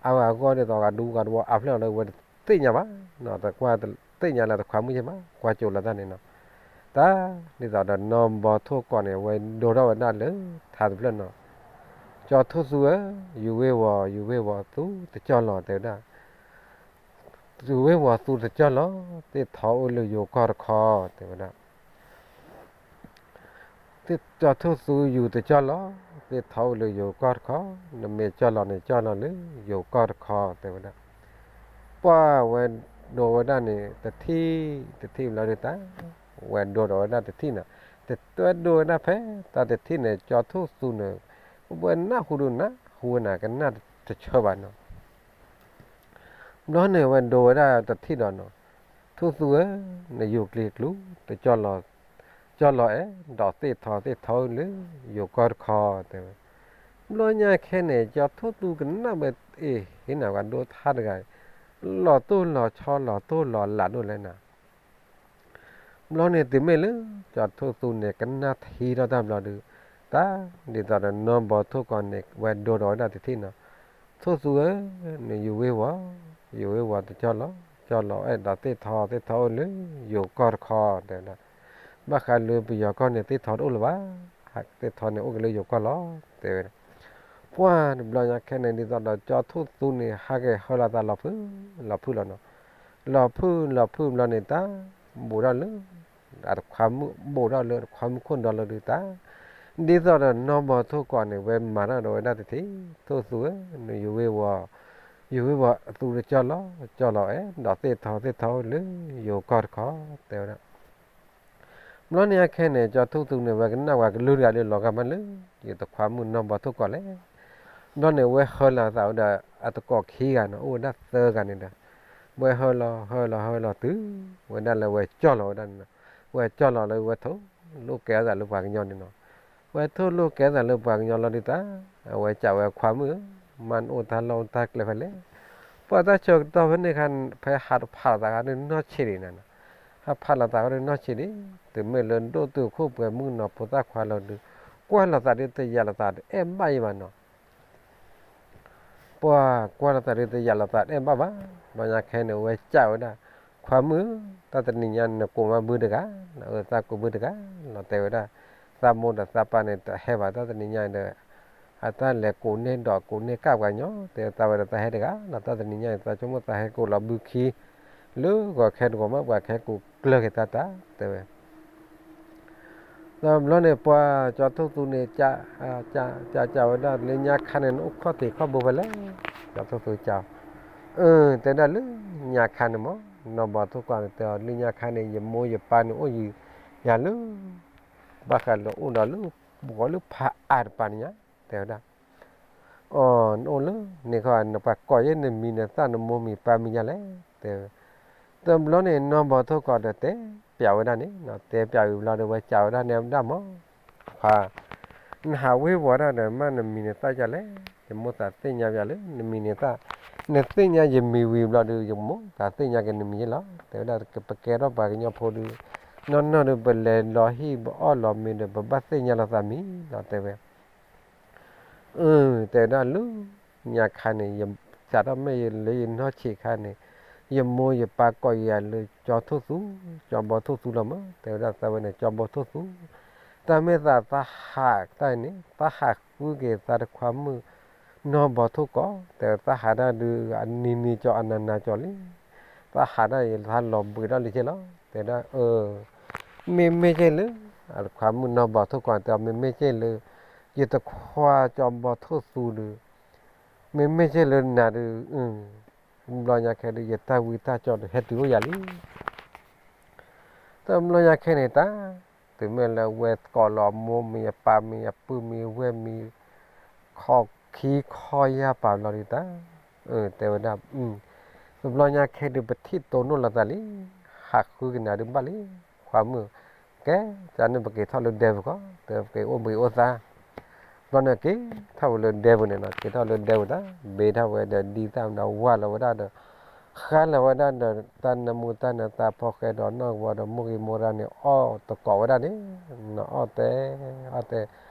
အါဝဲအဂီၢ်ဒ်သိးဂၤဒူဂၤတဝီအါဖျၢၣ်လီၤဒီး အဝဲတသ့ၣ်ညါဘၣ်, တကွၢ်တသ့ၣ်ညါလၢတခွါမုၣ်ယဲၢ်ဘၣ် ကွၢ်ကၠိလီၤတၢ်န့ၣ်နီၤ, တၢ် ဒ်သိးဒီးနီၢ်ဘီထိၣ်ကီးန့ၣ် အဝဲဒိထီၣ်ဝဲဒၣ်လၢ ထါတဖျၢၣ်နီၤ, ကၠီထိၣ်သူဧၢ, ယူၤဝ့ၤဝီၤ ယူၤဝ့ၤဝီၤ သူတကၠီလီၤ တဲဝဲဒၣ် ယူၤဝ့ၤဝီၤသူတကၠီလီၤ, သ့ၣ်ထီၣ်အိၣ်လၢယိၤကီၢ်တခီ တဲဝဲဒၣ် ကၠီထိၣ်သူယူၤတကၠီလီၤ, သ့ၣ်ထီၣ်အိၣ်လၢယိၤကီၢ်တခီ, နမ့ၢ်ကၠီလီၤန့ၣ်ကၠီလီၤလၢယိၤကီၢ်တခီ တဲဝဲဒၣ်, ပှၢ်ဝဲဒိဝဲဒၣ်န့ၣ် တထံၣ် တထံၣ်ဘျီဒုးတၢ်, ဝဲဒိဒီးဝဲဒၣ်တထံၣ်နီၤ, တဝဲဒိဝဲဒၣ်ဖဲတၢ်တထံၣ်န့ၣ် ကၠီထိၣ်သူန့ၣ်, ဝဲနၢ်ဟူဒုးနၢ်ဟူဝဲနၤ ကနၣ်တဆၢဘၣ်နီၤ ဘျီန့ၣ် ဝဲဒိဝဲဒၣ်တထံၣ်ဒီးနီၤ, ထိၣ်သူဧၢ, နယူၤကျံၤကျူၤ တကၠီလီၤ, ကၠီလီၤအဲၣ်, ဒီးသ့ၣ်ထီၣ်သ့ၣ်ထီၣ်လၢယိၤကီၢ်တခီ တဲဝဲ, ဘျီညါခဲန့ၣ် ကၠီထိၣ်သူကနၣ်ဝဲ အ့ၣ် ဟ့ၣ်နၤ ပှၤဒိထါတဂၤ, လီၤတိၢ်လီၤဆီလီၤတိၢ်လီၤလးဒိၣ်လဲၣ်နၤ ဘျီန့ၣ်တုၤမ့ၢ်လၢ ကၠီထိၣ်သူန့ၣ် ကနၣ်ထံထီၣ်တၢ်ဘျီဒုး, တၢ်ဒ်သိးဒီးနီၢ်ဘီထိၣ်ကီးန့ၣ် ဝဲဒိဒီးဝဲဒၣ်တထံၣ်နီၤ, ထိၣ်သူဧၢ, နယူၤဝ့ၤဝီၤ, ယူၤဝ့ၤဝီၤတကၠီလီၤ, ကၠီလီၤအဲၣ် ဒီးသ့ၣ်ထီၣ်သ့ၣ်ထီၣ်အိၣ်လၢယိၤကီၢ်တခီ တဲဝဲဒၣ်, ဘၣ်ဃးလၢပယီၤကီၢ်န့ၣ် သ့ၣ်ထီၣ်တအိၣ်လၢၤဘၣ်, သ့ၣ်ထီၣ်န့ၣ်အိၣ်က့ၤလၢယိၤကီၢ်လီၤ တဲဝဲဒၣ် ပှၢ်တဘျီညါခဲန့ၣ် ဒ်သိးဒီးကၠီထိၣ်သူန့ၣ် ဟးက့ၤဟၢလီၤသးလီၤဖုၣ်လီၤဖုၣ်လီၤနီၤ, လီၤဖုၣ်လီၤဖုၣ်ဘျီန့ၣ် တၢ်ဘူးထီၣ်လၢ အတခွါမုၣ် ဘူးထီၣ်လၢအတခွါမုၣ်ခိၣ်ဒီလီၤဒုးတၢ်, ဒ်သိးဒီးနီၢ်ဘီထိၣ်ကီးန့ၣ် ဝဲမၤထီၣ်ဒီးဝဲဒၣ်တထံၣ်, ထိၣ်သူဧၢ, နယူၤဝ့ၤဝီၤ, ယူၤဝ့ၤဝီၤအသူတကၠီလီၤ, ကၠီလီၤအဲၣ်, ဒီးသ့ၣ်ထီၣ်သ့ၣ်ထီၣ်အိၣ်လၢယိၤကီၢ်တခီ တဲဝဲဒၣ် ဘျီန့ၣ်အခဲန့ၣ် ကၠီထိၣ်သူန့ၣ် ဝဲကနၣ်ဝဲကလုၢ်တဂၤဒီးလီၤဂာ်မးလၢ ယတခွါမုၣ်နီၢ်ဘီထိၣ်ကီးလဲၣ်, ဘျီန့ၣ် ဝဲဟၢလီၤသးဝဲဒၣ်အတကိးခံဂၤနီၤ, အိၣ်ဝဲဒၣ်သၢဂၤန့ၣ်ဒီး, ဝဲဟၢလီၤဟၢလီၤဟၢလီၤတုၤ ဝဲဒၣ်လၢဝဲကၠီလီၤဝဲဒၣ်န့ၣ်နီၤ, ဝဲကၠီလီၤလၢဝဲထိၣ်လိာ်ကဲထီၣ်သးလၢပှၤကညီန့ၣ်နီၤ, ဝဲထိၣ်လိာ်ကဲထီၣ်သးလၢပှၤကညီလီၤဒုးတၢ်, အဝဲစံးဝဲခွါမုၣ်ဧၢ, မ့ၢ်နအိၣ်တၢ်လီၢ်တၢ်ကျဲဖဲလဲၣ်, ပှၤတၢ်ဆၢကတီၢ်ဖဲန့ၣ်ခါ ဖဲဟးတဖးလီၤသးခါဒုးနီၢ်ဆံးဒံးနၤနီၤ, ဟးဖးလီၤသးခါဒုးနီၢ်ဆံးဒံး, တုၤမ့ၢ်လၢဒိၣ်တုာ်ခိၣ်ပှဲၤမုၣ်ကနီၤဖိသၣ်ခွါလီၤဒုး, ကွၢ်လီၤသးဒုးတယာ်လီၤသးတအဲၣ်ဘၣ်ယံၤဘၣ်နီၤ ပှၤကွၢ်လီၤသးဒုးတယာ်လီၤသးတအဲၣ်ဘၣ်ဘၣ်, ဘျီညါခဲန့ၣ် ဝဲစံးဝဲဒၣ်, ခွါမုၣ်ဧၢ, တၢ်တနံၤညါနကိးမးဘုတဂၤ, အသးကိးဘုတဂၤ, လီၤတဲဝဲဒၣ်, သးမိၢ်ဒီးသးပၢ်န့ၣ် တဟဲဘၣ်တၢ်တနံၤညါအံၤဒီး, အတၢ်လဲၤကိးန့ၢ်ဒီးကိးန့ၢ်ကၣ်ပှၤကညီ, တဲသးဝဲဒီးသးဟဲတဂၤလီၤ, တၢ်တနံၤညါအံၤ သးဆိကမိၣ်သးဟဲကိးလီၤဘုခံ, လၢဂီၤခဲတဂီၤမး ပှၤကဟဲကိး ပျၢ်က့ၤတၢ်တၢ် တဲဝဲ တဘျီန့ၣ် ပှၤကၠီထိၣ်သူန့ၣ် ကးကးဝဲဒၣ်လၢညါခါန့ၣ် နအိၣ်ခီၣ်ထံးခီၣ်ဘိဖဲလဲၣ်, ကၠီထိၣ်သူကး, အၢ တဲဒၣ်လၢညါခါန့ၣ်မး, နီၢ်ဘီထိၣ်ကီးန့ၣ် တဲအီၤလၢညါခါန့ၣ် ယမိၢ်ယပၢ်န့ၣ်အိၣ်ယံၤယၤလၢ ဘၣ်ဃးလၢအိၣ်ဒီးလၢ ပှၤလၢဖးအါတပၤန့ၣ်ညါ, တဲဝဲဒၣ် အီ နအိၣ်လၢန့ၣ်ခီ နပှၤကိးယဲၢ်နမံၤနသၣ်နမိၢ်မံၤပၢ်မံၤညါလဲၣ်, တဲဝဲ တဘျီန့ၣ် နီၢ်ဘီထိၣ်ကီးဒီးတဲပျးဝဲဒၣ်န့ၣ် တဲပျးဝံၤဘျီဒီး ဝဲကးဝဲဒၣ်န့ၣ်ဝဲဒၣ်မး, ခွါ နဟးဝ့ၤဝီၤတၢ်ဒီး မ့ၢ်နမံၤနသၣ်ဒ်လဲၣ်, ယမိၢ်သးသ့ၣ်ညါပျးလၢ နမံၤနသၣ်, နသ့ၣ်ညါယမံၤဝံၤဘျီဒီး ယမိၢ်သးသ့ၣ်ညါက့ၤနမံၤယဲၢ်လီၤ, တဲဝဲဒၣ် ပကဲထီၣ်ပှၤကညီဖိဒီး နီၢ်နီၢ်ဒီး ပလဲၤလီၤဟံၣ်ပအီၣ်လီၤမ့ၤဒီး ပဘၣ်သ့ၣ်ညါလိာ်သးမံၤလီၤ တဲဝဲ အၢ တဲဝဲဒၣ်လၢ ညါခါန့ၣ် ယစးထီၣ်မ့ၢ်လၢယနီၢ်ဆံးခါန့ၣ် ယမိၢ်ယပၢ်ကိးယၤလၢ ကၠီထိၣ်သူ, ကၠီဘီထိၣ်သူလီၤမး, တဲဝဲဒၣ်သးဝဲန့ၣ် ကၠီဘီထိၣ်သူ, တၢ်မ့ၢ်သးသးဟးတၢ်န့ၣ် သးဟးဃုက့ၤသးတခွါမုၣ် နီၢ်ဘီထိၣ်ကီး, တဲသးဟးတၢ်ဒုး အနံၤနံၤကၠီအနၤနၤကၠီလံ, သးဟးတၢ်ယသးလီၤဘှံးထီၣ်လံက့ၢ်လီၤ, တဲဒၣ်အၢ မ့မ့ၢ်က့ၢ်လၢ အတခွါမုၣ်နီၢ်ဘီထိၣ်ကီး တဲအီၤ မ့မ့ၢ်က့ၢ်လၢ ယတခွါကၠီဘီထိၣ်သူဒီး မ့မ့ၢ်က့ၢ်လၢနၤဒီး ဘျီညါခဲဒီး ယတၢ်ဝံတၢ်ကၠီဒီး ဟဲတုၤအိၣ်ယၤလံ, တဘျီညါခဲန့ၣ်တၢ် တုၤမ့ၢ်လၢဝဲကိးလီၤမိၢ်မံၤအပၢ်မံၤအပုၢ်မံၤဝဲၢ်မံၤ ခီခံခီယၢ်ပာ်ဘျီဒီးတၢ်, တဲဝဲဒၣ် တဘျီညါခဲဒုး ပထံၣ်တိၢ်နီၣ်လိာ်သးလံ, ဟးဃုကနၤဒုးဘၣ်လံ, ခွါမုၣ်, ကဲ တၢ်န့ၣ်ပက့ၤထီၣ်လၢဒဲပူၤကီး, တဲပက့ၤအိၣ်ဘှံးအိၣ်သါ ဘျီန့ၣ်က့ၤထီၣ်ဝဲလၢဒဲပူၤန့ၣ်နီၤ, က့ၤထီၣ်လၢဒဲပူၤတၢ် ဘ့ထီၣ်ဝဲဒီးဒ်သၣ်ဒီးဝၢ်လီၤဝဲဒၣ်ဒီး ဃါလီၤဝဲဒၣ်ဒီး တၢ်နၢမူတၢ်နသးဖီဃဲဒီးနီၢ်ကဝီၤဒီးမိၢ်ဂ့ၤမိၢ်ရၢ်န့ၣ် အီၣ်တကိးဝဲဒၣ်န့ၣ်, နအီၣ်တဲ အီၣ်တဲ,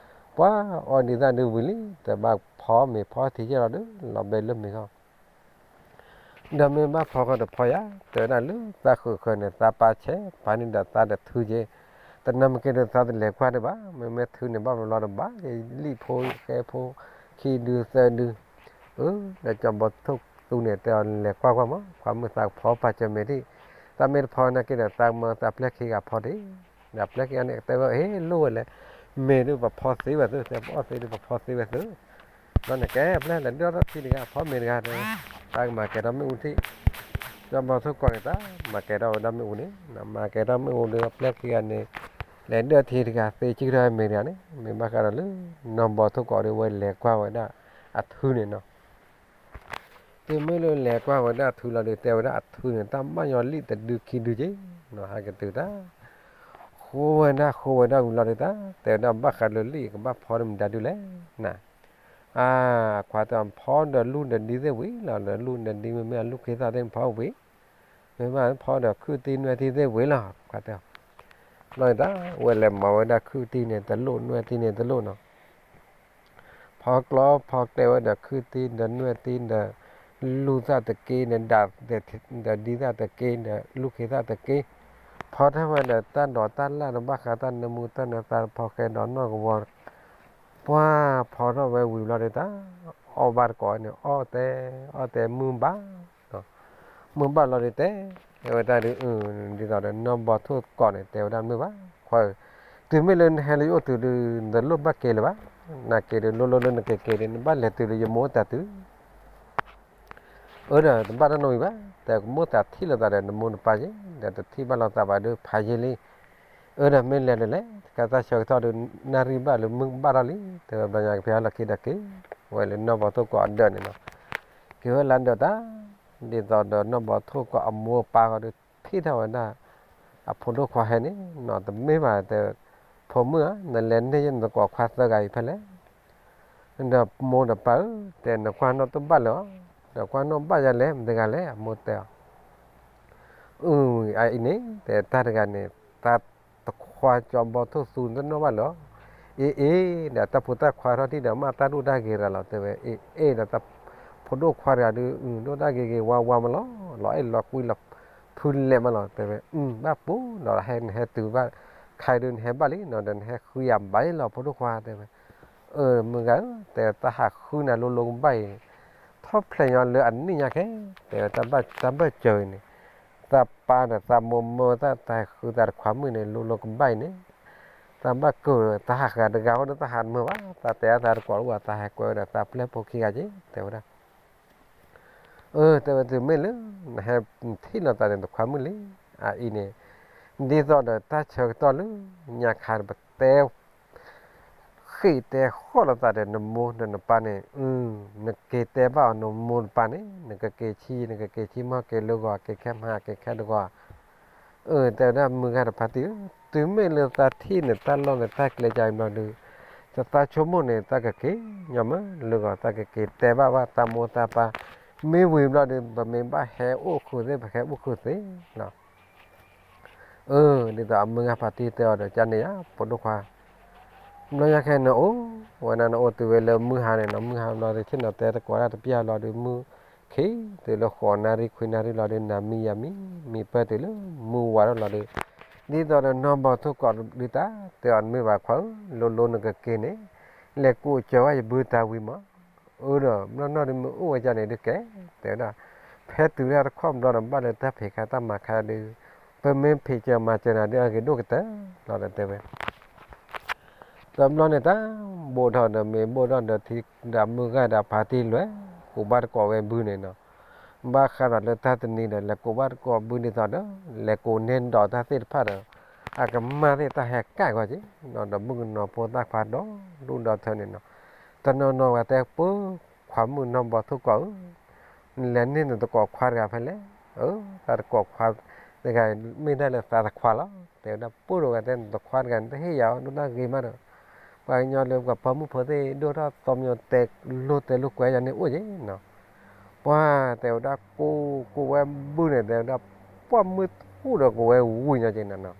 ပှၤအီၣ်ဒ်သၣ်ဒုးဝံၤလံ, တဘၣ်ဖီမ့ၤဖီထံယဲၢ်လီၤဒီး လီၤဘဲလၢမ့ၤဃီ ဒီးမ့ၢ်ဘၣ်ဖီဃီတဖီယၤ, တဲဝဲဒၣ်လၢသးဃုာ်ဃၢၤန့ၣ် သးပာ်ဆဲး ပာ်န့ၢ်ဒီးသးဒီးထုက့ၤ, တနၢ်မ့ၢ်က့ၤဒီးသးတလဲၤကွၢ်ဒံးဘၣ်, မ့မ့ၢ်ထုန့ၣ်ဘၣ်ဘျီဒီးဘၣ်, လံၣ်ဖိဃဲဖိ ခံဒုသၢဒု, အၢ ဒီးကၠီဘီထိၣ်သူန့ၣ် တဲအီၤလဲၤကွၢ်ကွၢ်မး, ခွါမုၣ်သးကဖီပာ်စၢၤမ့ၤဒံး, သးမ့ၢ်တဖီနာ်က့ဒီး သးမၢသးပျဲၢ်ခံဂၤဖီဒံး, ဒီးပျဲၢ်ခံဂၤန့ၣ် တဲဝဲ ဟ့ၣ်လိၣ်ဝဲလဲၣ်, မ့ၤဒုးပဖီသ့ဝဲသု, တဲပအီၣ်သ့ဒုးပဖီသ့ဝဲသု ဘျီန့ၣ်ကဲ ပျဲၢ်လဲၤဒၢထီၣ်ထံတဂၤ ဖီမ့ၤတဂၤတဲဝဲ, တၢ်ကမၤကဲထီၣ်မ့ၣ်အူထံၣ်, ကၠီဘီထိၣ်ကီးန့ၣ် တၢ်မၤကဲထီၣ်ဝဲဒၣ်မ့ၣ်အူန့ၣ်, မၤကဲထီၣ်မ့ၣ်အူဒီး ပျဲၢ်ခံဂၤန့ၣ် လဲၤဒၢထံတဂၤ သ့ကံၢ်ထီၣ်မ့ၤတဂၤန့ၣ်, မ့ၢ်ဘၣ်ဃးဒီးလၢ နီၢ်ဘီထိၣ်ကီးဒီးဝဲလဲၤကွၢ်ဝဲဒၣ်အထုန့ၣ်နီၤ တုၤမ့ၢ်လၢလဲၤကွၢ်ဝဲဒၣ်အထုလီၤဒီး တဲဝဲဒၣ်အထုန့ၣ် တၢ်မၣ်ညီလံၣ်တဒုခံဒုက့ၤ, ဟဲကတုၤတၢ်, ဃိဝဲဒၣ်ဃိဝဲဒၣ်ဝံၤလီၤဒီးတၢ်, တဲဝဲဒၣ်ဘၣ်ဃးလၢလံၣ်ကဘၣ်ဖီဒီးမတၤဒုလဲၣ်, န အခွါတဲ ဖီဒီးလူၢ်ဒီးဒံသ့ၣ်ဝံၤလီၤ, ဒီးလူၢ်ဒီးဒံမ့မ့ၢ်အလူၢ်ခ့သၣ်သ့ၣ်ဖီဝံၤ, မ့မ့ၢ်ဖီဒီးခုၣ်တံၢ်နွဲၣ်တံၢ်သ့ၣ်ဝံၤလီၤ, ခွါတဲ, ဘျီန့ၣ်တၢ် ဝဲလဲၤမၤဝဲဒၣ်ခုၣ်တံၢ်န့ၣ်တလိၣ် နွဲၣ်တံၢ်န့ၣ်တလိၣ်နီၤ ဖီကျီဖီကျဲဝဲဒီးခုၣ်တံၢ်ဒီးနွဲၣ်တံၢ်ဒီး လူၢ်သၣ်တက့ၢ်ဒီး ဒီးဒံသၣ်တက့ၢ်ဒီး လူၢ်ခ့သၣ်တက့ၢ်, ဖီထီၣ်ဝဲဒီးတၢ်ဒိးတၢ်လၣ်ဒီး ဘၣ်ဃးတၢ်နၢမူတၢ်နသးဖီဃဲဒီးနီၢ်ကဝီၤ, ပှၤဖီထီၣ်ဝဲဝံၤဘျီဒီးတၢ် အီၣ်ဘၣ်တကိးန့ၣ် အီၣ်တဲ အီၣ်တဲမုၢ်ဘၣ် မုၢ်ဘၣ်လီၤဒီးတဲ တဲဝဲဒၣ်ဒီး ဒ်သိးဒီးနီၢ်ဘီထိၣ်ကီးန့ၣ် တဲဝဲဒၣ်မုၢ်ဘၣ် ခွါဧၢ, တုၤမ့ၢ်လၢနဟဲလၢယအိၣ်တုၤဒီး နတလိၣ်ဘၣ်က့ၤလၢၤဘၣ်, နက့ၤဒီးလိၣ်လိၣ်လၢနကက့ၤဒီး နဘၣ်လဲၤတုၤလၢယမိၢ်တၢ်တုၤ အၢ ဒီးတဘၣ်တၢ်နီတမံၤဘၣ်, တဲကမိၣ်သးထံၣ်လိာ်သးဒီးနမိၢ်နပၢ်က့ၤ, ဒီးတထံၣ်ဘၣ်လိာ်သးဘၣ်ဒီးဖးယံာ်လံ, အၢ ဒီးမ့ၢ်လဲၤဒီးလဲၤ တၢ်သၣ်ဆၢကတီၢ်ဒီး နၣ်ရံၣ်ဘၣ်လၢမုၢ်ဘၣ်ထီၣ်လံ, တဲဝဲဘျီညါကဖဲဟဲလီၤခံဒီးက့ၤ, ဝဲလၢနီၢ်ဘီထိၣ်ကီးအဒၢးန့ၣ်နီၤ, က့ၤဝဲလၢဒၢးတၢ်, ဒ်သိးဒီးနီၢ်ဘီထိၣ်ကီးအမိၢ်အပၢ်ဃီဒီး ထံၣ်ထီၣ်ဝဲဒၣ် အဖိဒိၣ်ခွါဟဲန့ၣ်နီၤ, တမ့ၢ်ဘၣ်တဲ ဖိမုၣ်ဧၢ, နလဲၤန့ၢ်ယဲၢ်နသကိးခွါသၢဂၤအံၤဖဲလဲၣ် ဒီးမိၢ်ဒီးပၢ်ဧၢ, တဲနကွၢ်နီၣ်တဘၣ်လၢၤအီၤ, နကွၢ်နီၣ်ဘၣ်ယၤလဲၣ် မတၤတဂၤလဲၣ် အမိၢ်တဲအီၤ, အအံၤန့ၣ် တဲတၢ်တဂၤန့ၣ် တၢ်တခွါကၠီဘီထိၣ်သူတနီၣ်ဘၣ်လၢၤအီၤ, အ့ၣ်အ့ၣ် ဒီးတၢ်ဖိသၣ်ခွါထီၣ်ထံၣ်ဒီး မ့ၢ်တၢ်ဒိၣ်တၢ်ဂ့ၤတဂၤလီၤ တဲဝဲ, အ့ၣ်အ့ၣ် ဒီးတၢ်ဖိဒိၣ်ခွါတဂၤဒီး ဒိၣ်တၢ်ဂ့ၤဂ့ၤဝါဝါမးလီၤ, လီၤအဲၣ်လီၤကွံလီၤ ဖုလဲၣ်မးလီၤ တဲဝဲ, ဘၣ်ပူၤဒီး နဟဲတုၤဘၣ် ခါအံၤဒီးနဟဲဘၣ်လံနီၤ ဒီးနဟဲဃုယၤဘၣ်လီၤ ဖိဒိၣ်ခွါ တဲဝဲ, အၢ မုၢ်ဂၤဧၢ, တဲတၢ်ဟးဃုနၤလိၤလိၤကဘၣ်အံၤ, ထီၣ်ဖျဲးညီလၢအနံၣ်ညါခဲ, တဲဝဲတၢ်ဘၣ်စၢၤအံၤန့ၣ်, သးပၢ်ဒီးသးမိၢ်မၢသး သးဟဲဃုသးတခွါမုၣ်န့ၣ် လိၤလိၤကဘၣ်အံၤန့ၣ်, သးဘၣ်ကၢၢ် သးဟးဃာ်တဂၤဃီဒီး သးဟးတမုာ်ဘၣ်, သးတဲအသးတကိးလၢဝဲ သးဟဲကွဲဝဲဒီးသးပျဲၢ်ဖိခံဂၤက့ၤ တဲဝဲဒၣ်. အၢ တဲဝဲ တုၤမ့ၢ်လၢ နဟဲထံၣ်လိာ်သးန့ၣ် တခွါမုၣ်လံ, အအံၤန့ၣ် ဒ်သိးဒီးတၢ်ဆၢကတီၢ်လၢ ညါခါဒီး ပတဲ ဃ့ၢ်တဲဃီၣ်လိာ်သးဒီးနမိၢ်ဒီးနပၢ်န့ၣ်, နက့ၤတဲဘၣ်အီၤနမိၢ်နပၢ်န့ၣ် နကက့ၤဆံ နကက့ၤဆံမီၢ် က့ၤလၢဂီၤ က့ၤခဲမဟါ က့ၤခဲတဂီၤ, အၢ တဲဝဲဒၣ် မုၢ်ဂၤတဖါတံၢ်ဧၢ, တုၤမ့ၢ်လၢသးထံၣ်န့ၣ် တၢ်လီၢ်န့ၣ် တၢ်ကျဲကၢ်အံၤဘျီဒီး သးဆိကမိၣ်န့ၣ် သးကက့ၤညီမးလၢဂီၤ သးကက့ၤတဲဘၣ်ဘၣ်သးမိၢ်သးပၢ်, မ့ၢ်ဝံၤဘျီဒီး ပမ့ၢ်ဘၣ်ဟဲအိၣ်ဃုာ်သ့ၣ် ပဟဲအိၣ်ဃုာ်သ့လီၤ. အၢ ဒ်သိးအမုၢ်ဂၤဖါတံၢ်တဲအီၤဒီး ကန့ၣ်ယါ ဖိဒိၣ်ခွါ, ဘျီညါခဲအံၤနအိၣ်ဝဲဒၣ် နအိၣ်တုၤဝဲလၢမုၢ်ဟါန့ၣ်နီၤ, မုၢ်ဟါဘျီဒီး ဆ့ၣ်နီၤတဲသကိးတၢ်တပျၢ်ဘျီဒီး မုၢ်ခံ တုၤလၢဃိးနၣ်ရံၣ်ခွံနၣ်ရံၣ်ဘျီဒီး နၤမံယၤမံ မံပၢၢ်တုၤလၢမုၢ်ဝါထီၣ်လီၤဒီး, ဒ်သိးဒီးနီၢ်ဘီထိၣ်ကီးဒုးတၢ်တဲအီၤ နမ့ၢ်ဘၣ်ခွါဧၢ, လိၤလိၤနကက့ၤန့ၣ် လဲၤကိးစၢၤဝဲယဘုတၢ်ဝံၤမး, အၢဒီး ဘျီနီၢ်ဒုးမ့ၢ်အိၣ်ဝဲဒ်န့ၣ်ဒုးကဲ, တဲဝဲဒၣ်, ဖဲတုၤဒၣ်တခီဘျီဒီး ဘၣ်လၢတၢ်ဖံးခါတၢ်မၤခါဒီး ပမ့ၢ်ဖံးစၢၤမၤစၢၤနၤဒုး အဂ့ၤဒိၣ်ကတၢၢ်လီၤဒီးတဲဝဲ တဘျီန့ၣ်တၢ်ဘိးထီၣ်ဒီး မ့ၢ်ဘိးထီၣ်ဒီးထံဒီးမုၢ်ဂၤဒီးဖါတံၢ်လွဲၢ် ကိးဘၣ်တကိးဝဲဘုန့ၣ်နီၤ, ဘၣ်ဃးဒီးလၢတၢ်တနံၤဒီး လဲၤကိးဘၣ်တကိးဘုဒ်သိးဒီး လဲၤကိးန့ၢ်ဒီးတၢ်သ့ၣ်တဖၣ်ဒီး အကမၣ်သ့ၣ်တၢ်ဟဲကၣ်ဂီၤက့ၤနီၤ, ဒီးမုၣ်ကနီၤဖိသၣ်ခွါဒီဒူၣ်ဒီထၢန့ၣ်နီၤ, တနီၤနီၤဝဲတဲပၢ ခွါမုၣ်နီၢ်ဘီထိၣ်ကီးဧၢ နလဲၤန့ၢ်နတကိးခွါတဂၤဖဲလဲၣ်, အၢ သးတကိးခွါတဂၤ မ့ၢ်ဒၣ်လၢသးတခွါလီၤ, တဲဝဲဒၣ် ပၢ်ဒီးဝဲတဲ နတခွါတဂၤန့ၣ် တဟ့ၣ်ယၤအီၤဒိၣ်တၢ်ဂ့ၤမးဒီး ပှၤကညီလၢပှၤဖီမုၢ်ဖိသ့ၣ် ဒိၣ်ထီၣ်သီမညီတဲလိၣ်တဲလိၣ်ကွဲယၤန့ၣ်အိၣ်က့ၤနီၤ, ပှၤတဲဝဲဒၣ် ကိးကိးဝဲဘုန့ၣ် တဲဝဲဒၣ် ပှၤမုၢ်ထူၣ်ဒီးကိးဝဲဝံၤညီက့ၤနီၤနီၤ,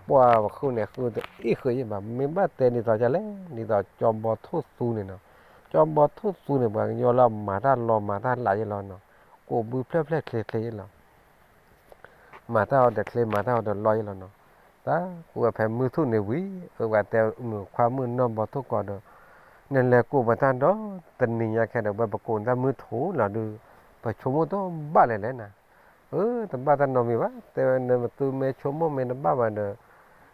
ပှၤပဃုန့ၣ်ဃုတအ့ၣ်ဃုအ့ၣ်ဘၣ် မ့ၢ်ဘၣ်တဲဒ်သိးဒ်လဲၣ် ဒ်သိးကၠီဘီထိၣ်သူန့ၣ်နီၤ, ကၠီဘီထိၣ်သူန့ၣ် ပှၤကညီလၢမၤတၢ်လီၤမၤတၢ်လးယ့ၢ်လီၤနီၤ, ကိးဘုဖျဲၣ်ဖျဲၣ်ချ့ချ့ယ့ၢ်လီၤ မၤတၢ်အီၤဒီးချ့ မၤတၢ်အီၤဒီးလီယ့ၢ်လီၤနီၤ, တၢ်ကိးဝဲဖဲမုၢ်ထူၣ်န့ၣ်ဝံၤ အၢ ပှၤတဲမုၢ်ခွါမုၣ်နီၢ်ဘီထိၣ်ကီးဒီး နလဲၤကိးပတၢ်ဒီတနံၤညါခဲဒီး ဝဲပကိးနတၢ်မုၢ်ထူၣ်လီၤဒုး ပဆိကမိၣ်တဘၣ်လဲၣ်လဲၣ်နၤ, အၢ တဘၣ်တၢ်နီတမံၤဘၣ် တဲဝဲ နသုမ့ၢ်ဆိကမိၣ်မ့ၢ်တဘၣ်ဘၣ်ဒီး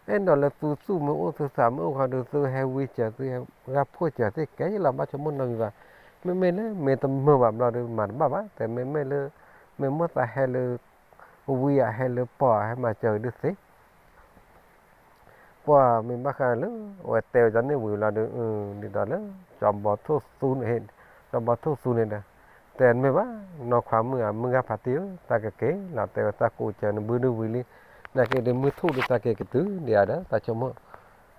အဲၣ်ဒိးလၢသုသူၣ်မ့ၢ်အိၣ်သုသးမ့ၢ်အိၣ်ခီဒုး သုဟဲဝံစၢၤ သုဟဲဂၢ်ဖှိၣ်စၢၤသ့ၣ်ကဲယ့ၢ်လီၤ ဘၣ်ဆိကမိၣ်နီတမံၤဘၣ်, မ့မ့ၢ်လၢမ့ၢ်တမုာ်ဘၣ်ဘျီဒီး မၤတဘၣ်ဘၣ် တဲမ့မ့ၢ်လၢ မ့ၢ်မိၣ်သးဟဲလၢ ဝံဧါ ဟဲလၢပီၢ်ဧါ ဟဲမၤစၢၤဒုးသ့ ပှၤမ့ၢ်ဘၣ်ဃးလၢ အဝဲတဲဝဲဒ်န့ၣ်ဝံၤလီၤဒီး ဒ်သိးလၢ ကၠီဘီထိၣ်သူန့ၣ် ကၠီဘီထိၣ်သူန့ၣ်ဒီး တဲမ့ၢ်ဘၣ် နီၢ်ခွါမုၣ်ဧါ မုၢ်ဂၤဖါတံၢ်ဧၢ သးကက့ၤလီၤ တဲဝဲသးကိးစၢၤနဘုဒုးဝံၤလံ နာ်က့ဒုးမုၢ်ထူၣ်ဒုးသးက့ၤကတုၤဒံးဧါဒီး သးဆိကမိၣ်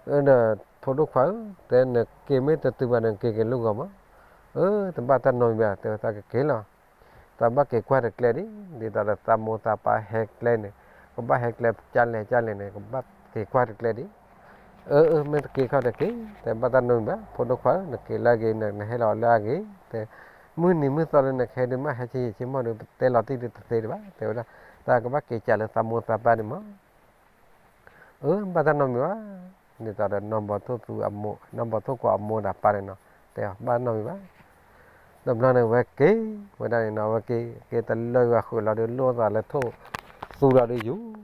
အၢဒီး ဖိဒိၣ်ခွါဧၢ တဲနက့ၤမ့ၢ်တတုၤဘၣ်နက့ၤက့ၤလၢဂီၤမး အၢ တဘၣ်တၢ်နီတမံၤဘၣ် တဲဝဲသးကက့ၤလီၤ သးဘၣ်က့ၤကွၢ်တကျဲဒံး ဒ်သိးဒီးသးမိၢ်သးပၢ်ဟဲကျဲန့ၣ် ကဘၣ်ဟဲကျဲကၢလဲၣ်ကၢလဲၣ်န့ၣ် ကဘၣ်က့ၤကွၢ်တကျဲဒံး အၢ အၢ မ့ၢ်တက့ၤခီတက့ၤ တဲဘၣ်တၢ်နီတမံၤဘၣ် ဖိဒိၣ်ခွါဧၢ နက့ၤလၢအဂ့ၤ နဟဲလီၤလၢအဂ့ၤ တဲ မုၢ်နံၤမုၢ်သီလၢနကဟဲဒုးမ့ၢ်ဟဲဆ့ဟံၣ်ဆ့မိၢ်ဒီး ပတဲလီၤတံၢ်ဒုးတသ့ဒံးဘၣ် တဲဝဲဒၣ် သးကဘၣ်က့ၤကးလၢသးမိၢ်သးပၢ်ဒံးမး အၢ ဘၣ်တၢ်နီတမံၤဘၣ် ဒ်သိးဒီးနီၢ်ဘီထိၣ်သူအမိၢ် နီၢ်ဘီထိၣ်ကီးအမိၢ်ဒီးပၢ်န့ၣ်နီၤ တဲအီၤ ဘၣ်နီတမံၤဘၣ် တဘျီန့ၣ် ဝဲက့ၤဝဲဒၣ်န့ၣ်နီၤ ဝဲက့ၤ က့ၤတလၢဂၤဃုာ်လီၤဒီး လိၣ်သးလၢထိၣ်သူလီၤဒီးယူၤ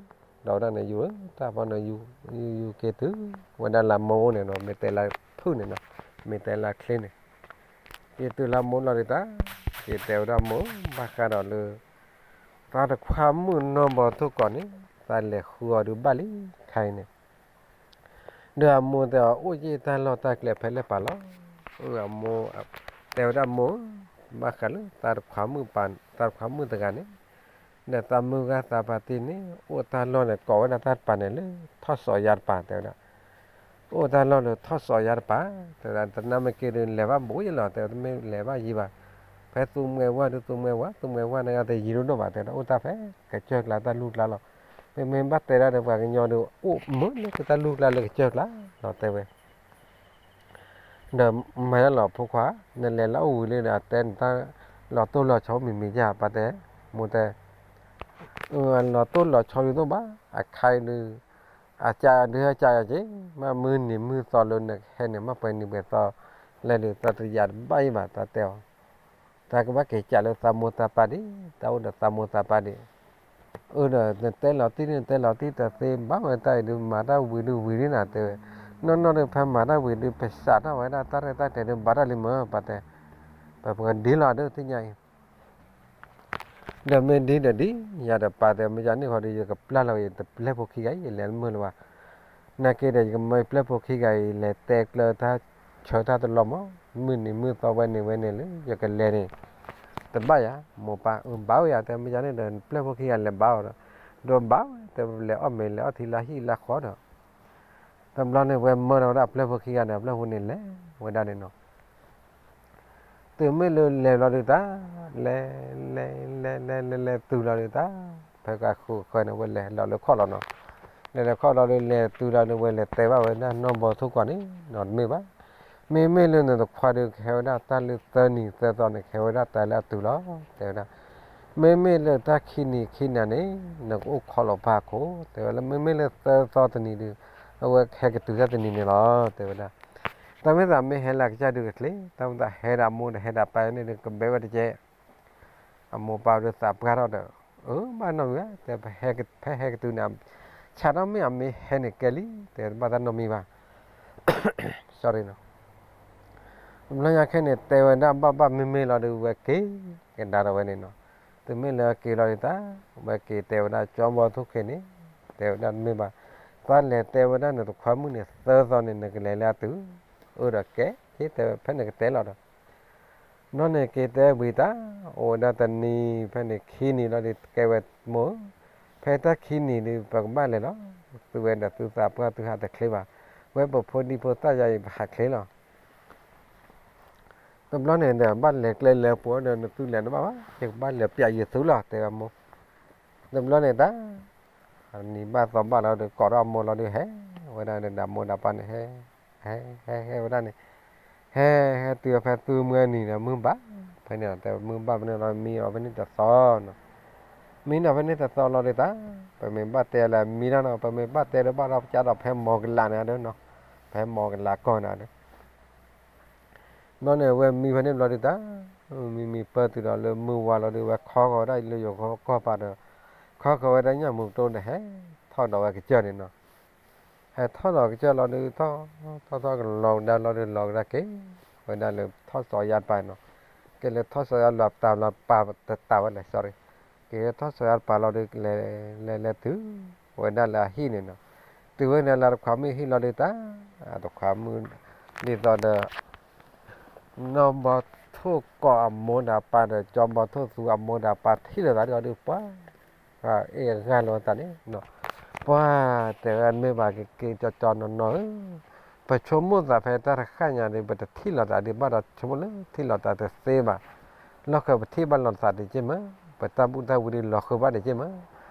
ဒီးဝဲဒၣ်န့ၣ် ယူၤတၢ်ဖီန့ၣ် ယူၤ ယူၤယူၤက့ၤတုၤ ဝဲဒၣ်လၢမိၢ်အိၣ်န့ၣ်နီၤ မ့ၢ်တဲလၢဖုၣ်န့ၣ်နီၤ မ့ၢ်တဲလၢချ့န့ၣ် က့ၤတုၤလၢမိၢ်လီၤဒီးတၢ် က့ၤတဲဝဲဒၣ်မိၢ် ဘၣ်ဃးဒီးလၢ သးတခွါမုၣ်နီၢ်ဘီထိၣ်ကီးန့ၣ် သးလဲၤဃုအီၤဒုးဘၣ်လံ ခဲအံၤန့ၣ် ဒီးအမိၢ်တဲအီၤ အိၣ်က့ၤတၢ်လီၢ်တၢ်ကျဲဖဲလဲၣ်ပာ်လီၤ အမိၢ် တဲဝဲဒၣ်မိၢ် ဘၣ်ဃးလၢ သးတခွါမုၣ်တဂၤန့ၣ် ဒီးသးမုၢ်ဂၤသးပၢ်တံၢ်န့ၣ် အိၣ်တၢ်လီၢ်န့ၣ် ကိးဝဲဒၣ်တၢ်တပၤန့ၣ်လၢ ထီၣ်စီၤယါတပၤ တဲဝဲဒၣ် အိၣ်တၢ်လီၢ်လၢထီၣ်စီၤယါတပၤ တဲဝဲဒၣ် တနၢ်မ့ၢ်က့ၤဒုး လဲၤဘၣ်ဘူးယ့ၢ်လီၤ တဲဝဲ တမ့ၢ်လဲၤဘၣ်ယံၤဘၣ် ဖဲသူမွဲဝါဒုး သူမွဲဝါ သူမွဲဝါန့ၣ်ဂ့ၤ တယံၤဒိၣ်ဒိၣ်ဘၣ် တဲဝဲဒၣ် အိၣ်တၢ်ဖဲကစၢၢ်ကျါတၢ်လူၢ်ကျါလီၤ မ့မ့ၢ်ဘၣ်တဲဒၣ်ဒီး ပှၤကညီဒုး အိၣ်မုာ်လၢကတၢ်လူၢ်ကျါလၢကစၢၢ်ကျါလီၤ တဲဝဲ ဒီးမၤဒၣ်လီၤဖိခွါ နလဲၤလၢအအိၣ်ဝံၤလံဒီး အတဲနတၢ်လီၤတိၢ်လီၤဆီမံၤမံၤယါ ပှၤတဲ မိၢ်တဲ လီၤတိၢ်လီၤဆီဒုးတအိၣ်ဘၣ် အခါဒုး အကးဒုးဟဲကးယၤက့ၤ မ့ၢ်မုၢ်နံၤမုၢ်သီလၢနကဟဲန့ၣ် မ့ၢ်ပှဲၤနံၤပှဲၤသီလဲၣ်ဒုး တၢ်တယၤတဘၣ်အံၤဘၣ် တၢ်တဲအီၤ တၢ်ကဘၣ်က့ၤကးလၢသးမိၢ်သးပၢ်ဒံး တၢ်အိၣ်ဒီးသးမိၢ်သးပၢ်ဒံး အၢဒီးနတဲလီၤတံၢ်ဒ်နတဲလီၤတံၢ်တသ့ဘၣ်ဝဲတၢ်အံၤဒုး မၤတၢ်ဝံၤဒုးဝံၤဒ်နၤတဲဝဲ, နီၢ်နီၢ်ဒုးဖဲမၤတၢ်ဝံၤဒုး ပစးထီၣ်ဝဲဒၣ်တၢ်ရဲၣ်တၢ်ကျဲၤဒုး ဘၣ်တၢ်လံမၢ် ပှၤတဲ, ပပကဒ်လီၤဒုးသ့ၣ်ညါအံၤ ဒီးမ့ၢ်ဒ်ဒီးဒ် ယၤဒီးပာ်တဲ မ့ၢ်ယၤန့ၣ်ဃီဒီး ယကပျၢ်လီၤ ယတပျဲၢ်ဖိခံဂၤအံၤ ယလဲၤတမုာ်လၢၤဘၣ်. နာ်က့ဒီး ယကမၢယပျဲၢ်ဖိခံဂၤအံၤ လဲၤတဲကျၢၤတၢ်ဆၢတၢ်တလီၢ်မး, မုၢ်နံၤမုၢ်သီဝဲန့ၣ်ဝဲန့ၣ်လၢ ယကလဲၤန့ၣ် တဘၣ်ယၤ, မိၢ်ပၢ်အၢဘၣ်ဝဲယၤတဲ မ့ၢ်ယၤန့ၣ်ဒီး ပျဲၢ်ဖိခံဂၤလဲၤဘၣ်အီၤဒီး, ဒီးဘၣ်ဝဲတဲ လဲၤအီၣ်မ့ၤလဲၤအီၣ်ထံလၢဟံၣ်လၢဃီဒီး, တဘျီန့ၣ် ဝဲမၢဒီးဝဲဒၣ်ပျဲၢ်ဖိခံဂၤန့ၣ် အပျဲၢ်ဖိန့ၣ်လဲၤဝဲဒၣ်န့ၣ်နီၤ တုၤမ့ၢ်လၢလဲၤဘျီဒုးတၢ်, လဲၤ, လဲၤ, လဲၤ, လဲၤ, လဲၤ, လဲၤတုၤလီၤဒုးတၢ်, ဖဲကဃုဃၢန့ၣ် ဝဲလဲၤလီၤလၢခီၣ်လီၤနီၤ, လဲၤလၢခီၣ်လီၤဒုး လဲၤတုၤလီၤဒုး ဝဲလဲၤတဲဘၣ်ဝဲဒၣ်နီၢ်ဘီထိၣ်ကီးန့ၣ်နီၤ တမ့ၢ်ဘၣ်, မ့မ့ၢ်လၢနတခွါဒုး ကဟဲဝဲဒၣ်တၢ်လၢသၢနံၤသၢသီန့ၣ် ကဟဲဝဲဒၣ်တၢ်လၢအတုၤလီၤ, တဲဝဲဒၣ်, မ့မ့ၢ်လၢတၢ်ခံနံၤခံနၤန့ၣ် နကအိၣ်ခိးလီၤပၢ်အခိၣ် တဲဝဲလၢ မ့မ့ၢ်လၢသၢသီတနံၤဒုး အဝဲကဟဲကတုၤတၢ်တနံၤန့ၣ်လီၤ တဲဝဲဒၣ် တၢ်မ့ၢ်သးမ့ၢ်ဟဲလၢကစၢ်ဒုးကချ့, တၢ်မ့ၢ်သးဟဲဒီးအမိၢ်ဒီးဟဲဒီးပၢ်န့ၣ်ဒုး ကဘဲဝဲတကဲ, အမိၢ်ပၢ်ဒုးသးပှၢ်ထီၣ်ဒီး, အၢ ဘၣ်နီတမံၤဘၣ်, တဲ ဖဲဟဲကတုၤန့ၣ်, ဆၣ်ထီၣ်မ့ၢ်အမ့ၢ်ဟဲန့ၣ်ကဲလံ, တဲတဘၣ်တၢ်နီတမံၤဘၣ် sorry နီၤ တဘျီညါခဲန့ၣ် တဲဝဲဒၣ်ဘၣ်ဘၣ်မ့မ့ၢ်လီၤဒုး ဝဲက့ၤကဒါဒီးဝဲန့ၣ်နီၤ, တုၤမ့ၢ်လၢက့ၤလီၤဒုးတၢ်, ဝဲက့ၤတဲဝဲဒၣ်ကၠီဘီထိၣ်ခ့န့ၣ်, တဲဝဲဒၣ်တမ့ၢ်ဘၣ်, သးလဲၤတဲဝဲဒၣ်နတခွါမုၣ်န့ၣ် သၢသီန့ၣ် နကလဲၤလၢအတုၤ, အၢဒီးကဲ, ဟ့ၣ်တဲဝဲဖဲန့ၣ်ကတဲလီၤဒီး ဘျီန့ၣ်က့ၤတဲဝံၤတၢ်, အိၣ်ဝဲဒၣ်တနံၤ ဖဲန့ၣ်ခံနံၤလီၤဒုး ကဲဝဲမိၢ်ဧၢ, ဖဲတၢ်ခံနံၤဒုး ပကဘၣ်လဲၤလီၤ, သုဝဲဒီးသုသးပှၢ်သုဟးတချ့ဘၣ်, ဝဲပဖိဒံဖိသၣ်ယၤအံၤ ပဟးချ့လီၤ တဘျီန့ၣ်ဒီး ဘၣ်လဲၤကျဲလဲၤပှၤဒီး နသုလဲၤတဘၣ်ဘၣ်, ယကဘၣ်လဲၤပျးယသုလီၤ တဲဝဲမိၢ်, တဘျီန့ၣ်တၢ် နံၤဘၣ်သီဘၣ်လီၤဒီး ကိးထီၣ်အမိၢ်လီၤဒုး ဟဲဝဲဒၣ်ဒီး အမိၢ်ဒီးပၢ်န့ၣ် ဟဲ, ဟဲ, ဟဲ, ဟဲဝဲဒၣ်န့ၣ်, ဟဲ, ဟဲတုၤဖဲသုမုၢ်နံၤဒီး မုၢ်ဘၣ်, ဖဲန့ၣ်တဲ မုၢ်ဘၣ်ဖဲန့ၣ်လီၤ မံအီၤဖဲန့ၣ်တသီနီၤ, မံနီၤဖဲန့ၣ်တသီလီၤဒီးတၢ်, ပမ့ၢ်ဘၣ်တဲလၢမံတၢ်နီၤ, ပမ့ၢ်ဘၣ်တဲဒီးဘၣ်ဒီး ပကဒီးဖဲမီၤကလးန့ၣ်ဒီးနီၤ, ဖဲမီၤကလးကီၢ်န့ၣ်ဒီး ဘျီန့ၣ် ဝဲမံဖဲန့ၣ်ဘျီဒုးတၢ်, မံမံပၢၢ်တုၤဒီးလၢမုၢ်ဝါလီၤဒုး ဝဲခီဃီၤဝဲဒၣ်လၢယိၤကီၢ်ပၤဒီး, ခီဃီၤဝဲဒၣ်ညၣ်မူးကတိၢ်ဒီး ဟဲထီၣ်ဒီးဝဲကစၢၢ်န့ၣ်နီၤ, ဟဲထီၣ်ဒီးကစၢၢ်လီၤဒုး ထီၣ်ထီၣ်ထီၣ်ကလီၤကဒါလီၤဒုး လီၤကဒါက့ၤဝဲဒၣ်လၢထီၣ်စီၤယါတပၤနီၤ, က့ၤလၢထီၣ်စီၤယါတပၤ ပာ်တတၢ်ဝဲလဲၣ် sorry, က့ၤလၢထီၣ်စီၤယါတပၤလီၤဒုး လဲၤလဲၤလဲၤတုၤဝဲဒၣ်လၢအဟံၣ်န့ၣ်နီၤ, တုၤဝဲန့ၣ်လၢတခွါမုၣ်ဟံၣ်လီၤဒုးတၢ်, တခွါမုၣ် ဒ်သိးဒီး နီၢ်ဘီထိၣ်ကီးအမိၢ်ဒီးပၢ်ဒီး ကၠီဘီထိၣ်သူအမိၢ်ဒီးပၢ်ထံၣ်လိာ်သးဒ်အီၤဒုး ပှၤ အ့ၣ်အဂၤလိာ်သးန့ၣ်, ပှၤတဲဝဲမ့ၢ်ဘၣ်ကက့ၤကၠီကၠီနီၢ်နီၢ်ဧၢ, ပဆိကမိၣ်သးဖဲတၢ်တဃၣ်ညါဒီး ပတထံၣ်လိာ်သးဒုးဘၣ်ဒီးဆိကမိၣ်လၢထံၣ်လိာ်သးတသ့ဘၣ်, လီၢ်ဃၢၤပထံၣ်ဘၣ်လိာ်သးဒံးက့ၢ်မး, ပတၢ်ဘူၣ်တၢ်ဝံဒုးလီၤဃၢၤဘၣ်ဒံးက့ၢ်မး,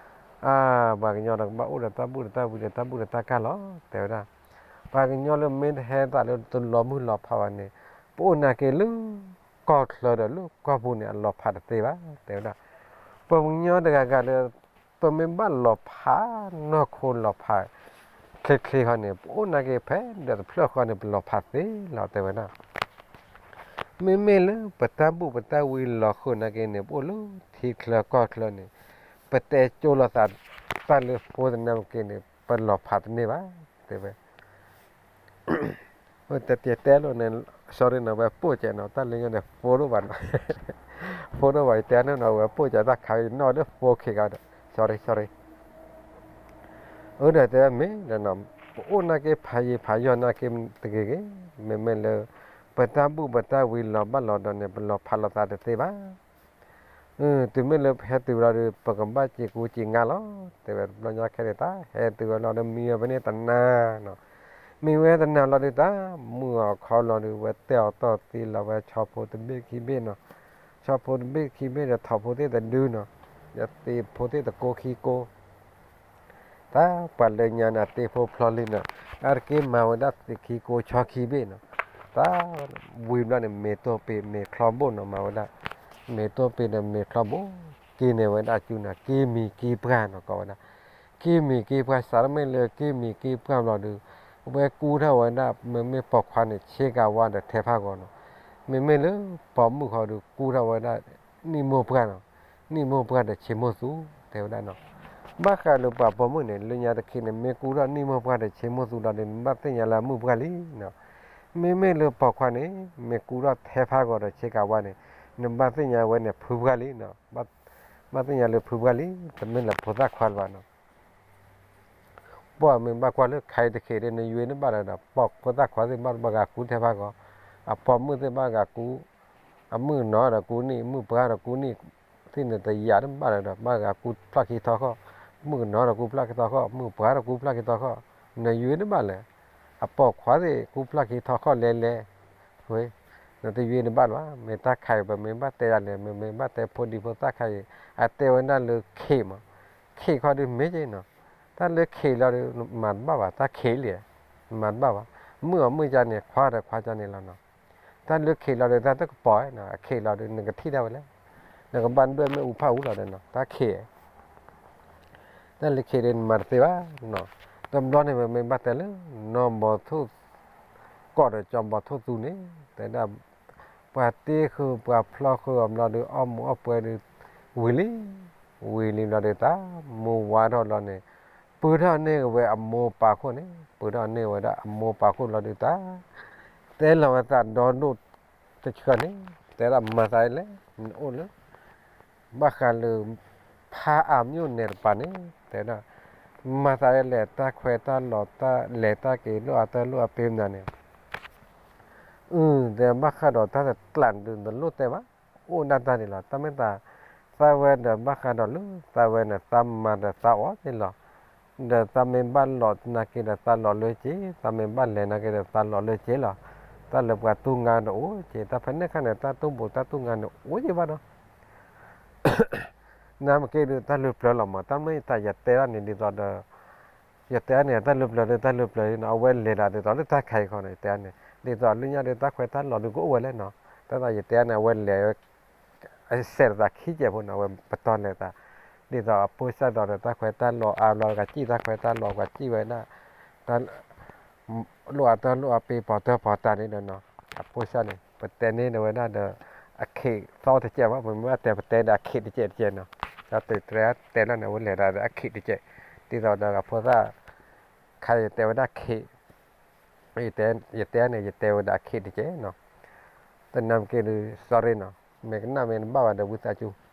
အါ ပှၤကညီဒီးကဘၣ်အိၣ်ဒီးတၢ်ဘူၣ်ဒီးတၢ်ဝံဒီးတၢ်ဘူၣ်ဒီးတၢ်ကၢ်လီၤ တဲဝဲဒၣ်, ပှၤကညီလၢမ့ၢ်တဟဲသးလၢတလီၤမုၢ်လီၤဖးဘၣ်န့ၣ်, ပအိၣ်နာ်က့ၤလၢ ကီၢ်ချၢဒီးလၢကီၢ်ပူၤန့ၣ် အလီၤဖးတသ့ဘၣ် တဲဝဲဒၣ်, ပှၤကညီတဂၤဂၤဒီး ပမ့ၢ်ဘၣ်လီၤဖးနီၢ်ခိလီၤဖး ချ့ချ့ဃီန့ၣ် ပအိၣ်နာ်က့ၤဖဲဒီးတဖျၢၣ်ဃီန့ၣ် ပလီၤဖးသ့လီၤ တဲဝဲဒၣ်, မ့မ့ၢ်လၢပတၢ်ဘူၣ်ပတၢ်ဝံလီၤဃၢၤနာ်က့ၤန့ၣ် ပအိၣ်လၢထံချၢကီၢ်ချၢန့ၣ်, ပတဲကၠိလိာ်သး တၢ်လၢဖိတနၢ်မ့ၢ်က့ၤန့ၣ် ပလီၤဖးတန့ၢ်ဘၣ် တဲဝဲ တတဲတဲလိာ်န့ၣ် sorry နီၤ ဝဲပိာ်ကဲနီၤ တၢ်လၢညါန့ၣ် ဖိဒိၣ်ဘၣ်နီၤ, ဖိဒိၣ်ဘၣ် ယတဲန့ၣ်နီၤ ဝဲပိာ်ကဲတၢ်ခးနီၣ်လၢဖိခံဂၤဒီး sorry sorry, အၢ ဒီးတဲမ့ၢ်ဒီးနီၤ ပအိၣ်နာ်က့ၤဖးယံၤဖးယီၤနာ်က့ၤတဂ့ၤဂ့ၤ, မ့မ့ၢ်လၢ ပတၢ်ဘူၣ်ပတၢ်ဝံလီၤဘၣ်လီၤဒီးန့ၣ် ပလီၤဖးလိာ်သးတသ့ဘၣ် တုၤမ့ၢ်လၢပဟဲတုၤဝဲလီၤဒီး ပကဘၣ်စံးကူစံးငါလီၤ တဲဝဲတဘျီညါခဲန့ၣ် တၢ်ဟဲတုၤဝဲလီၤဒီးမံဝဲဖဲန့ၣ်တနၤနီၤ, မံဝဲတနၤလီၤဒီးတၢ် မုၢ်အခီလီၤဒီး ဝဲတဲအီၤတီၢ်သံလီၤဝဲဆီဖိတဘ့ၣ်ခံဘ့ၣ်နီၤ, ဆီဖိတဘ့ၣ်ခံဘ့ၣ်ဒီးထီၣ်ဖိသ့ၣ်တဒုနီၤ, ဒီးသ့ၣ်ဖိသ့ၣ်တကိခံကိ တၢ်ပှၤလၢညါန့ၣ် သ့ၣ်ဖိဖျီလံနီၤ, အါတက့ၢ်မၤဝဲဒၣ်သ့ၣ်ခံကိဆီခံဘ့ၣ်နီၤ, တၢ်ဝံၤဘျီန့ၣ် မ့ၤတိၢ်ပ့ၤ မ့ၤချီဘိၣ်နီၤ မၤဝဲဒၣ်, မ့ၤတိၢ်ပ့ၤဒီးမ့ၤချီဘိၣ်, က့ၤန့ၢ်ဝဲဒၣ်စုနီၤ က့ၤမံၤက့ၤပှၢ်နီၤ ကိးဝဲဒၣ်, က့ၤမံၤက့ၤပှၢ် စးထီၣ်မ့ၢ်လၢက့ၤမံၤက့ၤပှၢ်ဘျီဒီး ဝဲကူထီၣ်ဝဲဒၣ် မ့မ့ၢ်ပိာ်ခွါန့ၣ် ဆ့ကၤဝါဒီးထဲဖးဂီၤနီၤ, မ့မ့ၢ်လၢပိာ်မုၣ်ဃီဒီး ကူထီၣ်ဝဲဒၣ် နံၣ်မိၢ်ပှၢ်နီၤ, နံၣ်မိၢ်ပှၢ်ဒီးဆံးမိၢ်သူ တဲဝဲဒၣ်နီၤ, ဘၣ်ဃးလၢပှၤပိာ်မုၣ်န့ၣ် လၢညါတခီန့ၣ် မ့ၢ်ကူထီၣ်နံၣ်မိၢ်ပှၢ်ဒီးဆ့မိၢ်သူလီၤဒီး နဘၣ်သ့ၣ်ညါလၢအမုၣ်ပှၢ်လံနီၤ. မ့မ့ၢ်လၢပိာ်ခွါန့ၣ် မ့ၢ်ကူထီၣ်ထဲဖးဂီၤဒီးဆ့ကၤဝါန့ၣ် နဘၣ်သ့ၣ်ညါဝဲန့ၣ်ဖုပှၢ်လံနီၤ. ဘၣ်သ့ၣ်ညါလၢဖုပှၢ်လံ, တမ့ၢ်လၢဖိသၣ်ခွါလၢၤဘၣ်နီၤ. ပှၤမ့ၢ်ဘၣ်ကွၢ်လၢခါအံၤတခီဒီး နယွ့နဘၣ်လၢၤဒီး ပိာ်ဖိသၣ်ခွါသ့ၣ်ဘၣ်ဘၣ်ဂၤကူထဲဖးဂီၤ, အပိာ်မုၣ်သ့ၣ်ဘၣ်ဂၤကူ အမုၣ်ကနီၤဒီးကူနံၣ်, မုၣ်ပှၢ်ဒီးကူနံၣ်, သ့ၣ်န့ၣ်တယာ်တဘၣ်လၢၤဒီး ဘၣ်ဂၤကူဖျီၣ်ခံထီခီၣ်, မုၣ်ကနီၤဒီးကူဖျီၣ်ခံထီခီၣ်, မုၣ်ပှၢ်ဒီးကူဖျီၣ်ခံထီခီၣ်, နယွ့နဘၣ်လၢၤ, အပိာ်ခွါသ့ၣ်ကူဖျီၣ်ခံထီခီၣ်လဲၤလဲၤ, နတယွ့နဘၣ်လၢၤဘၣ်. မ့ၢ်တၢ်ခါအံၤ ပမ့ၢ်ဘၣ်တဲဒ်လဲၣ်, မ့မ့ၢ်ဘၣ်တဲဖိဒံဖိသၣ်ခါအံၤ အတဲဝဲဒၣ်လၢခ့မး, ခ့ခီဒုးမ့ၢ်က့နီၤ, တၢ်လၢခ့လီၤဒီး မၤတဘၣ်ဘၣ်, တၢ်ခ့လံ, မၤတဘၣ်ဘၣ်, မုၣ်အီၤမုၣ်ကါန့ၣ် ခွါဒီးခွါကါန့ၣ်လီၤနီၤ. တၢ်လၢခ့လီၤဒီး တၢ်တကပီၤနီၤ, အခ့လီၤဒီး နကထံၣ်ဒၣ်ဝဲလဲၣ်, နကဘၣ်ဒွဲၣ်မ့ၣ်အူဖၣ်အူလီၤဒီးနီၤ, တၢ်ခ့ တၢ်လၢခ့ဒီးနမၤတသ့ဘၣ်နီၤ. တဘျီန့ၣ် ပမ့ၢ်ဘၣ်တဲလၢ နီၢ်ဘီထိၣ်ကီၢ်ဒီးကၠီဘီထိၣ်သူန့ၣ် တဲဒၣ် ပှၤတ့ဃုာ်ပှၤဖျီဃုာ်အီၤဘျီဒီး အီၣ်မူးအီၣ်ပွဲဒီး ဝံၤလံ, ဝံၤလံဘျီဒီး တၢ်မူဝါထီၣ်လီၤန့ၣ် ပုၢ်ထီၣ်န့ၢ်ဝဲအမိၢ်ပာ်ခိၣ်န့ၣ်, ပုၢ်ထီၣ်န့ၢ်ဝဲဒၣ်အမိၢ်ပာ်ခိၣ်လီၤဒီး တၢ်တဲလီၤဝဲသးဒီဒိၣ်တဆၢန့ၣ် တဲဒၣ်မၤသးဒ်လဲၣ်, နအိၣ်လၢ ဘၣ်ဃးလၢ ဖးအၤမၠိၣ်နဲၣ်တပၤန့ၣ် တဲဒၣ် မၤသးဒ်လဲၣ်, တၢ်ခွဲးတၢ်လီၤ တၢ်လဲၤတၢ်က့ၤ လိၣ်အတၢ်လိၣ်အပ့ၤမနုၤန့ၣ် အု တဲဘၣ်ဃးဒီးတၢ်တကျးဒုး နလိၣ်တဲဘၣ်, အိၣ်ဒၣ်တၢ်န့ၣ်လီၤ. တၢ်မ့ၢ်သး သးဝဲဒီးဘၣ်ဃးဒီးလၢ သးဝဲန့ၣ် သးမၤဒီးသးအီၣ်န့ၣ်လီၤ. ဒီးသးမ့ၢ်ဘၣ်လီၤနာ်က့ဒီး သးလီၤလၢက့ၤ, သးမ့ၢ်ဘၣ်လဲၤနာ်က့ဒီး သးလီၤလၢက့ၤလီၤ. တၢ်လၢပှၤတူၢ်ငါဒီးအိၣ်က့ၤ, တၢ်ဖဲန့ၣ်ခါန့ၣ် တၢ်တူၢ်ဘူးတၢ်တူၢ်ငါန့ၣ် အိၣ်က့ၤဘၣ်ဒီး နမ့ၢ်က့ၤဒုး တၢ်လၢပျၢၤလီၤမး, တၢ်မ့ၢ်သးယတဲဒၣ်န့ၣ် ဒ်သိးဒီး ယတဲန့ၣ် တၢ်လၢပျၢၤဒီး တၢ်လၢပျၢၤနီၤ, အဝဲလဲၤဒၣ်ဒ်သိးလၢတၢ်ခါအံၤခီန့ၣ် ယတဲန့ၣ် ဒ်သိးလၢညါဒီး တၢ်ခွဲးတၢ်လီၤဒုးကအိၣ်ဝဲလဲၣ်နီၤ. တၢ်သးယတဲန့ၣ် အဝဲလဲၤဝဲ အစဲးတသးခံကဲးဖိန့ၣ် အဝဲပတီၢ်လဲၤသး ဒ်သိးအဖိစၢ်ဒီး တၢ်ခွဲးတၢ်လီၤအါဘျီ ကစံၣ်တၢ်ခွဲးတၢ်လီၤ ကစံၣ်ဝဲဒၣ် တၢ် လိၣ်အတၢ်လိၣ်အပ့ၤ ပီၤတၢ်ပီၤတၢ်န့ၣ်ဒီးနီၤ, အဖိစၢ်န့ၣ် ပတဲန့ၢ်ဝဲဒၣ်ဒီး အခ့သီတကဲးဘၣ်, ပမ့ၢ်ဘၣ်တဲ ပတဲဒီးအခ့တကဲးတကဲးနီၤ. တၢ်တဲတဲလီၤန့ၣ် အဝဲလဲၤဒၣ်ဒီးအခ့တကဲး, ဒ်သိးဒီးအဖိသၣ် ခါယတဲဝဲဒၣ်ခ့ ယတဲန့ၣ် ယတဲဝဲဒၣ်အခ့တကဲးနီၤ. တနၢ်က့ၤဒုး sorry နီၤ, မ့ၢ်ကနၣ်မ့ၢ်တဘၣ်ဘၣ်ဒီး ဝံသးစူၤ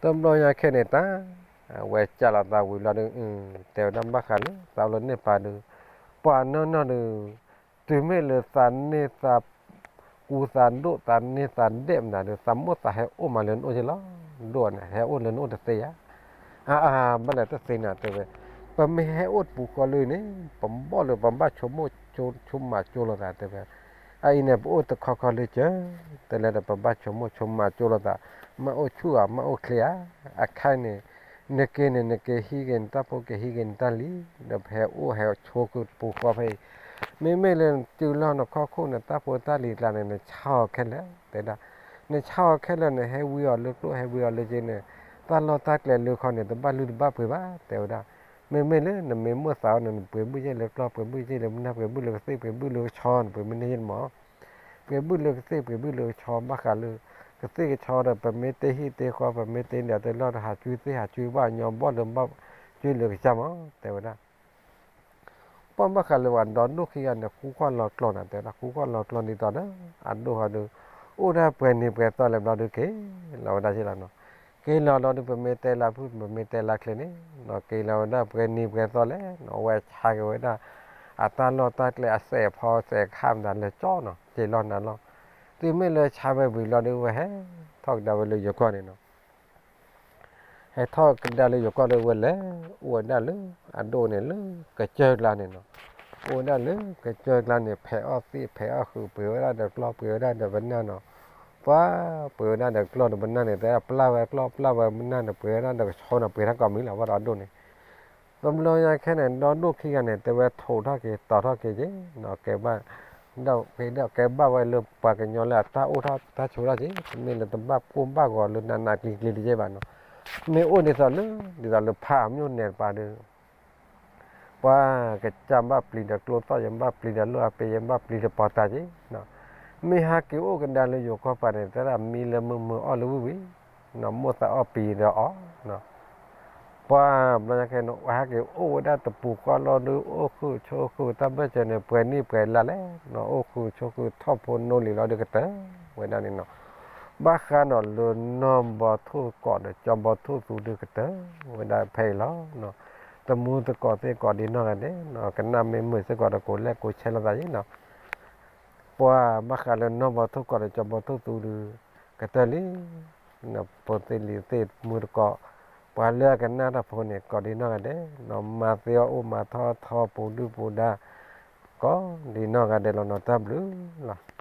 တဘျီညါခဲန့ၣ်တၢ် အဝဲကးလီၤသးဝံၤလီၤဒီး တဲဝဲဒၣ်ဘၣ်ဃးလၢ သးလီၤန့ၢ်ပာ်ဒုး ပှၤနီၢ်နီၢ်ဒုး တုၤမ့ၢ်လၢသးန့ၢ်သး ကူသးဒိၣ်သးန့ၢ်သးဒဲးမနုၤဒီး သးမိၣ်သးဟဲအိၣ်မးလၢနအိၣ်က့လီၤ. ဒိၣ်န့ၣ် ဟဲအိၣ်လၢနအိၣ်တသ့ဧါ. အါအါ ဘၣ်လဲၣ်တသ့နၤတဲဝဲ, ပမ့ၢ်ဟဲအိၣ်တပူၤဃီလၢန့ၣ် ပဘီၣ်လၢပဘၣ်ဆိကမိၣ်ဆိမးကၠိလိာ်သးတဲဝဲ. အအံၤန့ၣ် ပအိၣ်တခီခီလၢကၢ တလဲဒီးပဘၣ်ဆိကမိၣ်ဆိမးကၠိလိာ်သး, မ့ၢ်အိၣ်ဆူၣ်ဧါ မ့ၢ်အိၣ်ချ့ဧါ. အခါန့ၣ် နက့ၤန့ၣ် နက့ၤဟံးက့ၤနတၢ်ဖိ က့ၤဟံးက့ၤနတၢ်လံၤ, ဒီးပဟဲအိၣ်ဟဲဆိးက့ၤတပူၤဃီဖဲအံၤ, မ့မ့ၢ်လၢနတုၤလီၤနခီၣ်ခိၣ် နတၢ်ဖိတၢ်လံၤကျါန့ၣ် နဆါအီၤခဲလၢာ်တဲဒၣ်, နဆါအီၤခဲလၢာ်န့ၣ် ဟဲဝံအီၤလၢကျိၣ် ဟဲဝံအီၤလၢက့န့ၣ်, တၢ်လီၢ်တၢ်ကျဲလၢခီန့ၣ် တဘၣ်လုၢ်တဘၣ်ပှ့ၤဘၣ်တဲဝဲဒၣ်. မ့မ့ၢ်လၢနမ့ၢ်မိၣ်သးအီၤန့ၣ် နပှ့ၤဘုၣ်ယဲၢ်လၢကျီၢ် ပှ့ၤဘုၣ်ယဲၢ်လၢမနၢ် ပှ့ၤဘုၣ်လၢကဆီ နပှ့ၤမ့ၢ်န့ၢ်ယဲၢ်မး ပှ့ၤဘုၣ်လၢကသ့ၣ် ပှ့ၤဘုၣ်လၢကဆီ ဘၣ်ဃးလၢ ကသ့ၣ်ကဆီဒီး ပမ့ၢ်တ့ဟံၣ်တ့ဃီ ပမ့ၢ်တ့လံာ်တလီၢ်ဒီး ဟးကွံသ့ၣ်ဟးကွံဘၣ်ညီဘီၣ်လၢဘၣ်ကွံလၢကစၢ်မး တဲဝဲဒၣ်. ပှၤဘၣ်ဃးလၢပှၤဒီဒိၣ်ခံဂၤန့ၣ် ဃူဃီၣ်လီၤကျိာ်နၤတဲဒၣ် ဃူဃီၣ်လီၤကျိာ်ဒ်သိးဒီး အဒိၣ်ဃီဒုး အိၣ်ဒၣ်ပှဲၤနံၤပှဲၤသီလၢဘျီဒုးက့ၤလီၤဝဲဒၣ်က့လီၤနီၤ. က့ၤလီၤလီၤဒုး ပမ့ၢ်တဲလၢဖုၣ် ပမ့ၢ်တဲလၢချ့န့ၣ်နီၤ က့ၤလီၤဝဲဒၣ်ပှဲၤနံၤပှဲၤသီလဲၣ်နီၤ အဝဲဆါက့ၤဝဲဒၣ် အတၢ်လီၢ်တၢ်ကျဲအစဲးအဖီစဲးခါမတၤလၢကၠီနီၤ က့ၤလီၤနၤလီၤ. တုၤမ့ၢ်လၢဆါဝဲဝံၤလီၤဒုး ဝဲဟဲထီၣ်ကဒါဝဲလၢယိၤကီၢ်န့ၣ်နီၤ ဟဲထီၣ်ကဒါလၢယိၤကီၢ်လၢဝဲလဲၤ အိၣ်ဝဲဒၣ်လၢ အဒိၣ်န့ၣ်လၢကစၢၢ်ကျါန့ၣ်နီၤ အိၣ်ဝဲဒၣ်လၢကစၢၢ်ကျါန့ၣ် ဖဲးအီၣ်သ့ၣ်ဖဲးအီၣ်ဃုာ် ပှ့ၤဝဲဒၣ်ဒီးကျီၢ်ပှ့ၤဝဲဒၣ်ဒီးပနၢ်နီၤ ပှၤပှ့ၤဝဲဒၣ်ဒီးကျီၢ်ဒီးပနၢ်န့ၣ် တဲဒၣ်ပျၢ်ဝဲကျီၢ်ပျၢ်ဝဲပနၢ်န့ၣ် ပှ့ၤဝဲဒၣ်ဒီးကဆီန့ၣ် ပှ့ၤဝဲဒၣ်ကီၢ်မံၤလီၤ ဝဲဒီးအဒိၣ်န့ၣ် တဘျီညါခဲန့ၣ် ဒီဒိၣ်ခံဂၤန့ၣ် တဲဝဲထိးထီၣ်က့ၤ တီၤထီၣ်က့ၤက့ၤ ကဲဘၣ် ဒီးကဲဘၣ်ဝဲလၢပှၤကညီလၢအတၢ်အိၣ်ထီၣ်တၢ်ဆိးထီၣ်က့ၤ တမ့ၢ်လၢတဘၣ်ကိၢ်ဘၣ်ဂီၤလၢနးနးကျံၤကျံၤတကဲဘၣ်နီၤ မ့ၢ်အိၣ်ဒ်သိးလၢ ဒ်သိးလၢဖးအၤမၠိၣ်နဲၣ်တပၤဒီး ပှၤကစၢ်ဘၣ်ပျံၤဒီးကျိသီၣ် ယဘၣ်ပျံၤဒီးလိၣ်အပ့ၤ ယဘၣ်ပျံၤဒီးပီၤတၢ်က့ၤ မ့ၢ်ဟးက့ၤအိၣ်ကဒါလၢယိၤကီၢ်ပၤန့ၣ် တဲဒၣ်မံလၢမုာ်မုာ်အီၣ်လၢဝံၣ်ဝံၣ် မိၣ်သးအီၣ်ပံၤဒီးအီၣ် ပှၤဘျီညါခဲအံၤန့ၣ် ဟဲက့ၤအိၣ်ဝဲဒၣ်တပူၤဃီလီၤဒုး အိၣ်ဃုာ်ဆိးဃုာ်တၢ်ဘၢၣ်စၢၤန့ၣ် ပှဲၤနံၣ်ပှဲၤလါလဲၣ်နီၤ, အိၣ်ဃုာ်ဆိးဃုာ်ထီၣ်ဖိနီၢ်လံၤလီၤဒုး ကတၢၢ်ဝဲဒၣ်န့ၣ်နီၤ. ဘၣ်ဃးနီၤလၢနီၢ်ဘီထိၣ်ကီးဒီးကၠီဘီထိၣ်သူဒုး ကတၢၢ်ဝဲဒၣ်ဖဲအံၤလီၤ. သမူသကိးသ့ၣ်ကိးဒံနီၢ်ဂၤဒဲးနီၤ, ကနၣ်မ့ၢ်မုာ်စ့ၢ်ကီးဒီး ကိးလဲၣ်ကိးဆဲးလိာ်သးယံၤနီၤ. ပှၤဘၣ်ဃးလၢနီၢ်ဘီထိၣ်ကီးဒီးကၠီဘီထိၣ်သူဒုး ကတၢၢ်လံ ဖိသ့ၣ်လံၤသ့ၣ်မူသကိး, ပှၤလၢအကနၣ်တၢ်ဖိန့ၣ် ကိးဒံနီၢ်ဂၤဒဲးနီၤ, မၤသ့အီၣ်အိၣ် မၤထီၣ်ထီ ပူၤဒုၣ်ပူၤဒါ ကိးဒံနီၢ်ဂၤဒဲးလီၤနီၤ, တၢ်ဘျုးလီၤ.